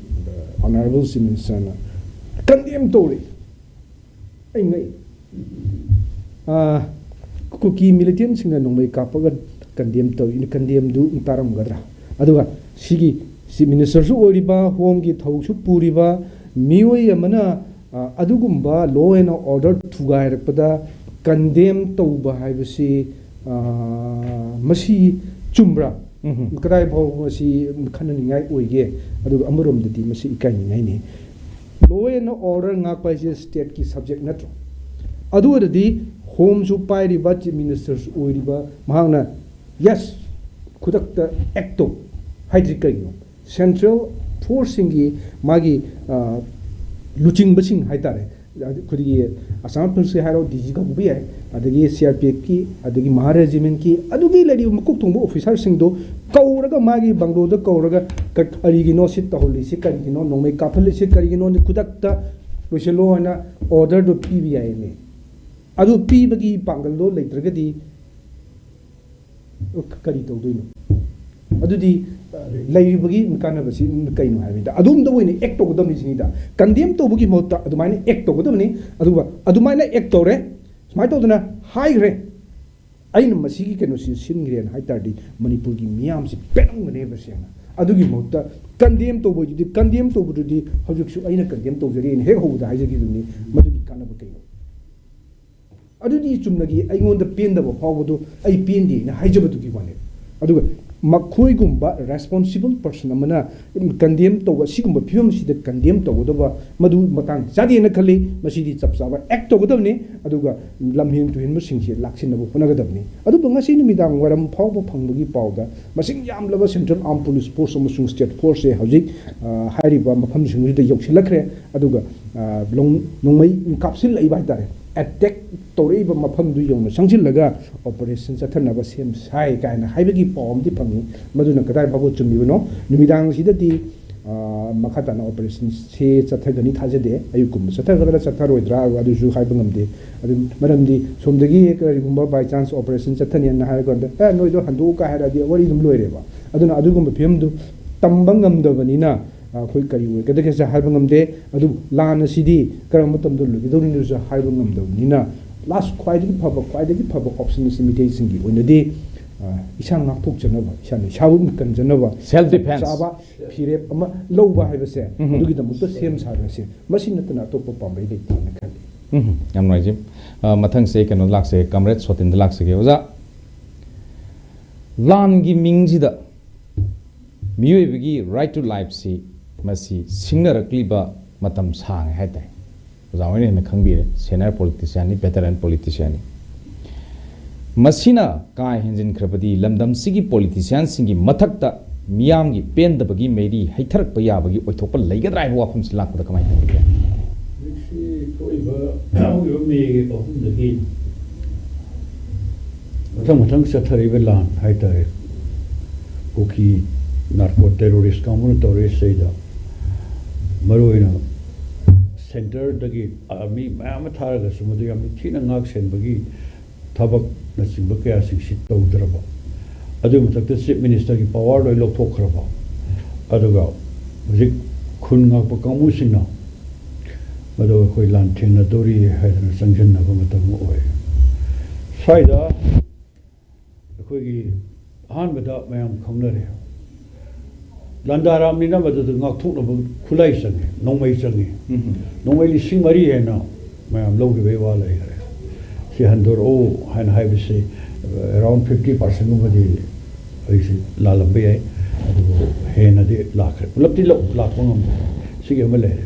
ꯑ, Honourable Chief Ministerꯅ condemn ꯇꯧꯔꯤ꯫ ꯑꯩ ꯉꯛꯏ꯫ ꯑ, ꯀꯨꯀꯤ militantꯁꯤꯡꯅ ꯅꯣꯡꯃꯩ ꯀꯥꯞꯄꯒ condemn ꯇꯧꯔꯤ꯫ Condemnꯗꯨ ꯇꯥꯔꯝꯒꯗ꯭ꯔꯥ? ꯑꯗꯨꯒ ꯁꯤꯒꯤ Chief Ministerꯁꯨ ꯑꯣꯏꯔꯤꯕ, Homeꯒꯤ ꯊꯧꯁꯨ ꯄꯨꯔꯤꯕ ꯃꯤꯑꯣꯏ ꯑꯃꯅ, ꯑ, ꯑꯗꯨꯒꯨꯝꯕ law and order ꯊꯨꯒꯥꯏꯔꯛꯄꯗ condemn ꯇꯧꯕ ꯍꯥꯏꯕꯁꯤ, ꯑ, ꯃꯁꯤ ꯆꯨꯝꯕ꯭ꯔꯥ? ꯀꯗꯥꯏ ꯐꯥꯎ ꯃꯁꯤ ꯈꯟꯅꯅꯤꯡꯉꯥꯏ ꯑꯣꯏꯒꯦ? ꯑꯗꯨꯒ ꯑꯃꯔꯣꯝꯗꯗꯤ ꯃꯁꯤ ꯏꯀꯥꯏꯅꯤꯡꯉꯥꯏꯅꯤ꯫ Law and order ꯉꯥꯛꯄ ꯍꯥꯏꯁꯦ stateꯀꯤ subject ꯅꯠꯇ꯭ꯔꯣ? ꯑꯗꯨ ꯑꯣꯏꯔꯗꯤ Homeꯁꯨ ꯄꯥꯏꯔꯤꯕ, Chief Ministerꯁꯨ ꯑꯣꯏꯔꯤꯕ ꯃꯍꯥꯛꯅ, yes, ꯈꯨꯗꯛꯇ ꯑꯦꯛ ꯇꯧ ꯍꯥꯏꯗ꯭ꯔꯤ ꯀꯔꯤꯒꯤꯅꯣ? ꯁꯦꯟꯇ꯭ꯔꯦꯜ ꯐꯣꯔꯁꯁꯤꯡꯒꯤ ꯃꯥꯒꯤ, ꯑ, ꯂꯨꯆꯤꯡꯕꯁꯤꯡ ꯍꯥꯏ ꯇꯥꯔꯦ, ꯑꯩꯈꯣꯏꯒꯤ ꯑꯁꯥꯝ ꯔꯥꯏꯐꯜꯁꯀꯤ ꯍꯥꯏꯔꯣ, ꯗꯤ ꯖꯤ ꯀꯧꯕ ꯌꯥꯏ, ꯑꯗꯒꯤ ꯁꯤ ꯑꯥꯔ ꯄꯤ ꯑꯦꯐꯀꯤ, ꯑꯗꯒꯤ ꯃꯍꯥ ꯔꯦꯖꯤꯃꯦꯟꯠꯀꯤ, ꯑꯗꯨꯒꯤ ꯂꯩꯔꯤꯕ ꯃꯀꯣꯛ ꯊꯣꯡꯕ ꯑꯣꯐꯤꯁꯥꯔꯁꯤꯡꯗꯣ ꯀꯧꯔꯒ, ꯃꯥꯒꯤ ꯕꯪꯒ꯭ꯂꯣꯗ ꯀꯧꯔꯒ, "ꯀ-, ꯀꯔꯤꯒꯤꯅꯣ ꯁꯤ ꯇꯧꯍꯜꯂꯤꯁꯤ? ꯀꯔꯤꯒꯤꯅꯣ ꯅꯣꯡꯃꯩ ꯀꯥꯞꯍꯜꯂꯤꯁꯤ? ꯀꯔꯤꯒꯤꯅꯣ? ꯈꯨꯗꯛꯇ ꯂꯣꯏꯁꯤꯜꯂꯣ" ꯍꯥꯏꯅ ꯑꯣꯔꯗꯔꯗꯣ ꯄꯤꯕ ꯌꯥꯏꯌꯦ꯫ ꯑꯗꯨ ꯄꯤꯕꯒꯤ ꯄꯥꯡꯒꯜꯗꯣ ꯂꯩꯇ꯭ꯔꯒꯗꯤ ꯀꯔꯤ ꯇꯧꯗꯣꯏꯅꯣ? ꯑꯗꯨꯗꯤ, ꯑ, ꯂꯩꯔꯤꯕꯒꯤ ꯀꯥꯟꯅꯕꯁꯤ ꯀꯩꯅꯣ ꯍꯥꯏꯕꯗ, ꯑꯗꯣꯝꯗ ꯑꯣꯏꯅ ꯑꯦꯛ ꯇꯧꯒꯗꯕꯅꯤ ꯁꯤꯅꯤꯗ꯫ ꯀꯟꯗꯦꯝ ꯇꯧꯕꯒꯤ ꯃꯍꯨꯠꯇ ꯑꯗꯨꯃꯥꯏꯅ ꯑꯦꯛ ꯇꯧꯒꯗꯕꯅꯤ꯫ ꯑꯗꯨꯒ ꯑꯗꯨꯃꯥꯏꯅ ꯑꯦꯛ ꯇꯧꯔꯦ, ꯁꯨꯃꯥꯏꯅ ꯇꯧꯗꯅ ꯍꯥꯏꯈ꯭ꯔꯦ, "ꯑꯩꯅ ꯃꯁꯤꯒꯤ ꯀꯩꯅꯣꯁꯤ ꯁꯤꯟꯈ꯭ꯔꯦꯅ" ꯍꯥꯏ ꯇꯥꯔꯗꯤ, ꯃꯅꯤꯄꯨꯔꯒꯤ ꯃꯤꯌꯥꯝꯁꯤ ꯄꯦꯜꯂꯝꯒꯅꯦꯕ ꯁꯦꯡꯅ꯫ ꯑꯗꯨꯒꯤ ꯃꯍꯨꯠꯇ ꯀꯟꯗꯦꯝ ꯇꯧꯕꯗꯨꯗꯤ, ꯀꯟꯗꯦꯝ ꯇꯧꯕꯗꯨꯗꯤ ꯍꯧꯖꯤꯛꯁꯨ ꯑꯩꯅ ꯀꯟꯗꯦꯝ ꯇꯧꯖꯔꯤꯅ ꯍꯦꯛ ꯍꯧꯕꯗ ꯍꯥꯏꯖꯈꯤꯕꯗꯨꯅꯤ꯫ ꯃꯗꯨꯒꯤ ꯀꯥꯟꯅꯕ ꯀꯩꯅꯣ? ꯑꯗꯨꯗꯤ ꯆꯨꯝꯅꯒꯤ ꯑꯩꯉꯣꯟꯗ ꯄꯦꯟꯗꯕ ꯐꯥꯎꯕꯗꯨ ꯑꯩ ꯄꯦꯟꯗꯦꯅ ꯍꯥꯏꯖꯕꯗꯨꯒꯤ ꯋꯥꯅꯦ꯫ ꯑꯗꯨꯒ ꯃꯈꯣꯏꯒꯨꯝꯕ ꯔꯦꯁꯄꯣꯟꯁꯤꯕꯜ ꯄꯔꯁꯟ ꯑꯃꯅ ꯀꯟꯗꯦꯝ ꯇꯧꯕ, ꯁꯤꯒꯨꯝꯕ ꯐꯤꯕꯝꯁꯤꯗ ꯀꯟꯗꯦꯝ ꯇꯧꯒꯗꯕ ꯃꯗꯨ ꯃꯇꯥꯡ ꯆꯥꯗꯦꯅ ꯈꯜꯂꯤ꯫ ꯃꯁꯤꯗꯤ ꯆꯞ ꯆꯥꯕ ꯑꯦꯛ ꯇꯧꯒꯗꯕꯅꯤ꯫ ꯑꯗꯨꯒ ꯂꯝꯍꯦꯟ ꯇꯨꯍꯦꯟꯕꯁꯤꯡꯁꯤ ꯂꯥꯛꯁꯤꯟꯅꯕ ꯍꯣꯠꯅꯒꯗꯕꯅꯤ꯫ ꯑꯗꯨꯕꯨ ꯉꯁꯤ ꯅꯨꯃꯤꯗꯥꯡ ꯋꯥꯏꯔꯝ ꯐꯥꯎꯕ ꯐꯪꯕꯒꯤ ꯄꯥꯎꯗ ꯃꯁꯤꯡ ꯌꯥꯝꯂꯕ ꯁꯦꯟꯇ꯭ꯔꯦꯜ ꯑꯥꯔꯝ ꯄꯨꯂꯤꯁ ꯐꯣꯔꯁ ꯑꯃꯁꯨꯡ ꯁ꯭ꯇꯦꯠ ꯐꯣꯔꯁꯁꯦ ꯍꯧꯖꯤꯛ, ꯑ, ꯍꯥꯏꯔꯤꯕ ꯃꯐꯝꯁꯤꯡꯁꯤꯗ ꯌꯧꯁꯤꯜꯂꯛꯈ꯭ꯔꯦ꯫ ꯑꯗꯨꯒ, ꯑ, ꯂꯣꯡ-, ꯅꯣꯡꯃꯩ ꯀꯥꯞꯁꯤꯜꯂꯛꯏꯕ ꯍꯥꯏꯇꯥꯔꯦ, ꯑꯦꯇꯦꯛ ꯇꯧꯔꯛꯏꯕ ꯃꯐꯝꯗꯨ ꯌꯧꯅ ꯆꯪꯁꯤꯜꯂꯒ ꯑꯣꯄꯔꯦꯁꯟ ꯆꯠꯊꯅꯕ ꯁꯦꯝ ꯁꯥꯏ ꯀꯥꯏꯅ ꯍꯥꯏꯕꯒꯤ ꯄꯥꯎ ꯑꯃꯗꯤ ꯐꯪꯉꯤ꯫ ꯃꯗꯨꯅ ꯀꯗꯥꯏ ꯐꯥꯎꯕ ꯆꯨꯝꯃꯤꯕꯅꯣ? ꯅꯨꯃꯤꯗꯥꯡꯁꯤꯗꯗꯤ, ꯑ, ꯃꯈꯥ ꯇꯥꯅ ꯑꯣꯄꯔꯦꯁꯟꯁꯦ ꯆꯠꯊꯒꯅꯤ ꯊꯥꯖꯗꯦ꯫ ꯑꯌꯨꯛꯀꯨꯝꯕ ꯆꯠꯊꯒꯗ꯭ꯔꯥ ꯆꯠꯊꯔꯣꯏꯗ꯭ꯔꯥ ꯑꯗꯨꯁꯨ ꯍꯥꯏꯕ ꯉꯝꯗꯦ꯫ ꯑꯗꯨ ꯃꯔꯝꯗꯤ ꯁꯣꯝꯗꯒꯤ ꯀꯔꯤꯒꯨꯝꯕ by chance operation ꯆꯠꯊꯅꯦꯅ ꯍꯥꯏꯔ ꯀꯥꯟꯗ, "ꯑꯦ, ꯅꯣꯏꯗꯣ ꯍꯟꯗꯣꯛꯎ" ꯀꯥꯏ ꯍꯥꯏꯔꯛꯑꯗꯤ ꯋꯥꯔꯤ ꯑꯗꯨꯝ ꯂꯣꯏꯔꯦꯕ꯫ ꯑꯗꯨꯅ ꯑꯗꯨꯒꯨꯝꯕ ꯐꯤꯕꯝꯗꯨ ꯇꯝꯕ ꯉꯝꯗꯕꯅꯤꯅ, ꯑ, ꯑꯩꯈꯣꯏ ꯀꯔꯤ ꯑꯣꯏꯒꯗꯒꯦꯁꯦ ꯍꯥꯏꯕ ꯉꯝꯗꯦ꯫ ꯑꯗꯨꯕꯨ ꯂꯥꯟ ꯑꯁꯤꯗꯤ ꯀꯔꯝꯕ ꯃꯇꯝꯗ ꯂꯣꯏꯒꯗꯧꯔꯤꯅꯣꯁꯨ ꯍꯥꯏꯕ ꯉꯝꯗꯕꯅꯤꯅ, ꯂꯥꯁ ꯈ꯭ꯋꯥꯏꯗꯒꯤ ꯐꯕ, ꯈ꯭ꯋꯥꯏꯗꯒꯤ ꯐꯕ ꯑꯣꯞꯁꯟ ꯑꯁꯤ ꯃꯤꯇꯩꯁꯤꯡꯒꯤ ꯑꯣꯏꯅꯗꯤ, ꯑ, ꯏꯁꯥ ꯉꯥꯛꯊꯣꯛꯆꯅꯕ, ꯏꯁꯥꯅ ꯏꯁꯥꯕꯨ ꯀꯟꯖꯅꯕ ꯁꯦꯜꯐ ꯗꯤꯐꯦꯟꯁ꯫ ꯆꯞ ꯆꯥꯕ ꯐꯤꯔꯦꯞ ꯑꯃ ꯂꯧꯕ ꯍꯥꯏꯕꯁꯦ, ꯎꯝ꯫ ꯑꯗꯨꯒꯤꯗꯃꯛꯇ ꯁꯦꯝ ꯁꯥꯔꯁꯦ꯫ ꯃꯁꯤ ꯅꯠꯇꯅ ꯑꯇꯣꯞꯄ ꯄꯥꯝꯕꯩ ꯂꯩꯇꯦꯅ ꯈꯜꯂꯤ꯫ ꯎꯝ, ꯌꯥꯝ ꯅꯨꯡꯉꯥꯏꯖꯩ꯫ ꯑ, ꯃꯊꯪꯁꯦ ꯀꯩꯅꯣ ꯂꯥꯛꯆꯒꯦ, ꯀꯝꯔꯦꯗ ꯁꯣꯇꯤꯟꯗ ꯂꯥꯛꯆꯒꯦ꯫ ꯑꯣꯖꯥ, ꯂꯥꯟꯒꯤ ꯃꯤꯡꯁꯤꯗ ꯃꯤꯑꯣꯏꯕꯒꯤ right to lifeꯁꯤ ꯃꯁꯤ ꯁꯤꯡꯅꯔꯛꯂꯤꯕ ꯃꯇꯝ ꯁꯥꯡꯉꯦ ꯍꯥꯏꯇꯥꯔꯦ꯫ ꯑꯣꯖꯥ ꯍꯣꯏꯅ ꯍꯦꯟꯅ ꯈꯪꯕꯤꯔꯦ, ꯁꯦꯅꯤꯌꯔ ꯄꯣꯂꯤꯇꯤꯁꯤꯌꯥꯟꯅꯤ, ꯚꯦꯇꯔꯟ ꯄꯣꯂꯤꯇꯤꯁꯤꯌꯥꯟꯅꯤ꯫ ꯃꯁꯤꯅ ꯀꯥ ꯍꯦꯟꯖꯤꯟꯈ꯭ꯔꯕꯗꯤ ꯂꯝꯗꯝꯁꯤꯒꯤ ꯄꯣꯂꯤꯇꯤꯁꯤꯌꯥꯟꯁꯤꯡꯒꯤ ꯃꯊꯛꯇ ꯃꯤꯌꯥꯝꯒꯤ ꯄꯦꯟꯗꯕꯒꯤ ꯃꯩꯔꯤ ꯍꯩꯊꯔꯛꯄ ꯌꯥꯕꯒꯤ ꯑꯣꯏꯊꯣꯛꯄ ꯂꯩꯒꯗ꯭ꯔꯥ ꯍꯥꯏꯕ ꯋꯥꯐꯝꯁꯤ ꯂꯥꯛꯄꯗ ꯀꯃꯥꯏꯅ ꯇꯧꯒꯦ? ꯍꯧꯖꯤꯛꯁꯤ ꯊꯣꯛꯏꯕ, ꯍꯧꯈꯤꯕ ꯃꯦꯒꯤ ꯑꯍꯨꯝꯗꯒꯤ ꯃꯊꯪ ꯃꯊꯪ ꯆꯠꯊꯔꯤꯕ ꯂꯥꯟ ꯍꯥꯏꯇꯥꯔꯦ, ꯀꯨꯀꯤ ꯅꯥꯔꯀꯣ ꯇꯦꯔꯣꯔꯤꯁ ꯀꯥꯡꯕꯨꯅ ꯇꯧꯔꯤꯁꯤꯗ, ꯃꯔꯨꯑꯣꯏꯅ ꯁꯦꯟꯇꯔꯗꯒꯤ ꯑꯥꯔꯃꯤ ꯃꯌꯥꯝ ꯑꯃ ꯊꯥꯔꯒꯁꯨ ꯃꯗꯨ ꯌꯥꯝ ꯅꯤꯡꯊꯤꯅ ꯉꯥꯛ ꯁꯦꯟꯕꯒꯤ ꯊꯕꯛꯅꯆꯤꯡꯕ ꯀꯌꯥꯁꯤꯡꯁꯤ ꯇꯧꯗ꯭ꯔꯕ, ꯑꯗꯨꯒꯤ ꯃꯊꯛꯇ ꯆꯤꯐ ꯃꯤꯅꯤꯁꯇꯔꯒꯤ ꯄꯋꯥꯔ ꯂꯣꯏ ꯂꯧꯊꯣꯛꯈ꯭ꯔꯕ, ꯑꯗꯨꯒ ꯍꯧꯖꯤꯛ ꯈꯨꯟ ꯉꯥꯛꯄ ꯀꯥꯡꯕꯨꯁꯤꯡꯅ ꯃꯗꯨ ꯑꯩꯈꯣꯏ ꯂꯥꯟ ꯊꯦꯡꯅꯗꯧꯔꯤ ꯍꯥꯏꯗꯅ ꯆꯪꯁꯤꯟꯅꯕ ꯃꯇꯝ ꯑꯃ ꯑꯣꯏꯔꯦ꯫ ꯁ꯭ꯋꯥꯏꯗ ꯑꯩꯈꯣꯏꯒꯤ ꯑꯍꯥꯟꯕꯗ ꯃꯌꯥꯝ ꯈꯪꯅꯔꯦ, ꯂꯥꯟꯗꯥꯔꯥꯝꯅꯤꯅ ꯃꯗꯨꯗ ꯉꯥꯛꯊꯣꯛꯅꯕ ꯈꯨꯠꯂꯥꯏ ꯆꯪꯉꯤ, ꯅꯣꯡꯃꯩ ꯆꯪꯉꯤ꯫ ꯎꯝ꯫ ꯅꯣꯡꯃꯩ ꯂꯤꯁꯤꯡ ꯃꯔꯤ ꯍꯦꯟꯅ ꯃꯌꯥꯝ ꯂꯧꯈꯤꯕꯒꯤ ꯋꯥ ꯂꯩꯈ꯭ꯔꯦ꯫ ꯁꯤ ꯍꯟꯗꯣꯔꯛꯎ ꯍꯥꯏꯅ ꯍꯥꯏꯕꯁꯤ ꯑꯦꯔꯥꯎꯟ ꯐꯤꯐꯇꯤ ꯄꯥꯔꯁꯦꯟꯒꯨꯝꯕꯗꯤ ꯑꯩꯁꯤ ꯂꯥꯜꯂꯝꯕ ꯌꯥꯏ, ꯑꯗꯨꯕꯨ ꯍꯦꯟꯅꯗꯤ ꯂꯥꯛꯈ꯭ꯔꯦ꯫ ꯄꯨꯂꯞꯇꯤ ꯂꯧ-, ꯂꯥꯛꯄ ꯉꯝꯗꯦ꯫ ꯁꯤꯒꯤ ꯑꯃ ꯂꯩꯔꯦ꯫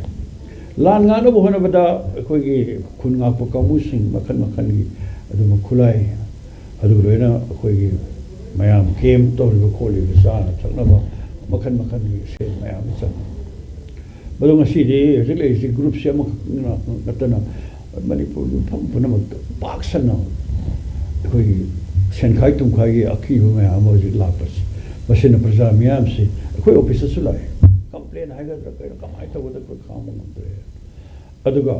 ꯂꯥꯟ ꯉꯥꯛꯅꯕ ꯍꯣꯠꯅꯕꯗ ꯑꯩꯈꯣꯏꯒꯤ ꯈꯨꯟ ꯉꯥꯛꯄ ꯀꯥꯡꯕꯨꯁꯤꯡ ꯃꯈꯜ ꯃꯈꯜꯒꯤ ꯑꯗꯨꯝꯕ ꯈꯨꯠꯂꯥꯏ, ꯑꯗꯨꯒ ꯂꯣꯏꯅ ꯑꯩꯈꯣꯏꯒꯤ ꯃꯌꯥꯝ ꯀꯦꯝ ꯇꯧꯔꯤꯕ ꯈꯣꯠꯂꯤꯕ ꯆꯥꯅ ꯊꯛꯅꯕ ꯃꯈꯜ ꯃꯈꯜꯒꯤ ꯁꯦꯜ ꯃꯌꯥꯝ ꯑꯃ ꯆꯪꯉꯤ꯫ ꯃꯗꯨ ꯉꯁꯤꯗꯤ ꯍꯧꯖꯤꯛ ꯂꯩꯔꯤꯁꯤ ꯒ꯭ꯔꯨꯞꯁꯤ ꯑꯃꯈꯛ ꯅꯠꯇꯅ ꯃꯅꯤꯄꯨꯔꯒꯤ ꯃꯐꯝ ꯄꯨꯝꯅꯃꯛꯇ ꯄꯥꯛ ꯁꯟꯅ ꯑꯩꯈꯣꯏꯒꯤ ꯁꯦꯟꯈꯥꯏ ꯇꯨꯝꯈꯥꯏꯒꯤ ꯑꯀꯤꯕ ꯃꯌꯥꯝ ꯑꯃ ꯍꯧꯖꯤꯛ ꯂꯥꯛꯄꯁꯤ, ꯃꯁꯤꯅ ꯄ꯭ꯔꯖꯥ ꯃꯤꯌꯥꯝꯁꯤ ꯑꯩꯈꯣꯏ ꯑꯣꯐꯤꯁꯇꯁꯨ ꯂꯥꯛꯑꯦ꯫ ꯀꯝꯄ꯭ꯂꯦꯟ ꯍꯥꯏꯒꯗ꯭ꯔꯥ ꯀꯩꯅꯣ, ꯀꯃꯥꯏꯅ ꯇꯧꯒꯗ꯭ꯔꯥ ꯑꯩꯈꯣꯏ ꯈꯪꯕ ꯉꯝꯗ꯭ꯔꯦ꯫ ꯑꯗꯨꯒ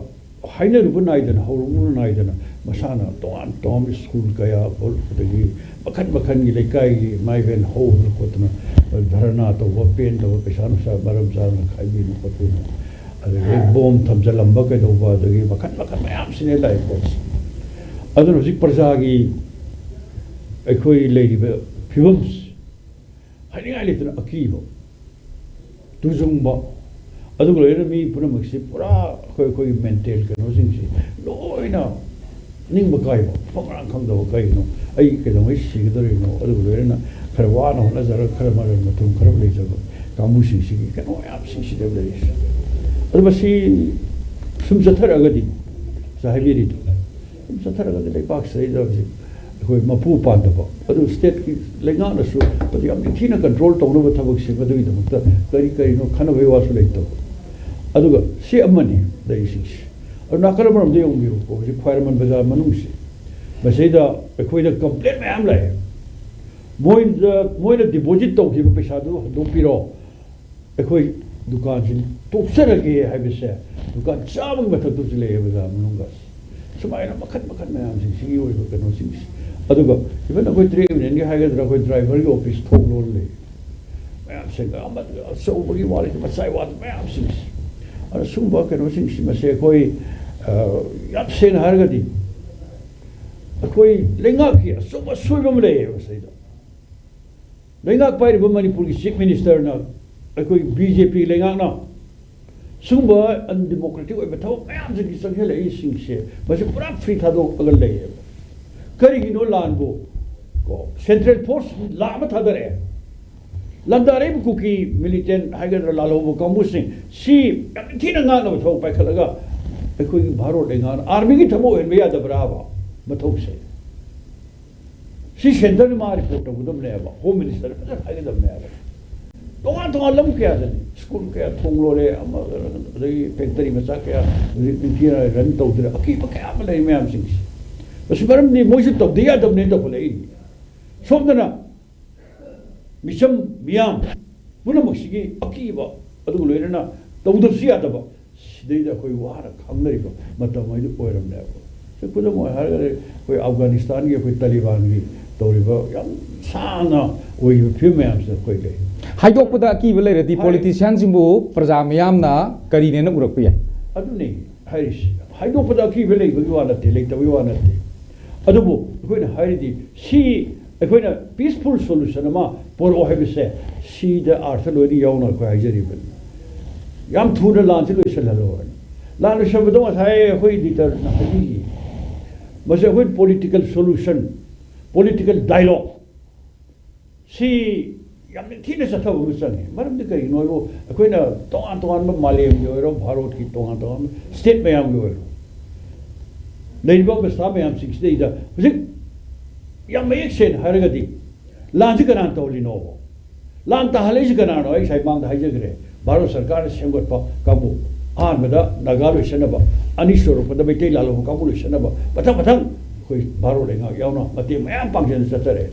ꯍꯥꯏꯅꯔꯨꯕ ꯅꯥꯏꯗꯅ, ꯍꯧꯔꯨꯕ ꯅꯥꯏꯗꯅ ꯃꯁꯥꯅ ꯇꯣꯉꯥꯟ ꯇꯣꯉꯥꯟꯕ ꯁ꯭ꯀꯨꯜ ꯀꯌꯥ, ꯑꯗꯒꯤ ꯃꯈꯟ ꯃꯈꯟꯒꯤ ꯂꯩꯀꯥꯏꯒꯤ ꯏꯃꯥ ꯏꯕꯦꯟ ꯍꯧꯗꯅ ꯈꯣꯠꯇꯅ ꯙꯔꯅꯥ ꯇꯧꯕ, ꯄꯦꯟꯗꯕ, ꯄꯩꯁꯥ ꯅꯨꯡꯁꯥ ꯃꯔꯝ ꯆꯥꯗꯅ ꯈꯥꯏꯕꯤꯅ ꯈꯣꯠꯄꯤꯅ, ꯑꯗꯒꯤ ꯕꯣꯝ ꯊꯝꯖꯤꯜꯂꯝꯕ ꯀꯩꯗꯧꯕ, ꯑꯗꯒꯤ ꯃꯈꯟ ꯃꯈꯟ ꯃꯌꯥꯝꯁꯤꯅꯦ ꯂꯥꯛꯏ ꯄꯣꯠꯁꯦ꯫ ꯑꯗꯨꯅ ꯍꯧꯖꯤꯛ ꯄ꯭ꯔꯖꯥꯒꯤ ꯑꯩꯈꯣꯏ ꯂꯩꯔꯤꯕ ꯐꯤꯕꯝꯁꯤ ꯍꯥꯏꯅꯤꯡꯉꯥꯏ ꯂꯩꯇꯅ ꯑꯀꯤꯕ, ꯇꯨꯖꯨꯡꯕ, ꯑꯗꯨꯒ ꯂꯣꯏꯅꯅ ꯃꯤ ꯄꯨꯝꯅꯃꯛꯁꯤ ꯄꯨꯔꯥ ꯑꯩꯈꯣꯏ, ꯑꯩꯈꯣꯏꯒꯤ ꯃꯦꯟꯇꯦꯜ ꯀꯩꯅꯣꯁꯤꯡꯁꯤ ꯂꯣꯏꯅ ꯅꯤꯡꯕ ꯀꯥꯏꯕ, ꯃꯐꯝ ꯃꯔꯥꯡ ꯈꯪꯗꯕ, ꯀꯩꯅꯣ, ꯑꯩ ꯀꯩꯗꯧꯉꯩ ꯁꯤꯒꯗꯧꯔꯤꯅꯣ? ꯑꯗꯨꯒ ꯂꯣꯏꯅꯅ ꯈꯔ ꯋꯥꯅ ꯍꯣꯠꯅꯖꯔꯒ ꯈꯔ ꯃꯔꯟ ꯃꯊꯨꯝ ꯈꯔ ꯂꯩꯖꯕ ꯀꯥꯡꯕꯨꯁꯤꯡꯁꯤꯒꯤ ꯀꯩꯅꯣ ꯃꯌꯥꯝꯁꯤꯡꯁꯤꯗ ꯂꯩꯔꯤꯁꯦ꯫ ꯑꯗꯨ ꯃꯁꯤ ꯁꯨꯝ ꯆꯠꯊꯔꯛꯑꯒꯗꯤ, ꯉꯁꯥꯏ ꯍꯥꯏꯕꯤꯔꯤꯗꯣ, ꯁꯨꯝ ꯆꯠꯊꯔꯛꯑꯒꯗꯤ ꯂꯩꯕꯥꯛꯁꯤꯗꯩꯗ ꯍꯧꯖꯤꯛ ꯑꯩꯈꯣꯏ ꯃꯄꯨ ꯄꯥꯟꯗꯕ, ꯑꯗꯨ ꯁ꯭ꯇꯦꯠꯀꯤ ꯂꯩꯉꯥꯛꯅꯁꯨ ꯃꯗꯨ ꯌꯥꯝ ꯅꯤꯡꯊꯤꯅ ꯀꯟꯇ꯭ꯔꯣꯜ ꯇꯧꯅꯕ ꯊꯕꯛꯁꯦ ꯃꯗꯨꯒꯤꯗꯃꯛꯇ ꯀꯔꯤ ꯀꯔꯤꯅꯣ ꯈꯟꯅꯕꯒꯤ ꯋꯥꯁꯨ ꯂꯩꯇꯕ꯫ ꯑꯗꯨꯒ ꯁꯤ ꯑꯃꯅꯤ ꯂꯩꯔꯤꯁꯤꯡꯁꯦ꯫ ꯑꯗꯨ ꯅꯥꯀꯜ ꯑꯃꯔꯣꯝꯗ ꯌꯦꯡꯕꯤꯌꯨꯀꯣ, ꯍꯧꯖꯤꯛ ꯈ꯭ꯋꯥꯏꯔꯝꯕꯟ ꯕꯖꯥꯔ ꯃꯅꯨꯡꯁꯦ, ꯃꯁꯤꯗ ꯑꯩꯈꯣꯏꯗ ꯀꯝꯄ꯭ꯂꯦꯟ ꯃꯌꯥꯝ ꯂꯥꯛꯑꯦ꯫ ꯃꯣꯏꯗ, ꯃꯣꯏꯅ ꯗꯤꯄꯣꯖꯤꯠ ꯇꯧꯈꯤꯕ ꯄꯩꯁꯥꯗꯨ ꯍꯟꯗꯣꯛꯄꯤꯔꯣ, ꯑꯩꯈꯣꯏ ꯗꯨꯀꯥꯟꯁꯤ ꯇꯣꯛꯆꯔꯒꯦ ꯍꯥꯏꯕꯁꯦ ꯗꯨꯀꯥꯟ ꯆꯥꯝꯃꯒꯤ ꯃꯊꯛꯇꯁꯨ ꯂꯩꯌꯦ ꯕꯖꯥꯔ ꯃꯅꯨꯡꯗ꯫ ꯁꯨꯃꯥꯏꯅ ꯃꯈꯜ ꯃꯈꯜ ꯃꯌꯥꯝꯁꯤꯡꯁꯤꯒꯤ ꯑꯣꯏꯕ ꯀꯩꯅꯣꯁꯤꯡꯁꯦ꯫ ꯑꯗꯨꯒ even ꯑꯩꯈꯣꯏ ꯇ꯭ꯔꯦꯗ ꯌꯨꯅꯤꯌꯟꯒꯤ ꯍꯥꯏꯒꯗ꯭ꯔꯥ, ꯑꯩꯈꯣꯏ ꯗ꯭ꯔꯥꯏꯚꯔꯒꯤ ꯑꯣꯐꯤꯁ ꯊꯣꯡ ꯂꯣꯜ ꯂꯩ꯫ ꯃꯌꯥꯝꯁꯤꯡ ꯑꯃ ꯑꯆꯧꯕꯒꯤ ꯋꯥ ꯂꯩꯇꯦ, ꯃꯆꯥꯒꯤ ꯋꯥꯗ ꯃꯌꯥꯝꯁꯤꯡꯁꯦ꯫ ꯑꯗꯨꯅ ꯁꯨꯝꯕ ꯀꯩꯅꯣꯁꯤꯡꯁꯤ ꯃꯁꯦ ꯑꯩꯈꯣꯏ, ꯑ, ꯌꯥꯝ ꯁꯦꯡꯅ ꯍꯥꯏꯔꯒꯗꯤ ꯑꯩꯈꯣꯏ ꯂꯩꯉꯥꯛꯀꯤ ꯑꯆꯧꯕ ꯑꯁꯣꯏꯕ ꯑꯃ ꯂꯩꯌꯦꯕ ꯁꯤꯗ꯫ ꯂꯩꯉꯥꯛ ꯄꯥꯏꯔꯤꯕ ꯃꯅꯤꯄꯨꯔꯒꯤ ꯆꯤꯐ ꯃꯤꯅꯤꯁꯇꯔꯅ, ꯑꯩꯈꯣꯏ ꯕꯤ ꯖꯦ ꯄꯤ ꯂꯩꯉꯥꯛꯅ ꯁꯤꯒꯨꯝꯕ ꯑꯟꯗꯦꯃꯣꯀ꯭ꯔꯦꯇꯤꯛ ꯑꯣꯏꯕ ꯊꯕꯛ ꯃꯌꯥꯝꯁꯤꯡꯁꯤ ꯆꯪꯁꯤꯜꯂꯛꯏꯁꯤꯡꯁꯦ, ꯃꯁꯤ ꯄꯨꯔꯥ ꯐ꯭ꯔꯤ ꯊꯥꯗꯣꯛꯑꯒ ꯂꯩꯌꯦꯕ꯫ ꯀꯔꯤꯒꯤꯅꯣ ꯂꯥꯟꯕꯨ? ꯀꯣ, ꯁꯦꯟꯇ꯭ꯔꯦꯜ ꯐꯣꯔꯁ ꯂꯥꯈ ꯑꯃ ꯊꯥꯗꯔꯛꯑꯦ꯫ ꯂꯥꯟꯗꯥꯔꯛꯏꯕ ꯀꯨꯀꯤ ꯃꯤꯂꯤꯇꯦꯟ ꯍꯥꯏꯒꯗ꯭ꯔꯥ, ꯂꯥꯜꯍꯧꯕ ꯀꯥꯡꯕꯨꯁꯤꯡ ꯁꯤ ꯌꯥꯝ ꯊꯤꯅ ꯉꯥꯛꯅꯕ ꯊꯕꯛ ꯄꯥꯏꯈꯠꯂꯒ ꯑꯩꯈꯣꯏꯒꯤ ꯚꯥꯔꯣꯠ ꯂꯩꯉꯥꯛꯅ ꯑꯥꯔꯃꯤꯒꯤ ꯊꯕꯛ ꯑꯣꯏꯍꯟꯕ ꯌꯥꯗꯕ꯭ꯔꯥꯕ ꯃꯊꯧꯁꯦ? ꯁꯤ ꯁꯦꯟꯇꯔꯅ ꯃꯥ ꯔꯤꯄꯣꯔꯠ ꯇꯧꯒꯗꯕꯅꯦꯕ, ꯍꯣꯝ ꯃꯤꯅꯤꯁꯇꯔꯅ ꯐꯖꯅ ꯍꯥꯏꯒꯗꯕꯅꯦꯕ꯫ ꯇꯣꯉꯥꯟ ꯇꯣꯉꯥꯟ ꯂꯝ ꯀꯌꯥꯗꯅꯤ, ꯁ꯭ꯀꯨꯜ ꯀꯌꯥ ꯊꯣꯡ ꯂꯣꯜꯂꯦ, ꯑꯃ, ꯑꯗꯒꯤ ꯐꯦꯛꯇꯔꯤ ꯃꯆꯥ ꯀꯌꯥ ꯍꯧꯖꯤꯛ ꯅꯤꯡꯊꯤꯅ ꯔꯟ ꯇꯧꯗ꯭ꯔꯦ, ꯑꯀꯤꯕ ꯀꯌꯥ ꯑꯃ ꯂꯩ ꯃꯌꯥꯝꯁꯤꯡꯁꯦ꯫ ꯃꯁꯤ ꯃꯔꯝꯗꯤ ꯃꯣꯏꯁꯨ ꯇꯧꯗ ꯌꯥꯗꯕꯅꯦꯅ ꯇꯧꯈꯠꯂꯛꯏꯅꯤ꯫ ꯁꯣꯝꯗꯅ ꯃꯤꯆꯝ ꯃꯤꯌꯥꯝ ꯄꯨꯝꯅꯃꯛꯁꯤꯒꯤ ꯑꯀꯤꯕ, ꯑꯗꯨꯒ ꯂꯣꯏꯅꯅ ꯇꯧꯗꯕꯁꯨ ꯌꯥꯗꯕ, ꯁꯤꯗꯩꯗ ꯑꯩꯈꯣꯏ ꯋꯥꯅ ꯈꯪꯅꯔꯤꯕ ꯃꯇꯝ ꯍꯥꯏꯗꯨ ꯑꯣꯏꯔꯝꯂꯦꯕ꯫ ꯁꯤ ꯈꯨꯗꯝ ꯑꯣꯏꯅ ꯍꯥꯏꯔꯒꯗꯤ ꯑꯩꯈꯣꯏ ꯑꯐꯒꯥꯅꯤꯁꯇꯥꯟꯒꯤ ꯑꯩꯈꯣꯏ ꯇꯥꯂꯤꯕꯥꯟꯒꯤ ꯇꯧꯔꯤꯕ ꯌꯥꯝ ꯁꯥꯡꯅ ꯑꯣꯏꯈꯤꯕ ꯐꯤꯕꯝ ꯃꯌꯥꯝꯁꯤꯗ ꯑꯩꯈꯣꯏ ꯂꯩ꯫ ꯍꯥꯏꯗꯣꯛꯄꯗ ꯑꯀꯤꯕ ꯂꯩꯔꯗꯤ ꯍꯥꯏ- ꯄꯣꯂꯤꯇꯤꯁꯤꯌꯥꯟꯁꯤꯡꯕꯨ ꯄ꯭ꯔꯖꯥ ꯃꯤꯌꯥꯝꯅ ꯀꯔꯤꯅꯦꯅ ꯎꯔꯛꯄ ꯌꯥꯏ? ꯑꯗꯨꯅꯤ ꯍꯥꯏꯔꯤꯁꯤ꯫ ꯍꯥꯏꯗꯣꯛꯄꯗ ꯑꯀꯤꯕ ꯂꯩꯕꯒꯤ ꯋꯥ ꯅꯠꯇꯦ, ꯂꯩꯇꯕꯒꯤ ꯋꯥ ꯅꯠꯇꯦ꯫ ꯑꯗꯨꯕꯨ ꯑꯩꯈꯣꯏꯅ ꯍꯥꯏꯔꯤꯗꯤ ꯁꯤ ꯑꯩꯈꯣꯏꯅ ꯄꯤꯁꯐꯨꯜ ꯁꯣꯂꯨꯁꯟ ꯑꯃ ꯄꯣꯔꯛꯑꯣ ꯍꯥꯏꯕꯁꯦ, ꯁꯤꯗ ꯑꯥꯔꯊ ꯂꯣꯏꯅ ꯌꯥꯎꯅ ꯑꯩꯈꯣꯏ ꯍꯥꯏꯖꯔꯤꯕꯅꯤ꯫ ꯌꯥꯝ ꯊꯨꯅ ꯂꯥꯟꯁꯤ ꯂꯣꯏꯁꯤꯜꯍꯜꯂꯣ ꯍꯥꯏꯅ꯫ ꯂꯥꯟ ꯂꯣꯏꯁꯤꯟꯕꯗꯣ ꯉꯁꯥꯏ ꯑꯩꯈꯣꯏ ꯂꯤꯗꯔꯅ ꯍꯥꯏꯕꯤꯈꯤ꯫ ꯃꯁꯤ ꯑꯩꯈꯣꯏ ꯄꯣꯂꯤꯇꯤꯀꯦꯜ ꯁꯣꯂꯨꯁꯟ, ꯄꯣꯂꯤꯇꯤꯀꯦꯜ ꯗꯥꯏꯂꯣꯒ ꯁꯤ ꯌꯥꯝ ꯅꯤꯡꯊꯤꯅ ꯆꯠꯊꯕ ꯑꯃ ꯆꯪꯉꯤ꯫ ꯃꯔꯝꯗꯤ ꯀꯔꯤꯒꯤꯅꯣ ꯍꯥꯏꯕꯨ, ꯑꯩꯈꯣꯏꯅ ꯇꯣꯉꯥꯟ ꯇꯣꯉꯥꯟꯕ ꯃꯥꯂꯦꯝꯒꯤ ꯑꯣꯏꯔꯣ, ꯚꯥꯔꯣꯠꯀꯤ ꯇꯣꯉꯥꯟ ꯇꯣꯉꯥꯟꯕ ꯁ꯭ꯇꯦꯠ ꯃꯌꯥꯝꯒꯤ ꯑꯣꯏꯔꯣ, ꯂꯩꯔꯤꯕ ꯑꯕꯁꯊꯥ ꯃꯌꯥꯝꯁꯤꯡꯁꯤꯗꯩꯗ ꯍꯧꯖꯤꯛ ꯌꯥꯝ ꯃꯌꯦꯛ ꯁꯦꯡꯅ ꯍꯥꯏꯔꯒꯗꯤ, ꯂꯥꯟꯁꯤ ꯀꯅꯥꯅ ꯇꯧꯍꯜꯂꯤꯅꯣꯕ? ꯂꯥꯟ ꯇꯥꯍꯜꯂꯛꯏꯁꯤ ꯀꯅꯥꯅꯣ? ꯑꯩ ꯉꯁꯥꯏ ꯃꯥꯡꯗ ꯍꯥꯏꯖꯈ꯭ꯔꯦ, ꯚꯥꯔꯠ ꯁꯔꯀꯥꯔꯅ ꯁꯦꯝꯒꯠꯄ ꯀꯥꯡꯕꯨ꯫ ꯑꯍꯥꯟꯕꯗ ꯅꯥꯒꯥ ꯂꯣꯏꯁꯤꯟꯅꯕ, ꯑꯅꯤꯁꯨꯔꯛꯄꯗ ꯃꯩꯇꯩ ꯂꯥꯜꯍꯧꯕ ꯀꯥꯡꯕꯨ ꯂꯣꯏꯁꯤꯟꯅꯕ, ꯃꯊꯪ ꯃꯊꯪ ꯑꯩꯈꯣꯏ ꯚꯥꯔꯠ ꯂꯩꯉꯥꯛ ꯌꯥꯎꯅ ꯃꯇꯦꯡ ꯃꯌꯥꯝ ꯄꯥꯡꯖꯟꯅ ꯆꯠꯆꯔꯦ꯫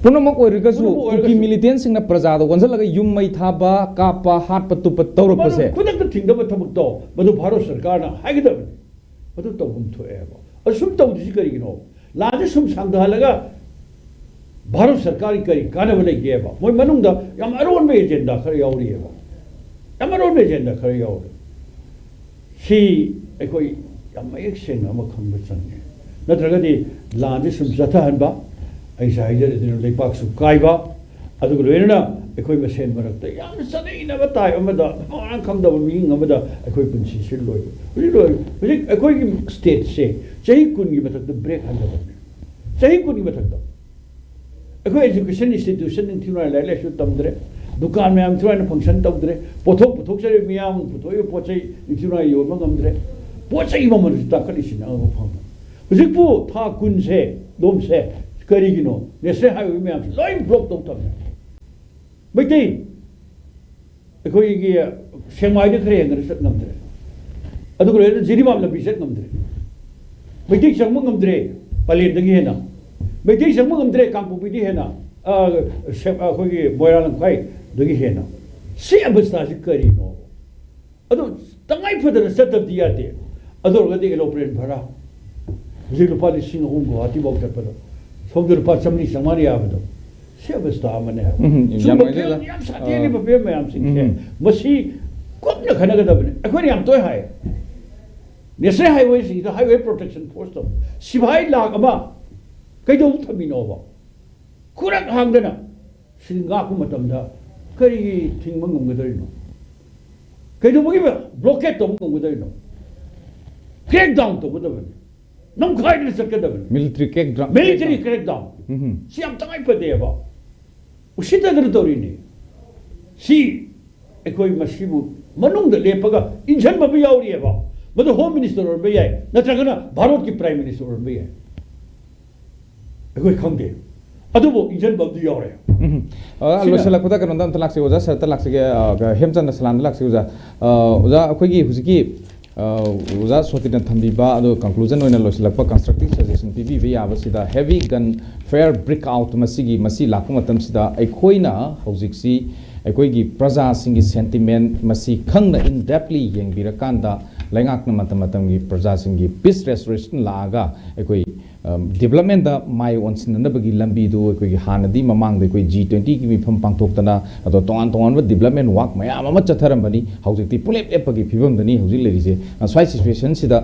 ꯄꯨꯝꯅꯃꯛ ꯑꯣꯏꯔꯒꯁꯨ ꯄꯨꯝꯅꯃꯛ ꯑꯣꯏꯔꯒꯁꯨ ꯀꯨꯀꯤ ꯃꯤꯂꯤꯇꯦꯟꯁꯤꯡꯅ ꯄ꯭ꯔꯖꯥꯗ ꯑꯣꯟꯁꯤꯜꯂꯒ ꯌꯨꯝ ꯃꯩ ꯊꯥꯕ, ꯀꯥꯞꯄ, ꯍꯥꯠꯄ ꯇꯨꯞꯄ ꯇꯧꯔꯛꯄꯁꯦ꯫ ꯃꯗꯨ ꯈꯨꯗꯛꯇ ꯊꯤꯡꯗꯕ ꯊꯕꯛꯇꯣ ꯃꯗꯨ ꯚꯥꯔꯠ ꯁꯔꯀꯥꯔꯅ ꯍꯥꯏꯒꯗꯕꯅꯤ꯫ ꯃꯗꯨ ꯇꯧꯐꯝ ꯊꯣꯛꯑꯦꯕ꯫ ꯑꯗꯨ ꯁꯨꯝ ꯇꯧꯗ꯭ꯔꯤꯁꯤ ꯀꯔꯤꯒꯤꯅꯣ? ꯂꯥꯟꯁꯦ ꯁꯨꯝ ꯁꯥꯡꯊꯍꯜꯂꯒ ꯚꯥꯔꯠ ꯁꯔꯀꯥꯔꯒꯤ ꯀꯔꯤ ꯀꯥꯟꯅꯕ ꯂꯩꯒꯦꯕ? ꯃꯣꯏ ꯃꯅꯨꯡꯗ ꯌꯥꯝ ꯑꯔꯣꯟꯕ ꯑꯦꯖꯦꯟꯗꯥ ꯈꯔ ꯌꯥꯎꯔꯤꯑꯕ꯫ ꯌꯥꯝ ꯑꯔꯣꯟꯕ ꯑꯦꯖꯦꯟꯗꯥ ꯈꯔ ꯌꯥꯎꯔꯤ꯫ ꯁꯤ ꯑꯩꯈꯣꯏ ꯌꯥꯝ ꯃꯌꯦꯛ ꯁꯦꯡꯅ ꯑꯃ ꯈꯪꯕ ꯆꯪꯉꯦ꯫ ꯅꯠꯇ꯭ꯔꯒꯗꯤ ꯂꯥꯟꯁꯦ ꯁꯨꯝ ꯆꯠꯊꯍꯟꯕ, ꯑꯩꯁꯦ ꯍꯥꯏꯖꯔꯤꯗꯨꯅ ꯂꯩꯄꯥꯛꯁꯨ ꯀꯥꯏꯕ, ꯑꯗꯨꯒ ꯂꯣꯏꯅꯅ ꯑꯩꯈꯣꯏ ꯃꯁꯦꯟ ꯃꯔꯛꯇ ꯌꯥꯝꯅ ꯆꯠꯅꯩꯅꯕ ꯇꯥꯏꯞ ꯑꯃꯗ, ꯃꯃꯥꯡ ꯈꯪꯗꯕ ꯃꯤꯌꯤꯡ ꯑꯃꯗ ꯑꯩꯈꯣꯏ ꯄꯨꯟꯁꯤꯁꯦ ꯂꯣꯏꯕ꯫ ꯍꯧꯖꯤꯛ ꯂꯣꯏ-, ꯍꯧꯖꯤꯛ ꯑꯩꯈꯣꯏꯒꯤ ꯁ꯭ꯇꯦꯠꯁꯦ ꯆꯍꯤ ꯀꯨꯟꯒꯤ ꯃꯊꯛꯇ ꯕ꯭ꯔꯦꯛ ꯍꯟꯊꯕꯅꯦ꯫ ꯆꯍꯤ ꯀꯨꯟꯒꯤ ꯃꯊꯛꯇ꯫ ꯑꯩꯈꯣꯏ ꯏꯖꯨꯀꯦꯁꯟ ꯏꯟꯁꯇꯤꯇ꯭ꯌꯨꯁꯟ ꯅꯤꯡꯊꯤꯅ ꯂꯥꯏꯔꯤꯛ ꯂꯥꯏꯁꯨ ꯇꯝꯗ꯭ꯔꯦ, ꯗꯨꯀꯥꯟ ꯃꯌꯥꯝ ꯅꯤꯡꯊꯤꯅ ꯐꯪꯁꯟ ꯇꯧꯗ꯭ꯔꯦ, ꯄꯣꯠꯊꯣꯛ ꯄꯨꯊꯣꯛꯆꯔꯤꯕ ꯃꯤꯌꯥꯝ ꯄꯨꯊꯣꯛꯏꯕ ꯄꯣꯠ ꯆꯩ ꯅꯤꯡꯊꯤꯅ ꯌꯣꯟꯕ ꯉꯝꯗ꯭ꯔꯦ, ꯄꯣꯠ ꯆꯩ ꯃꯃꯜꯁꯨ ꯇꯥꯡꯈꯠꯂꯤꯁꯤꯅ ꯑꯉꯛꯄ ꯐꯪꯕ꯫ ꯍꯧꯖꯤꯛꯄꯨ ꯊꯥ ꯀꯨꯟꯁꯦ, ꯗꯣꯝꯁꯦ, ꯀꯔꯤꯒꯤꯅꯣ? ꯅꯦꯁꯅꯦꯜ ꯍꯥꯏꯋꯦ ꯃꯌꯥꯝꯁꯦ ꯂꯣꯏ ꯕ꯭ꯂꯣꯛ ꯇꯧ ꯊꯝꯃꯦ꯫ ꯃꯩꯇꯩ ꯑꯩꯈꯣꯏꯒꯤ ꯁꯦꯛꯃꯥꯏꯗ ꯈꯔ ꯍꯦꯟꯒꯠꯅ ꯆꯠ ꯉꯝꯗ꯭ꯔꯦ꯫ ꯑꯗꯨꯒ ꯂꯣꯏꯅꯅ ꯖꯤꯔꯤꯕꯥꯝ ꯂꯝꯕꯤ ꯆꯠ ꯉꯝꯗ꯭ꯔꯦ꯫ ꯃꯩꯇꯩ ꯆꯪꯕ ꯉꯝꯗ꯭ꯔꯦ ꯄꯂꯦꯟꯗꯒꯤ ꯍꯦꯟꯅ꯫ ꯃꯩꯇꯩ ꯆꯪꯕ ꯉꯝꯗ꯭ꯔꯦ ꯀꯥꯡꯄꯣꯛꯄꯤꯗꯤ ꯍꯦꯟꯅ, ꯑ, ꯁꯦ-, ꯑꯩꯈꯣꯏꯒꯤ ꯃꯣꯏꯔꯥꯡ ꯂꯝꯈꯥꯏꯗꯒꯤ ꯍꯦꯟꯅ꯫ ꯁꯤ ꯑꯕꯁꯊꯥꯁꯤ ꯀꯔꯤꯅꯣ? ꯑꯗꯨ ꯇꯉꯥꯏ ꯐꯗꯅ ꯆꯠꯇꯕꯗꯤ ꯌꯥꯗꯦ꯫ ꯑꯗꯨ ꯑꯣꯏꯔꯒꯗꯤ ꯑꯦꯔꯣꯄ꯭ꯂꯦꯟ ꯚꯔꯥ ꯍꯧꯖꯤꯛ ꯂꯨꯄꯥ ꯂꯤꯁꯤꯡ ꯑꯍꯨꯝ ꯒꯨꯋꯥꯍꯥꯇꯤꯐꯥꯎ ꯆꯠꯄꯗꯣ, ꯁꯣꯝꯗ ꯂꯨꯄꯥ ꯆꯥꯝꯃꯔꯤ ꯆꯥꯝꯃꯉꯥ ꯌꯥꯕꯗꯣ, ꯁꯤ ꯑꯕꯁꯊꯥ ꯑꯃꯅꯦ ꯍꯥꯏꯕ꯫ ꯎꯝ, ꯌꯥꯝ ꯁꯨꯝꯕ ꯅꯨꯡꯉꯥꯏꯖꯩ, ꯐꯤꯕꯝ ꯑꯣꯖꯥ꯫ ꯌꯥꯝ ꯁꯥꯊꯤꯔꯤꯕ ꯑꯥ꯫ ꯐꯤꯕꯝ ꯃꯌꯥꯝꯁꯤꯡꯁꯦ ꯎꯝ꯫ ꯃꯁꯤ ꯀꯨꯞꯅ ꯈꯟꯅꯒꯗꯕꯅꯤ꯫ ꯑꯩꯈꯣꯏꯅ ꯌꯥꯝ ꯇꯣꯏ ꯍꯥꯏ, ꯅꯦꯁꯅꯦꯜ ꯍꯥꯏꯋꯦꯁꯤꯡꯁꯤꯗ ꯍꯥꯏꯋꯦ ꯄ꯭ꯔꯣꯇꯦꯛꯁꯟ ꯐꯣꯔꯁꯇꯣ ꯁꯤꯐꯥꯏ ꯂꯥꯛ ꯑꯃ ꯀꯩꯗꯧꯕ ꯊꯝꯃꯤꯅꯣꯕ? ꯈꯨꯔꯛ ꯍꯥꯡꯗꯅ ꯁꯤ ꯉꯥꯛꯄ ꯃꯇꯝꯗ ꯀꯔꯤꯒꯤ ꯊꯤꯡꯕ ꯉꯝꯒꯗꯧꯔꯤꯅꯣ? ꯀꯩꯗꯧꯕꯒꯤ ꯕ꯭ꯂꯣꯀꯦꯠ ꯇꯧꯕ ꯉꯝꯒꯗꯧꯔꯤꯅꯣ? ꯀ꯭ꯔꯦꯛ ꯗꯥꯎꯟ ꯇꯧꯒꯗꯕꯅꯤ, ꯅꯝꯈꯥꯏꯗꯅ ꯆꯠꯀꯗꯕꯅꯤ꯫ ꯃꯤꯂꯤꯇꯔꯤ ꯀ꯭ꯔꯦꯛ ꯗꯥꯎꯟ꯫ ꯃꯤꯂꯤꯇꯔꯤ ꯀ꯭ꯔꯦꯛ ꯗꯥꯎꯟ꯫ ꯎꯝ꯫ ꯁꯤ ꯌꯥꯝ ꯇꯉꯥꯏ ꯐꯗꯦꯕ꯫ ꯎꯁꯤꯠꯇꯗꯅ ꯇꯧꯔꯤꯅꯤ꯫ ꯁꯤ ꯑꯩꯈꯣꯏ ꯃꯁꯤꯕꯨ ꯃꯅꯨꯡꯗ ꯂꯦꯞꯄꯒ ꯏꯟꯁꯤꯟꯕ ꯑꯃ ꯌꯥꯎꯔꯤꯑꯕ꯫ ꯃꯗꯨ ꯍꯣꯝ ꯃꯤꯅꯤꯁꯇꯔ ꯑꯣꯏꯔꯝꯕ ꯌꯥꯏ, ꯅꯠꯇ꯭ꯔꯒꯅ ꯚꯥꯔꯠꯀꯤ ꯄ꯭ꯔꯥꯏꯝ ꯃꯤꯅꯤꯁꯇꯔ ꯑꯣꯏꯔꯝꯕ ꯌꯥꯏ꯫ ꯑꯩꯈꯣꯏ ꯈꯪꯗꯦ꯫ ꯑꯗꯨꯕꯨ ꯏꯟꯖꯟꯕ ꯑꯃꯗꯤ ꯌꯥꯎꯔꯦ꯫ ꯎꯝ꯫ ꯑ, ꯁꯤꯅ ꯂꯣꯏꯁꯤꯜꯂꯛꯄꯗ ꯀꯩꯅꯣꯝꯗ ꯑꯝꯇ ꯂꯥꯛꯁꯤ ꯑꯣꯖꯥ, ꯁꯔꯠꯇ ꯂꯥꯛꯁꯤꯒꯦ, ꯑ, ꯍꯦꯝꯆꯟꯗ ꯁꯂꯥꯝꯗ ꯂꯥꯛꯁꯤ ꯑꯣꯖꯥ꯫ ꯑ, ꯑꯣꯖꯥ, ꯑꯩꯈꯣꯏꯒꯤ ꯍꯧꯖꯤꯛꯀꯤ, ꯑ, ꯑꯣꯖꯥ ꯁꯣꯇꯤꯅ ꯊꯝꯕꯤꯕ ꯑꯗꯨꯒ conclusion ꯑꯣꯏꯅ ꯂꯣꯏꯁꯤꯜꯂꯛꯄ constructive suggestion ꯄꯤꯕꯤꯕ ꯌꯥꯕꯁꯤꯗ, heavy gun fire break out ꯃꯁꯤꯒꯤ, ꯃꯁꯤ ꯂꯥꯛꯄ ꯃꯇꯝꯁꯤꯗ ꯑꯩꯈꯣꯏꯅ ꯍꯧꯖꯤꯛꯁꯤ ꯑꯩꯈꯣꯏꯒꯤ ꯄ꯭ꯔꯖꯥꯁꯤꯡꯒꯤ sentiment ꯃꯁꯤ ꯈꯪꯅ in depthly ꯌꯦꯡꯕꯤꯔꯀꯥꯟꯗ, ꯂꯩꯉꯥꯛꯅ ꯃꯇꯝ ꯃꯇꯝꯒꯤ ꯄ꯭ꯔꯖꯥꯁꯤꯡꯒꯤ peace restoration ꯂꯥꯛꯑꯒ ꯑꯩꯈꯣꯏ ꯗꯤꯕꯂꯞꯃꯦꯟꯗ ꯃꯥꯏ ꯑꯣꯟꯁꯤꯟꯅꯅꯕꯒꯤ ꯂꯝꯕꯤꯗꯨ ꯑꯩꯈꯣꯏꯒꯤ ꯍꯥꯟꯅꯗꯤ ꯃꯃꯥꯡꯗ ꯑꯩꯈꯣꯏ G twenty ꯒꯤ ꯃꯤꯐꯝ ꯄꯥꯡꯊꯣꯛꯇꯅ ꯑꯗꯣ ꯇꯣꯉꯥꯟ ꯇꯣꯉꯥꯟꯕ development work ꯃꯌꯥꯝ ꯑꯃ ꯆꯠꯊꯔꯝꯕꯅꯤ꯫ ꯍꯧꯖꯤꯛꯇꯤ ꯄꯨꯂꯦꯞ ꯂꯦꯞꯄꯒꯤ ꯐꯤꯕꯝꯗꯅꯤ ꯍꯧꯖꯤꯛ ꯂꯩꯔꯤꯁꯦ꯫ ꯉꯁ꯭ꯋꯥꯏ situation ꯁꯤꯗ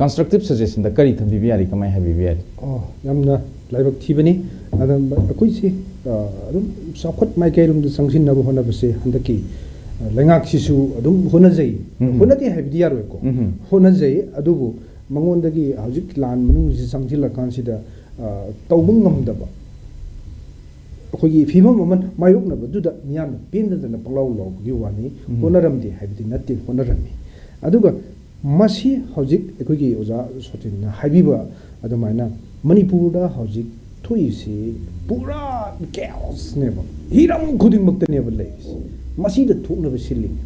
constructive suggestion ꯗ ꯀꯔꯤ ꯊꯝꯕꯤꯕ ꯌꯥꯔꯤ, ꯀꯃꯥꯏꯅ ꯍꯥꯏꯕꯤꯕ ꯌꯥꯔꯤ? ꯑꯣ, ꯌꯥꯝꯅ ꯂꯥꯏꯕꯛ ꯊꯤꯕꯅꯤ꯫ ꯑꯗ ꯑꯩꯈꯣꯏꯁꯤ, ꯑ, ꯑꯗꯨꯝ ꯆꯥꯎꯈꯠ ꯃꯥꯏꯀꯩꯔꯣꯝꯗ ꯆꯪꯁꯤꯟꯅꯕ ꯍꯣꯠꯅꯕꯁꯦ ꯍꯟꯗꯛꯀꯤ, ꯑ, ꯂꯩꯉꯥꯛꯁꯤꯁꯨ ꯑꯗꯨꯝ ꯍꯣꯠꯅꯖꯩ꯫ ꯎꯝ꯫ ꯍꯣꯠꯅꯗꯦ ꯍꯥꯏꯕꯗꯤ ꯌꯥꯔꯣꯏꯀꯣ꯫ ꯎꯝ꯫ ꯍꯣꯠꯅꯖꯩ, ꯑꯗꯨꯕꯨ ꯃꯉꯣꯟꯗꯒꯤ ꯍꯧꯖꯤꯛ ꯂꯥꯟ ꯃꯅꯨꯡꯁꯤ ꯆꯪꯁꯤꯜꯂꯀꯥꯟꯁꯤꯗ, ꯑ, ꯇꯧꯕ ꯉꯝꯗꯕ ꯑꯩꯈꯣꯏꯒꯤ ꯐꯤꯕꯝ ꯑꯃ ꯃꯥꯌꯣꯛꯅꯕꯗꯨꯗ ꯃꯤꯌꯥꯝꯅ ꯄꯦꯟꯗꯗꯅ ꯄꯪꯂꯥꯎ ꯂꯥꯎꯕꯒꯤ ꯋꯥꯅꯤ꯫ ꯎꯝ꯫ ꯍꯣꯠꯅꯔꯝꯗꯦ ꯍꯥꯏꯕꯗꯤ ꯅꯠꯇꯦ, ꯍꯣꯠꯅꯔꯝꯃꯤ꯫ ꯑꯗꯨꯒ ꯃꯁꯤ ꯍꯧꯖꯤꯛ ꯑꯩꯈꯣꯏꯒꯤ ꯑꯣꯖꯥ ꯁꯣꯇꯤꯟꯅ ꯍꯥꯏꯕꯤꯕ ꯑꯗꯨꯃꯥꯏꯅ ꯃꯅꯤꯄꯨꯔꯗ ꯍꯧꯖꯤꯛ ꯊꯣꯛꯏꯁꯤ ꯄꯨꯔꯥ chaos ꯅꯦꯕ, ꯍꯤꯔꯝ ꯈꯨꯗꯤꯡꯃꯛꯇꯅꯦꯕ ꯂꯩꯔꯤꯁꯤ꯫ ꯃꯁꯤꯗ ꯊꯣꯛꯅꯕ ꯁꯤꯜꯂꯤꯅꯦ꯫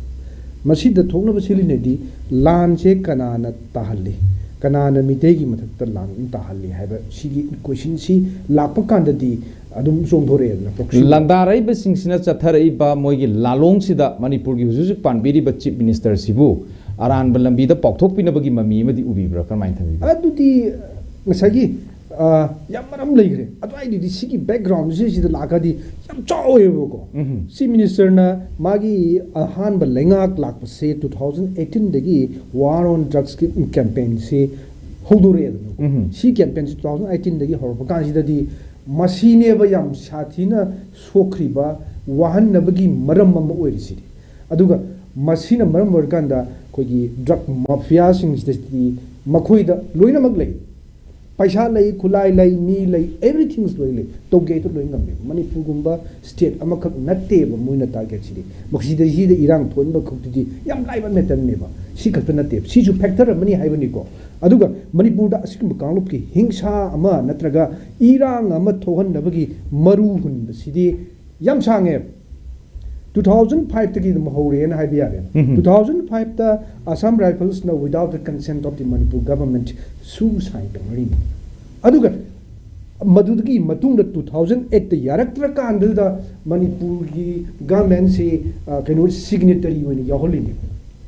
ꯃꯁꯤꯗ ꯊꯣꯛꯅꯕ ꯁꯤꯜꯂꯤꯅꯗꯤ ꯂꯥꯟꯁꯦ ꯀꯅꯥꯅ ꯇꯥꯍꯜꯂꯤ, ꯀꯅꯥꯅ ꯃꯤꯇꯩꯒꯤ ꯃꯊꯛꯇ ꯂꯥꯟ ꯑꯗꯨꯝ ꯇꯥꯍꯜꯂꯤ ꯍꯥꯏꯕ ꯁꯤꯒꯤ question ꯁꯤ ꯂꯥꯛꯄ ꯀꯥꯟꯗꯗꯤ ꯑꯗꯨꯝ ꯆꯣꯡꯊꯣꯔꯛꯑꯦꯗꯅ proxy꯫ ꯂꯥꯟꯗꯥꯔꯛꯏꯕꯁꯤꯡꯁꯤꯅ ꯆꯠꯊꯔꯛꯏꯕ ꯃꯣꯏꯒꯤ ꯂꯥꯂꯣꯡꯁꯤꯗ ꯃꯅꯤꯄꯨꯔꯒꯤ ꯍꯧꯖꯤꯛ ꯍꯧꯖꯤꯛ ꯄꯥꯟꯕꯤꯔꯤꯕ Chief Minister ꯁꯤꯕꯨ ꯑꯔꯥꯟꯕ ꯂꯝꯕꯤꯗ ꯄꯥꯎꯊꯣꯛꯄꯤꯅꯕꯒꯤ ꯃꯃꯤ ꯑꯃꯗꯤ ꯎꯕꯤꯕ꯭ꯔꯥ? ꯀꯔꯝꯍꯥꯏꯅ ꯊꯝꯕꯤꯕ꯭ꯔꯥ? ꯑꯗꯨꯗꯤ ꯉꯁꯥꯏꯒꯤ, ꯑ, ꯌꯥꯝ ꯃꯔꯝ ꯂꯩꯈ꯭ꯔꯦ꯫ ꯑꯗꯨꯋꯥꯏꯗꯨꯗꯤ ꯁꯤꯒꯤ background ꯁꯤ ꯁꯤꯗ ꯂꯥꯛꯑꯒꯗꯤ ꯌꯥꯝ ꯆꯥꯎꯋꯦꯕꯀꯣ꯫ ꯎꯝ꯫ Chief Minister ꯅ ꯃꯥꯒꯤ ꯑꯍꯥꯟꯕ ꯂꯩꯉꯥꯛ ꯂꯥꯛꯄꯁꯦ two thousand eighteen ꯗꯒꯤ War on Drugs ꯀꯤ campaign ꯁꯤ ꯍꯧꯗꯣꯔꯛꯑꯦꯗꯅꯀꯣ꯫ ꯎꯝ꯫ ꯁꯤ campaign ꯁꯤ two thousand eighteen ꯗꯒꯤ ꯍꯧꯔꯛꯄ ꯀꯥꯟꯁꯤꯗꯗꯤ ꯃꯁꯤꯅꯦꯕ ꯌꯥꯝ ꯁꯥꯊꯤꯅ ꯁꯣꯛꯈ꯭ꯔꯤꯕ, ꯋꯥꯍꯟꯅꯕꯒꯤ ꯃꯔꯝ ꯑꯃ ꯑꯣꯏꯔꯤꯁꯤꯗꯤ꯫ ꯑꯗꯨꯒ ꯃꯁꯤꯅ ꯃꯔꯝ ꯑꯣꯏꯔꯀꯥꯟꯗ ꯑꯩꯈꯣꯏꯒꯤ drug mafia ꯁꯤꯡꯁꯤꯗꯗꯤ ꯃꯈꯣꯏꯗ ꯂꯣꯏꯅꯃꯛ ꯂꯩ꯫ ꯄꯩꯁꯥ ꯂꯩ, ꯈꯨꯠꯂꯥꯏ ꯂꯩ, ꯃꯤ ꯂꯩ, everything ꯂꯣꯏ ꯂꯩ, ꯇꯧꯒꯦ ꯍꯥꯏꯗꯨ ꯂꯣꯏ ꯉꯝꯃꯦꯕ꯫ ꯃꯅꯤꯄꯨꯔꯒꯨꯝꯕ state ꯑꯃꯈꯛ ꯅꯠꯇꯦꯕ ꯃꯣꯏꯅ target ꯁꯤꯗꯤ꯫ ꯃꯁꯤꯗ, ꯁꯤꯗ ꯏꯔꯥꯡ ꯊꯣꯛꯍꯟꯕ ꯈꯛꯇꯨꯗꯤ ꯌꯥꯝ ꯂꯥꯏꯕ matter ꯅꯦꯕ꯫ ꯁꯤ ꯈꯛꯇ ꯅꯠꯇꯦꯕ, ꯁꯤꯁꯨ factor ꯑꯃꯅꯤ ꯍꯥꯏꯕꯅꯤꯀꯣ꯫ ꯑꯗꯨꯒ ꯃꯅꯤꯄꯨꯔꯗ ꯑꯁꯤꯒꯨꯝꯕ ꯀꯥꯡꯂꯨꯞꯀꯤ ꯍꯤꯡꯁꯥ ꯑꯃ ꯅꯠꯇ꯭ꯔꯒ ꯏꯔꯥꯡ ꯑꯃ ꯊꯣꯛꯍꯟꯅꯕꯒꯤ ꯃꯔꯨ ꯍꯨꯟꯕꯁꯤꯗꯤ ꯌꯥꯝ ꯁꯥꯡꯉꯦ꯫ Two thousand five ꯇꯒꯤ ꯑꯗꯨꯝ ꯍꯧꯔꯦꯅ ꯍꯥꯏꯕ ꯌꯥꯔꯦ꯫ ꯎꯝ꯫ Two thousand five ꯇ Assam Rifles ꯅ without the consent of the Manipur government ꯁꯨ sign ꯇꯧꯅꯔꯤꯅꯤ꯫ ꯑꯗꯨꯒ ꯃꯗꯨꯗꯒꯤ ꯃꯇꯨꯡꯗ two thousand eight ꯇ ꯌꯥꯔꯛꯇ꯭ꯔꯀꯥꯟꯗꯨꯗ ꯃꯅꯤꯄꯨꯔꯒꯤ government ꯁꯤ, ꯑ, ꯀꯩꯅꯣ, signatory ꯑꯣꯏꯅ ꯌꯥꯎꯍꯜꯂꯤꯅꯦ꯫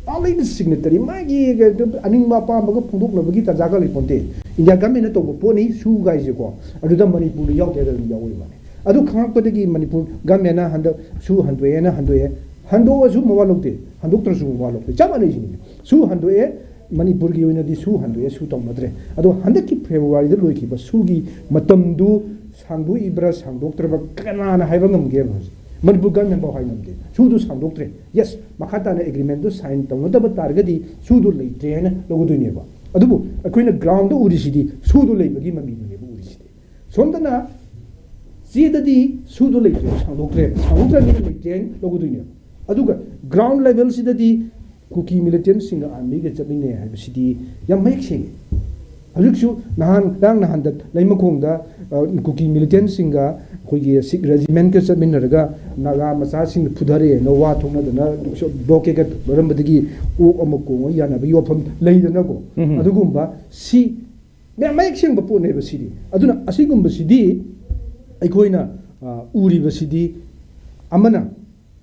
Only the signatory, ꯃꯥꯒꯤ ꯑꯅꯤꯡꯕ ꯑꯄꯥꯝꯕꯒ ꯐꯣꯡꯗꯣꯛꯅꯕꯒꯤ ꯇꯥꯟꯖꯥꯒ ꯂꯩꯄꯣꯟꯇꯦ꯫ India government ꯅ ꯇꯧꯕ ꯄꯣꯠꯅꯤ ꯁꯨ ꯒꯥꯏꯁꯦꯀꯣ꯫ ꯑꯗꯨꯗ ꯃꯅꯤꯄꯨꯔꯗ ꯌꯥꯎꯗꯦ ꯍꯥꯏꯔꯒ ꯑꯗꯨꯝ ꯌꯥꯎꯔꯤ ꯃꯥꯅꯤ꯫ ꯑꯗꯨ ꯈꯪꯉꯛꯄꯗꯒꯤ ꯃꯅꯤꯄꯨꯔ government ꯅ ꯍꯟꯗꯛ ꯁꯨ ꯍꯟꯗꯣꯛꯑꯦꯅ ꯍꯟꯗꯣꯛꯑꯦ꯫ ꯍꯟꯗꯣꯛꯑꯁꯨ ꯃꯋꯥ ꯂꯧꯗꯦ, ꯍꯟꯗꯣꯛꯇ꯭ꯔꯁꯨ ꯃꯋꯥ ꯂꯧꯗꯦ, ꯆꯞ ꯃꯥꯟꯅꯩ ꯁꯤꯅꯤ꯫ ꯁꯨ ꯍꯟꯗꯣꯛꯑꯦ, ꯃꯅꯤꯄꯨꯔꯒꯤ ꯑꯣꯏꯅꯗꯤ ꯁꯨ ꯍꯟꯗꯣꯛꯑꯦ, ꯁꯨ ꯇꯧꯅꯗ꯭ꯔꯦ꯫ ꯑꯗꯣ ꯍꯟꯗꯛꯀꯤ February ꯗ ꯂꯣꯏꯈꯤꯕ ꯁꯨꯒꯤ ꯃꯇꯝꯗꯨ ꯁꯥꯡꯗꯣꯛꯏꯕ꯭ꯔꯥ ꯁꯥꯡꯗꯣꯛꯇ꯭ꯔꯕ꯭ꯔꯥ ꯀꯅꯥꯅ ꯍꯥꯏꯕ ꯉꯝꯒꯦꯕ ꯍꯧꯖꯤꯛ? ꯃꯅꯤꯄꯨꯔ government ꯐꯥꯎ ꯍꯥꯏ ꯉꯝꯗꯦ꯫ ꯁꯨꯗꯨ ꯁꯥꯡꯗꯣꯛꯇ꯭ꯔꯦ꯫ Yes, ꯃꯈꯥ ꯇꯥꯅ agreement ꯗꯨ sign ꯇꯧꯅꯗꯕ ꯇꯥꯔꯒꯗꯤ ꯁꯨꯗꯨ ꯂꯩꯇ꯭ꯔꯦ ꯍꯥꯏꯅ ꯂꯧꯒꯗꯣꯏꯅꯦꯕ꯫ ꯑꯗꯨꯕꯨ ꯑꯩꯈꯣꯏꯅ ground ꯗ ꯎꯔꯤꯁꯤꯗꯤ ꯁꯨꯗꯨ ꯂꯩꯕꯒꯤ ꯃꯃꯤꯗꯨꯅꯦꯕ ꯎꯔꯤꯁꯤꯗꯤ꯫ ꯁꯣꯝꯗꯅ ꯆꯦꯗꯗꯤ ꯁꯨꯗꯨ ꯂꯩꯇ꯭ꯔꯦ, ꯁꯥꯡꯗꯣꯛꯇ꯭ꯔꯦ, ꯁꯥꯡꯗꯣꯛꯇ꯭ꯔꯕꯅꯤꯅ ꯂꯩꯇ꯭ꯔꯦ ꯍꯥꯏꯅ ꯂꯧꯒꯗꯣꯏꯅꯦꯕ꯫ ꯑꯗꯨꯒ ground level ꯁꯤꯗꯗꯤ ꯀꯨꯀꯤ militant ꯁꯤꯡꯒ army ꯒ ꯆꯠꯃꯤꯟꯅꯩ ꯍꯥꯏꯕꯁꯤꯗꯤ ꯌꯥꯝ ꯃꯌꯦꯛ ꯁꯦꯡꯉꯤ꯫ ꯍꯧꯖꯤꯛꯁꯨ ꯅꯍꯥꯟ, ꯉꯔꯥꯡ ꯅꯍꯥꯟꯗ ꯂꯩꯃꯈꯣꯡꯗ, ꯑ, ꯀꯨꯀꯤ militant ꯁꯤꯡꯒ ꯑꯩꯈꯣꯏꯒꯤ Sikh regiment ꯀ ꯆꯠꯃꯤꯟꯅꯔꯒ ꯅꯥꯒꯥ ꯃꯆꯥꯁꯤꯡ ꯐꯨꯊꯔꯛꯑꯦꯅ ꯋꯥ ꯊꯣꯛꯅꯗꯅ blockade ꯀ ꯇꯧꯔꯝꯕꯗꯒꯤ ꯑꯣꯛ ꯑꯃ ꯀꯣꯡꯉ ꯌꯥꯅꯕꯒꯤ ꯋꯥꯐꯝ ꯂꯩꯗꯅꯀꯣ꯫ ꯎꯝ꯫ ꯑꯗꯨꯒꯨꯝꯕ ꯁꯤ ꯃꯌꯥꯝ ꯃꯌꯦꯛ ꯁꯦꯡꯕ ꯄꯣꯠꯅꯦꯕ ꯁꯤꯗꯤ꯫ ꯑꯗꯨꯅ ꯑꯁꯤꯒꯨꯝꯕꯁꯤꯗꯤ ꯑꯩꯈꯣꯏꯅ, ꯑ, ꯎꯔꯤꯕꯁꯤꯗꯤ ꯑꯃꯅ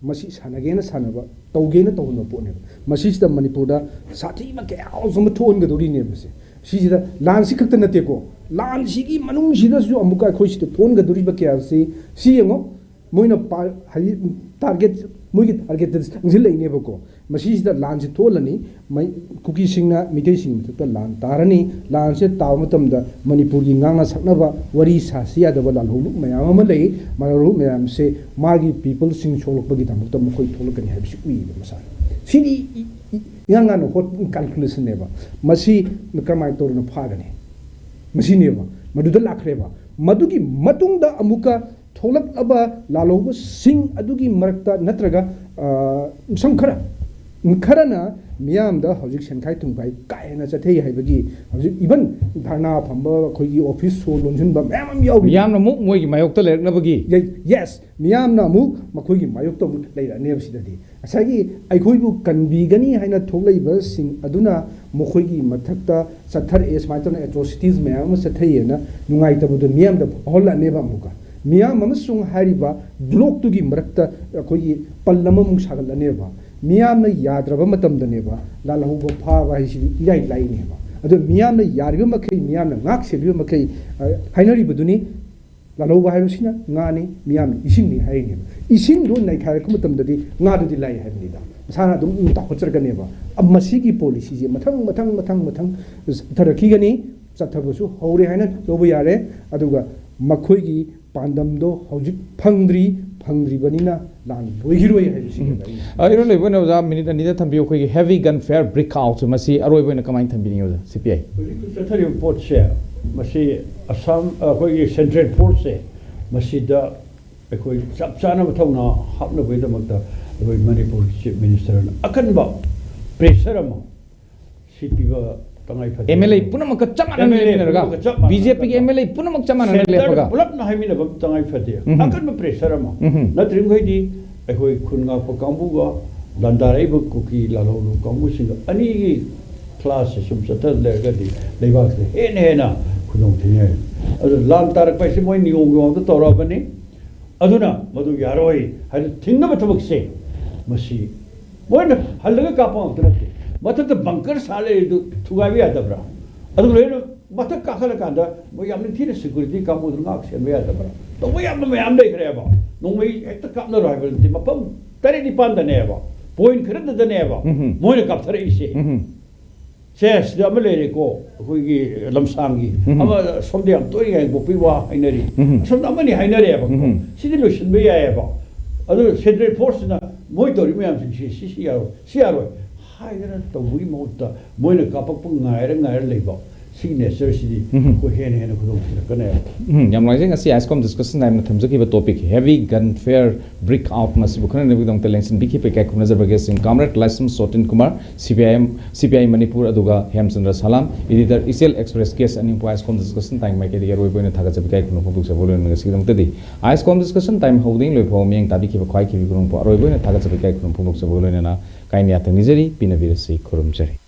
ꯃꯁꯤ ꯁꯥꯟꯅꯒꯦꯅ ꯁꯥꯟꯅꯕ, ꯇꯧꯒꯦꯅ ꯇꯧꯍꯟꯕ ꯄꯣꯠꯅꯦꯕ꯫ ꯃꯁꯤꯁꯤꯗ ꯃꯅꯤꯄꯨꯔꯗ ꯁꯥꯊꯤꯕ ꯀꯌꯥ ꯑꯃ ꯊꯣꯛꯍꯟꯒꯗꯧꯔꯤꯅꯦꯕ ꯁꯦ꯫ ꯁꯤꯁꯤꯗ ꯂꯥꯟꯁꯤ ꯈꯛꯇ ꯅꯠꯇꯦꯀꯣ, ꯂꯥꯟꯁꯤꯒꯤ ꯃꯅꯨꯡꯁꯤꯗꯁꯨ ꯑꯃꯨꯛꯀ ꯑꯩꯈꯣꯏ ꯁꯤꯗ ꯊꯣꯛꯍꯟꯒꯗꯧꯔꯤꯕ ꯀꯌꯥꯁꯤ, ꯁꯤ ꯌꯦꯡꯉꯣ, ꯃꯣꯏꯅ ꯄꯥ-, ꯍꯥꯏꯗꯤ target, ꯃꯣꯏꯒꯤ target ꯇ ꯆꯪꯁꯤꯜꯂꯛꯏꯅꯦꯕꯀꯣ꯫ ꯃꯁꯤꯁꯤꯗ ꯂꯥꯟꯁꯤ ꯊꯣꯛꯍꯜꯂꯅꯤ, ꯃꯩ-, ꯀꯨꯀꯤꯁꯤꯡꯅ ꯃꯤꯇꯩꯁꯤꯡꯒꯤ ꯃꯊꯛꯇ ꯂꯥꯟ ꯇꯥꯔꯅꯤ꯫ ꯂꯥꯟꯁꯦ ꯇꯥꯕ ꯃꯇꯝꯗ ꯃꯅꯤꯄꯨꯔꯒꯤ ꯉꯥꯡꯅ ꯁꯛꯅꯕ, ꯋꯥꯔꯤ ꯁꯥꯁꯤ ꯌꯥꯗꯕ ꯂꯥꯜꯍꯧꯂꯨꯞ ꯃꯌꯥꯝ ꯑꯃ ꯂꯩ꯫ ꯂꯥꯜꯍꯧꯂꯨꯞ ꯃꯌꯥꯝꯁꯦ ꯃꯥꯒꯤ people ꯁꯤꯡ ꯁꯣꯛꯂꯛꯄꯒꯤꯗꯃꯛꯇ ꯃꯈꯣꯏ ꯊꯣꯛꯂꯛꯀꯅꯤ ꯍꯥꯏꯕꯁꯤ ꯎꯏꯌꯦꯕ ꯃꯁꯥꯅ꯫ ꯁꯤꯗꯤ ꯏ-, ꯏ-, ꯏꯉꯥꯡ ꯉꯥꯡꯅ ꯍꯣꯠ-, calculation ꯅꯦꯕ꯫ ꯃꯁꯤ ꯀꯔꯝꯍꯥꯏꯅ ꯇꯧꯗꯅ ꯐꯥꯒꯅꯤ? ꯃꯁꯤꯅꯦꯕ꯫ ꯃꯗꯨꯗ ꯂꯥꯛꯈ꯭ꯔꯦꯕ꯫ ꯃꯗꯨꯒꯤ ꯃꯇꯨꯡꯗ ꯑꯃꯨꯛꯀ ꯊꯣꯛꯂꯛꯂꯕ ꯂꯥꯜꯍꯧꯕꯁꯤꯡ ꯑꯗꯨꯒꯤ ꯃꯔꯛꯇ ꯅꯠꯇ꯭ꯔꯒ, ꯑ, ꯃꯤꯁꯝ ꯈꯔ, ꯈꯔꯅ ꯃꯤꯌꯥꯝꯗ ꯍꯧꯖꯤꯛ ꯁꯦꯟꯈꯥꯏ ꯊꯨꯝꯈꯥꯏ ꯀꯥ ꯍꯦꯟꯅ ꯆꯠꯊꯩ ꯍꯥꯏꯕꯒꯤ ꯍꯧꯖꯤꯛ even ꯙꯔꯅꯥ ꯐꯝꯕ, ꯑꯩꯈꯣꯏꯒꯤ office ꯁꯣ ꯂꯣꯟꯁꯤꯟꯕ ꯃꯌꯥꯝ ꯑꯃ ꯌꯥꯎꯔꯤ꯫ ꯌꯥꯝꯅ ꯑꯃꯨꯛ ꯃꯣꯏꯒꯤ ꯃꯥꯌꯣꯛꯇ ꯂꯩꯔꯛꯅꯕꯒꯤ꯫ Ye-, yes, ꯃꯤꯌꯥꯝꯅ ꯑꯃꯨꯛ ꯃꯈꯣꯏꯒꯤ ꯃꯥꯌꯣꯛꯇ ꯑꯃꯨꯛ ꯂꯩꯔꯛꯑꯅꯦꯕ ꯁꯤꯗꯗꯤ꯫ ꯉꯁꯥꯏꯒꯤ ꯑꯩꯈꯣꯏꯕꯨ ꯀꯟꯕꯤꯒꯅꯤ ꯍꯥꯏꯅ ꯊꯣꯛꯂꯛꯏꯕꯁꯤꯡ ꯑꯗꯨꯅ ꯃꯈꯣꯏꯒꯤ ꯃꯊꯛꯇ ꯆꯠꯊꯔꯛꯑꯦ, ꯁꯨꯃꯥꯏꯅ ꯇꯧꯅ atrocities ꯃꯌꯥꯝ ꯑꯃ ꯆꯠꯊꯩꯌꯦꯅ ꯅꯨꯡꯉꯥꯏꯇꯕꯗꯣ ꯃꯤꯌꯥꯝꯗ ꯐꯥꯎꯍꯜꯂꯛꯑꯅꯦꯕ꯫ ꯑꯃꯨꯛꯀ ꯃꯤꯌꯥꯝ ꯑꯃꯁꯨꯡ ꯍꯥꯏꯔꯤꯕ blockꯇꯨꯒꯤ ꯃꯔꯛꯇ ꯑꯩꯈꯣꯏꯒꯤ ꯄꯜ ꯑꯃꯃꯨꯛ ꯁꯥꯒꯠꯂꯅꯦꯕ꯫ ꯃꯤꯌꯥꯝꯅ ꯌꯥꯗ꯭ꯔꯕ ꯃꯇꯝꯗꯅꯦꯕ ꯂꯥꯜꯍꯧꯕ ꯐꯥꯕ ꯍꯥꯏꯁꯤꯗꯤ ꯏꯔꯥꯏ ꯂꯥꯏꯅꯦꯕ꯫ ꯑꯗꯣ ꯃꯤꯌꯥꯝꯅ ꯌꯥꯔꯤꯕ ꯃꯈꯩ, ꯃꯤꯌꯥꯝꯅ ꯉꯥꯛ ꯁꯦꯜꯂꯤꯕ ꯃꯈꯩ, ꯑ, ꯍꯥꯏꯅꯔꯤꯕꯗꯨꯅꯤ, ꯂꯥꯜꯍꯧꯕ ꯍꯥꯏꯕꯁꯤꯅ ꯉꯥꯅꯤ, ꯃꯤꯌꯥꯝꯅ ꯏꯁꯤꯡꯅꯤ ꯍꯥꯏꯔꯤꯅꯦꯕ꯫ ꯏꯁꯤꯡꯗꯣ ꯅꯩꯈꯥꯏꯔꯛꯄ ꯃꯇꯝꯗꯗꯤ ꯉꯥꯗꯨꯗꯤ ꯂꯥꯏ ꯍꯥꯏꯕꯅꯤꯗ, ꯃꯁꯥꯅ ꯑꯗꯨꯝ ꯇꯥꯎꯈꯠꯆꯔꯛꯀꯅꯦꯕ꯫ ꯑ, ꯃꯁꯤꯒꯤ policyꯁꯦ ꯃꯊꯪ, ꯃꯊꯪ, ꯃꯊꯪ, ꯃꯊꯪ ꯆꯠꯊꯔꯛꯈꯤꯒꯅꯤ, ꯆꯠꯊꯕꯁꯨ ꯍꯧꯔꯦ ꯍꯥꯏꯅ ꯂꯧꯕ ꯌꯥꯔꯦ꯫ ꯑꯗꯨꯒ ꯃꯈꯣꯏꯒꯤ ꯄꯥꯟꯗꯝꯗꯣ ꯍꯧꯖꯤꯛ ꯐꯪꯗ꯭ꯔꯤ, ꯐꯪꯗ꯭ꯔꯤꯕꯅꯤꯅ ꯂꯥꯟ ꯂꯣꯏꯈꯤꯔꯣꯏ ꯍꯥꯏꯕꯁꯤꯅꯦꯕ ꯑꯩꯅ ꯑ, ꯏꯔꯣꯟ ꯂꯩꯕ ꯑꯣꯏꯅ ꯑꯣꯖꯥ, ꯃꯤꯅꯤꯠ ꯑꯅꯤꯗ ꯊꯝꯕꯤꯌꯨ꯫ ꯑꯩꯈꯣꯏꯒꯤ heavy gunfire breakout ꯃꯁꯤ ꯑꯔꯣꯏꯕ ꯑꯣꯏꯅ ꯀꯃꯥꯏꯅ ꯊꯝꯕꯤꯅꯤꯡꯉꯤ ꯑꯣꯖꯥ, ꯁꯤ ꯄꯤ ꯑꯥꯏ? ꯍꯧꯖꯤꯛ ꯆꯠꯊꯔꯤꯕ ꯄꯣꯠꯁꯦ, ꯃꯁꯤ ꯑꯁꯥꯝ, ꯑꯩꯈꯣꯏꯒꯤ central forceꯁꯦ, ꯃꯁꯤꯗ ꯑꯩꯈꯣꯏ ꯆꯞ ꯆꯥꯅ ꯃꯊꯧꯅꯥ ꯍꯥꯞꯅꯕꯒꯤꯗꯃꯛꯇ ꯑꯩꯈꯣꯏ ꯃꯅꯤꯄꯨꯔꯒꯤ Chief Ministerꯅ ꯑꯀꯟꯕ pressure ꯑꯃ ꯁꯤ ꯄꯤꯕ ꯇꯉꯥꯏ ꯐꯗꯦ꯫ ꯑꯦꯝ ꯑꯦꯜ ꯑꯦ ꯄꯨꯝꯅꯃꯛꯀ ꯆꯞ ꯃꯥꯟꯅꯅ ꯑꯦꯝ ꯑꯦꯜ ꯑꯦ ꯂꯦꯞꯃꯤꯟꯅꯔꯒ, ꯄꯨꯝꯅꯃꯛꯀ ꯆꯞ ꯃꯥꯟꯅꯅ ꯕꯤ ꯖꯦ ꯄꯤꯒꯤ ꯂꯦꯞꯄꯒ꯫ ꯑꯦꯝ ꯑꯦꯜ ꯑꯦ ꯄꯨꯝꯅꯃꯛ ꯆꯞ ꯃꯥꯟꯅꯅ centreꯗ ꯂꯦꯞꯄꯒ꯫ ꯄꯨꯂꯞꯅ ꯍꯥꯏꯃꯤꯟꯅꯕ ꯑꯃ ꯇꯉꯥꯏ ꯐꯗꯦ꯫ ꯎꯝ꯫ ꯑꯀꯟꯕ pressure ꯑꯃ꯫ ꯎꯝ꯫ ꯅꯠꯇ꯭ꯔꯤꯕ ꯃꯈꯩꯗꯤ ꯑꯩꯈꯣꯏ ꯈꯨꯟ ꯉꯥꯛꯄ ꯀꯥꯡꯕꯨꯒ ꯂꯥꯟꯗꯥꯔꯛꯏꯕ ꯀꯨꯀꯤ ꯂꯥꯜꯍꯧꯂꯨ ꯀꯥꯡꯕꯨꯁꯤꯡꯒ ꯑꯅꯤꯒꯤ clashꯁꯦ ꯁꯨꯝ ꯆꯠꯊ ꯂꯩꯔꯒꯗꯤ ꯂꯩꯕꯥꯛꯁꯤꯗ ꯍꯦꯟꯅ ꯍꯦꯟꯅ ꯈꯨꯗꯣꯡ ꯊꯤꯅꯤꯡꯉꯥꯏ꯫ ꯑꯗꯨ ꯂꯥꯟ ꯇꯥꯔꯛꯄ ꯍꯥꯏꯁꯤ ꯃꯣꯏ ꯅꯤꯌꯣꯝꯒꯤ ꯃꯑꯣꯡꯗ ꯇꯧꯔꯛꯑꯕꯅꯤ꯫ ꯑꯗꯨꯅ ꯃꯗꯨ ꯌꯥꯔꯣꯏ ꯍꯥꯏꯅ ꯊꯤꯡꯅꯕ ꯊꯕꯛꯁꯦ, ꯃꯁꯤ ꯃꯣꯏꯅ ꯍꯜꯂꯒ ꯀꯥꯞꯄ ꯉꯝꯇ ꯅꯠꯇꯦ꯫ ꯃꯊꯛꯇ bunker ꯁꯥ ꯂꯩꯔꯤꯗꯨ ꯊꯨꯒꯥꯏꯕ ꯌꯥꯗꯕ꯭ꯔꯥ? ꯑꯗꯨ ꯂꯣꯏꯅ ꯃꯊꯛ ꯀꯥꯈꯠꯂꯀꯥꯟꯗ ꯃꯣꯏ ꯌꯥꯝ ꯅꯤꯡꯊꯤꯅ security ꯀꯥꯡꯕꯨꯗꯨꯅ ꯉꯥꯛ ꯁꯦꯟꯕ ꯌꯥꯗꯕ꯭ꯔꯥ? ꯇꯧꯕ ꯌꯥꯕ ꯃꯌꯥꯝ ꯂꯩꯈ꯭ꯔꯦꯕ꯫ ꯅꯣꯡꯃꯩ ꯍꯦꯛꯇ ꯀꯥꯞꯅꯔꯣ ꯍꯥꯏꯕ ꯅꯠꯇꯦ꯫ ꯃꯐꯝ ꯇꯔꯦꯠ ꯅꯤꯄꯥꯟꯗꯅꯦꯕ, point ꯈꯔꯗꯗꯅꯦꯕ ꯎꯝꯍꯨꯝ꯫ ꯃꯣꯏꯅ ꯀꯥꯞꯊꯔꯛꯏꯁꯦ꯫ ꯎꯝꯍꯨꯝ꯫ ꯁꯦ, ꯁꯤꯗ ꯑꯃ ꯂꯩꯔꯦꯀꯣ, ꯑꯩꯈꯣꯏꯒꯤ ꯂꯝꯁꯥꯡꯒꯤ꯫ ꯎꯝꯍꯨꯝ꯫ ꯑꯃ ꯁꯣꯝꯗ ꯌꯥꯝ ꯇꯣꯏꯅ ꯌꯥꯏꯉꯪꯄꯣꯛꯄꯤ ꯋꯥ ꯍꯥꯏꯅꯔꯤ꯫ ꯎꯝꯍꯨꯝ꯫ ꯑꯁꯣꯝꯗ ꯑꯃꯅꯤ ꯍꯥꯏꯅꯔꯦꯕꯀꯣ꯫ ꯎꯝꯍꯨꯝ꯫ ꯁꯤꯗꯤ ꯂꯣꯏꯁꯤꯟꯕ ꯌꯥꯏꯑꯕ꯫ ꯑꯗꯨ central forceꯁꯤꯅ ꯃꯣꯏ ꯇꯧꯔꯤ ꯃꯌꯥꯝꯁꯤꯡꯁꯤ ꯁꯤ, ꯁꯤ ꯌꯥꯔꯣꯏ, ꯁꯤ ꯌꯥꯔꯣꯏ ꯍꯥꯏꯗꯅ ꯇꯧꯕꯒꯤ ꯃꯍꯨꯠꯇ ꯃꯣꯏꯅ ꯀꯥꯞꯄꯛꯄ ꯉꯥꯏꯔ ꯉꯥꯏꯔ ꯂꯩꯕ꯫ ꯁꯤꯒꯤ ꯅꯦꯆꯔꯁꯤꯗꯤ ꯎꯝ꯫ ꯑꯩꯈꯣꯏ ꯍꯦꯟꯅ ꯍꯦꯟꯅ ꯈꯨꯗꯣꯡ ꯊꯤꯔꯛꯀꯅꯦꯕ꯫ ꯎꯝ, ꯌꯥꯝ ꯅꯨꯡꯉꯥꯏꯖꯩ꯫ ꯉꯁꯤ ꯑꯥꯏꯁꯀꯣꯝ ꯗꯤꯁꯀꯁꯟ ꯇꯥꯏꯝꯅ ꯊꯝꯖꯈꯤꯕ topic heavy gunfire break out ꯃꯁꯤꯕꯨ ꯈꯟꯅꯅꯕꯒꯤꯗꯃꯛꯇ ꯂꯦꯡꯁꯤꯟꯕꯤꯈꯤꯕ ꯏꯀꯥꯏ ꯈꯨꯝꯅꯖꯕ ꯒꯦꯁꯁꯤꯡ ꯀꯥꯝꯔꯦꯗ ꯂꯥꯏꯁ꯭ꯔꯝ ꯁꯣꯇꯤꯟ ꯀꯨꯃꯥꯔ, ꯁꯤ ꯄꯤ ꯑꯥꯏ ꯑꯦꯝ, ꯁꯤ ꯄꯤ ꯑꯥꯏ ꯃꯅꯤꯄꯨꯔ, ꯑꯗꯨꯒ ꯍꯦꯝꯆꯟꯗ꯭ꯔ ꯁꯂꯥꯝ, ꯏꯗꯤꯇꯔ ꯏꯆꯦꯜ ꯑꯦꯛꯁꯄ꯭ꯔꯦꯁ ꯒꯦꯁ ꯑꯅꯤꯃꯛꯄꯨ ꯑꯥꯏꯁꯀꯣꯝ ꯗꯤꯁꯀꯁꯟ ꯇꯥꯏꯝꯒꯤ ꯃꯥꯏꯀꯩꯗꯒꯤ ꯑꯔꯣꯏꯕ ꯑꯣꯏꯅ ꯊꯥꯒꯠꯆꯕ ꯏꯀꯥꯏ ꯈꯨꯝꯅꯕ ꯐꯣꯡꯗꯣꯛꯆꯕ ꯂꯣꯏꯅꯅ ꯉꯁꯤꯒꯤꯗꯃꯛꯇꯗꯤ ꯑꯥꯏꯁꯀꯣꯝ ꯗꯤꯁꯀꯁꯟ ꯇꯥꯏꯝ ꯍꯧꯕꯗꯒꯤ ꯂꯣꯏꯐꯥꯎ ꯃꯤꯠꯌꯦꯡ ꯇꯥꯕꯤꯈꯤꯕ ꯈ꯭ꯋꯥꯏ ꯈꯤꯕꯤ ꯈꯨꯗꯤꯡꯃꯛꯄꯨ ꯑꯔꯣꯏꯕ ꯑꯣꯏꯅ ꯊꯥꯒꯠꯆꯕ ꯏꯀꯥꯏ ꯈꯨꯝꯅꯕ ꯐꯣꯡꯗꯣꯛꯆꯕ ꯂꯣꯏꯅꯅ ꯀꯥꯏꯅ ꯌꯥꯊꯪ ꯅꯤꯖꯔꯤ꯫ ꯄꯤꯅꯕꯤꯔꯁꯤ, ꯈꯨꯔꯨꯝꯖꯔꯤ꯫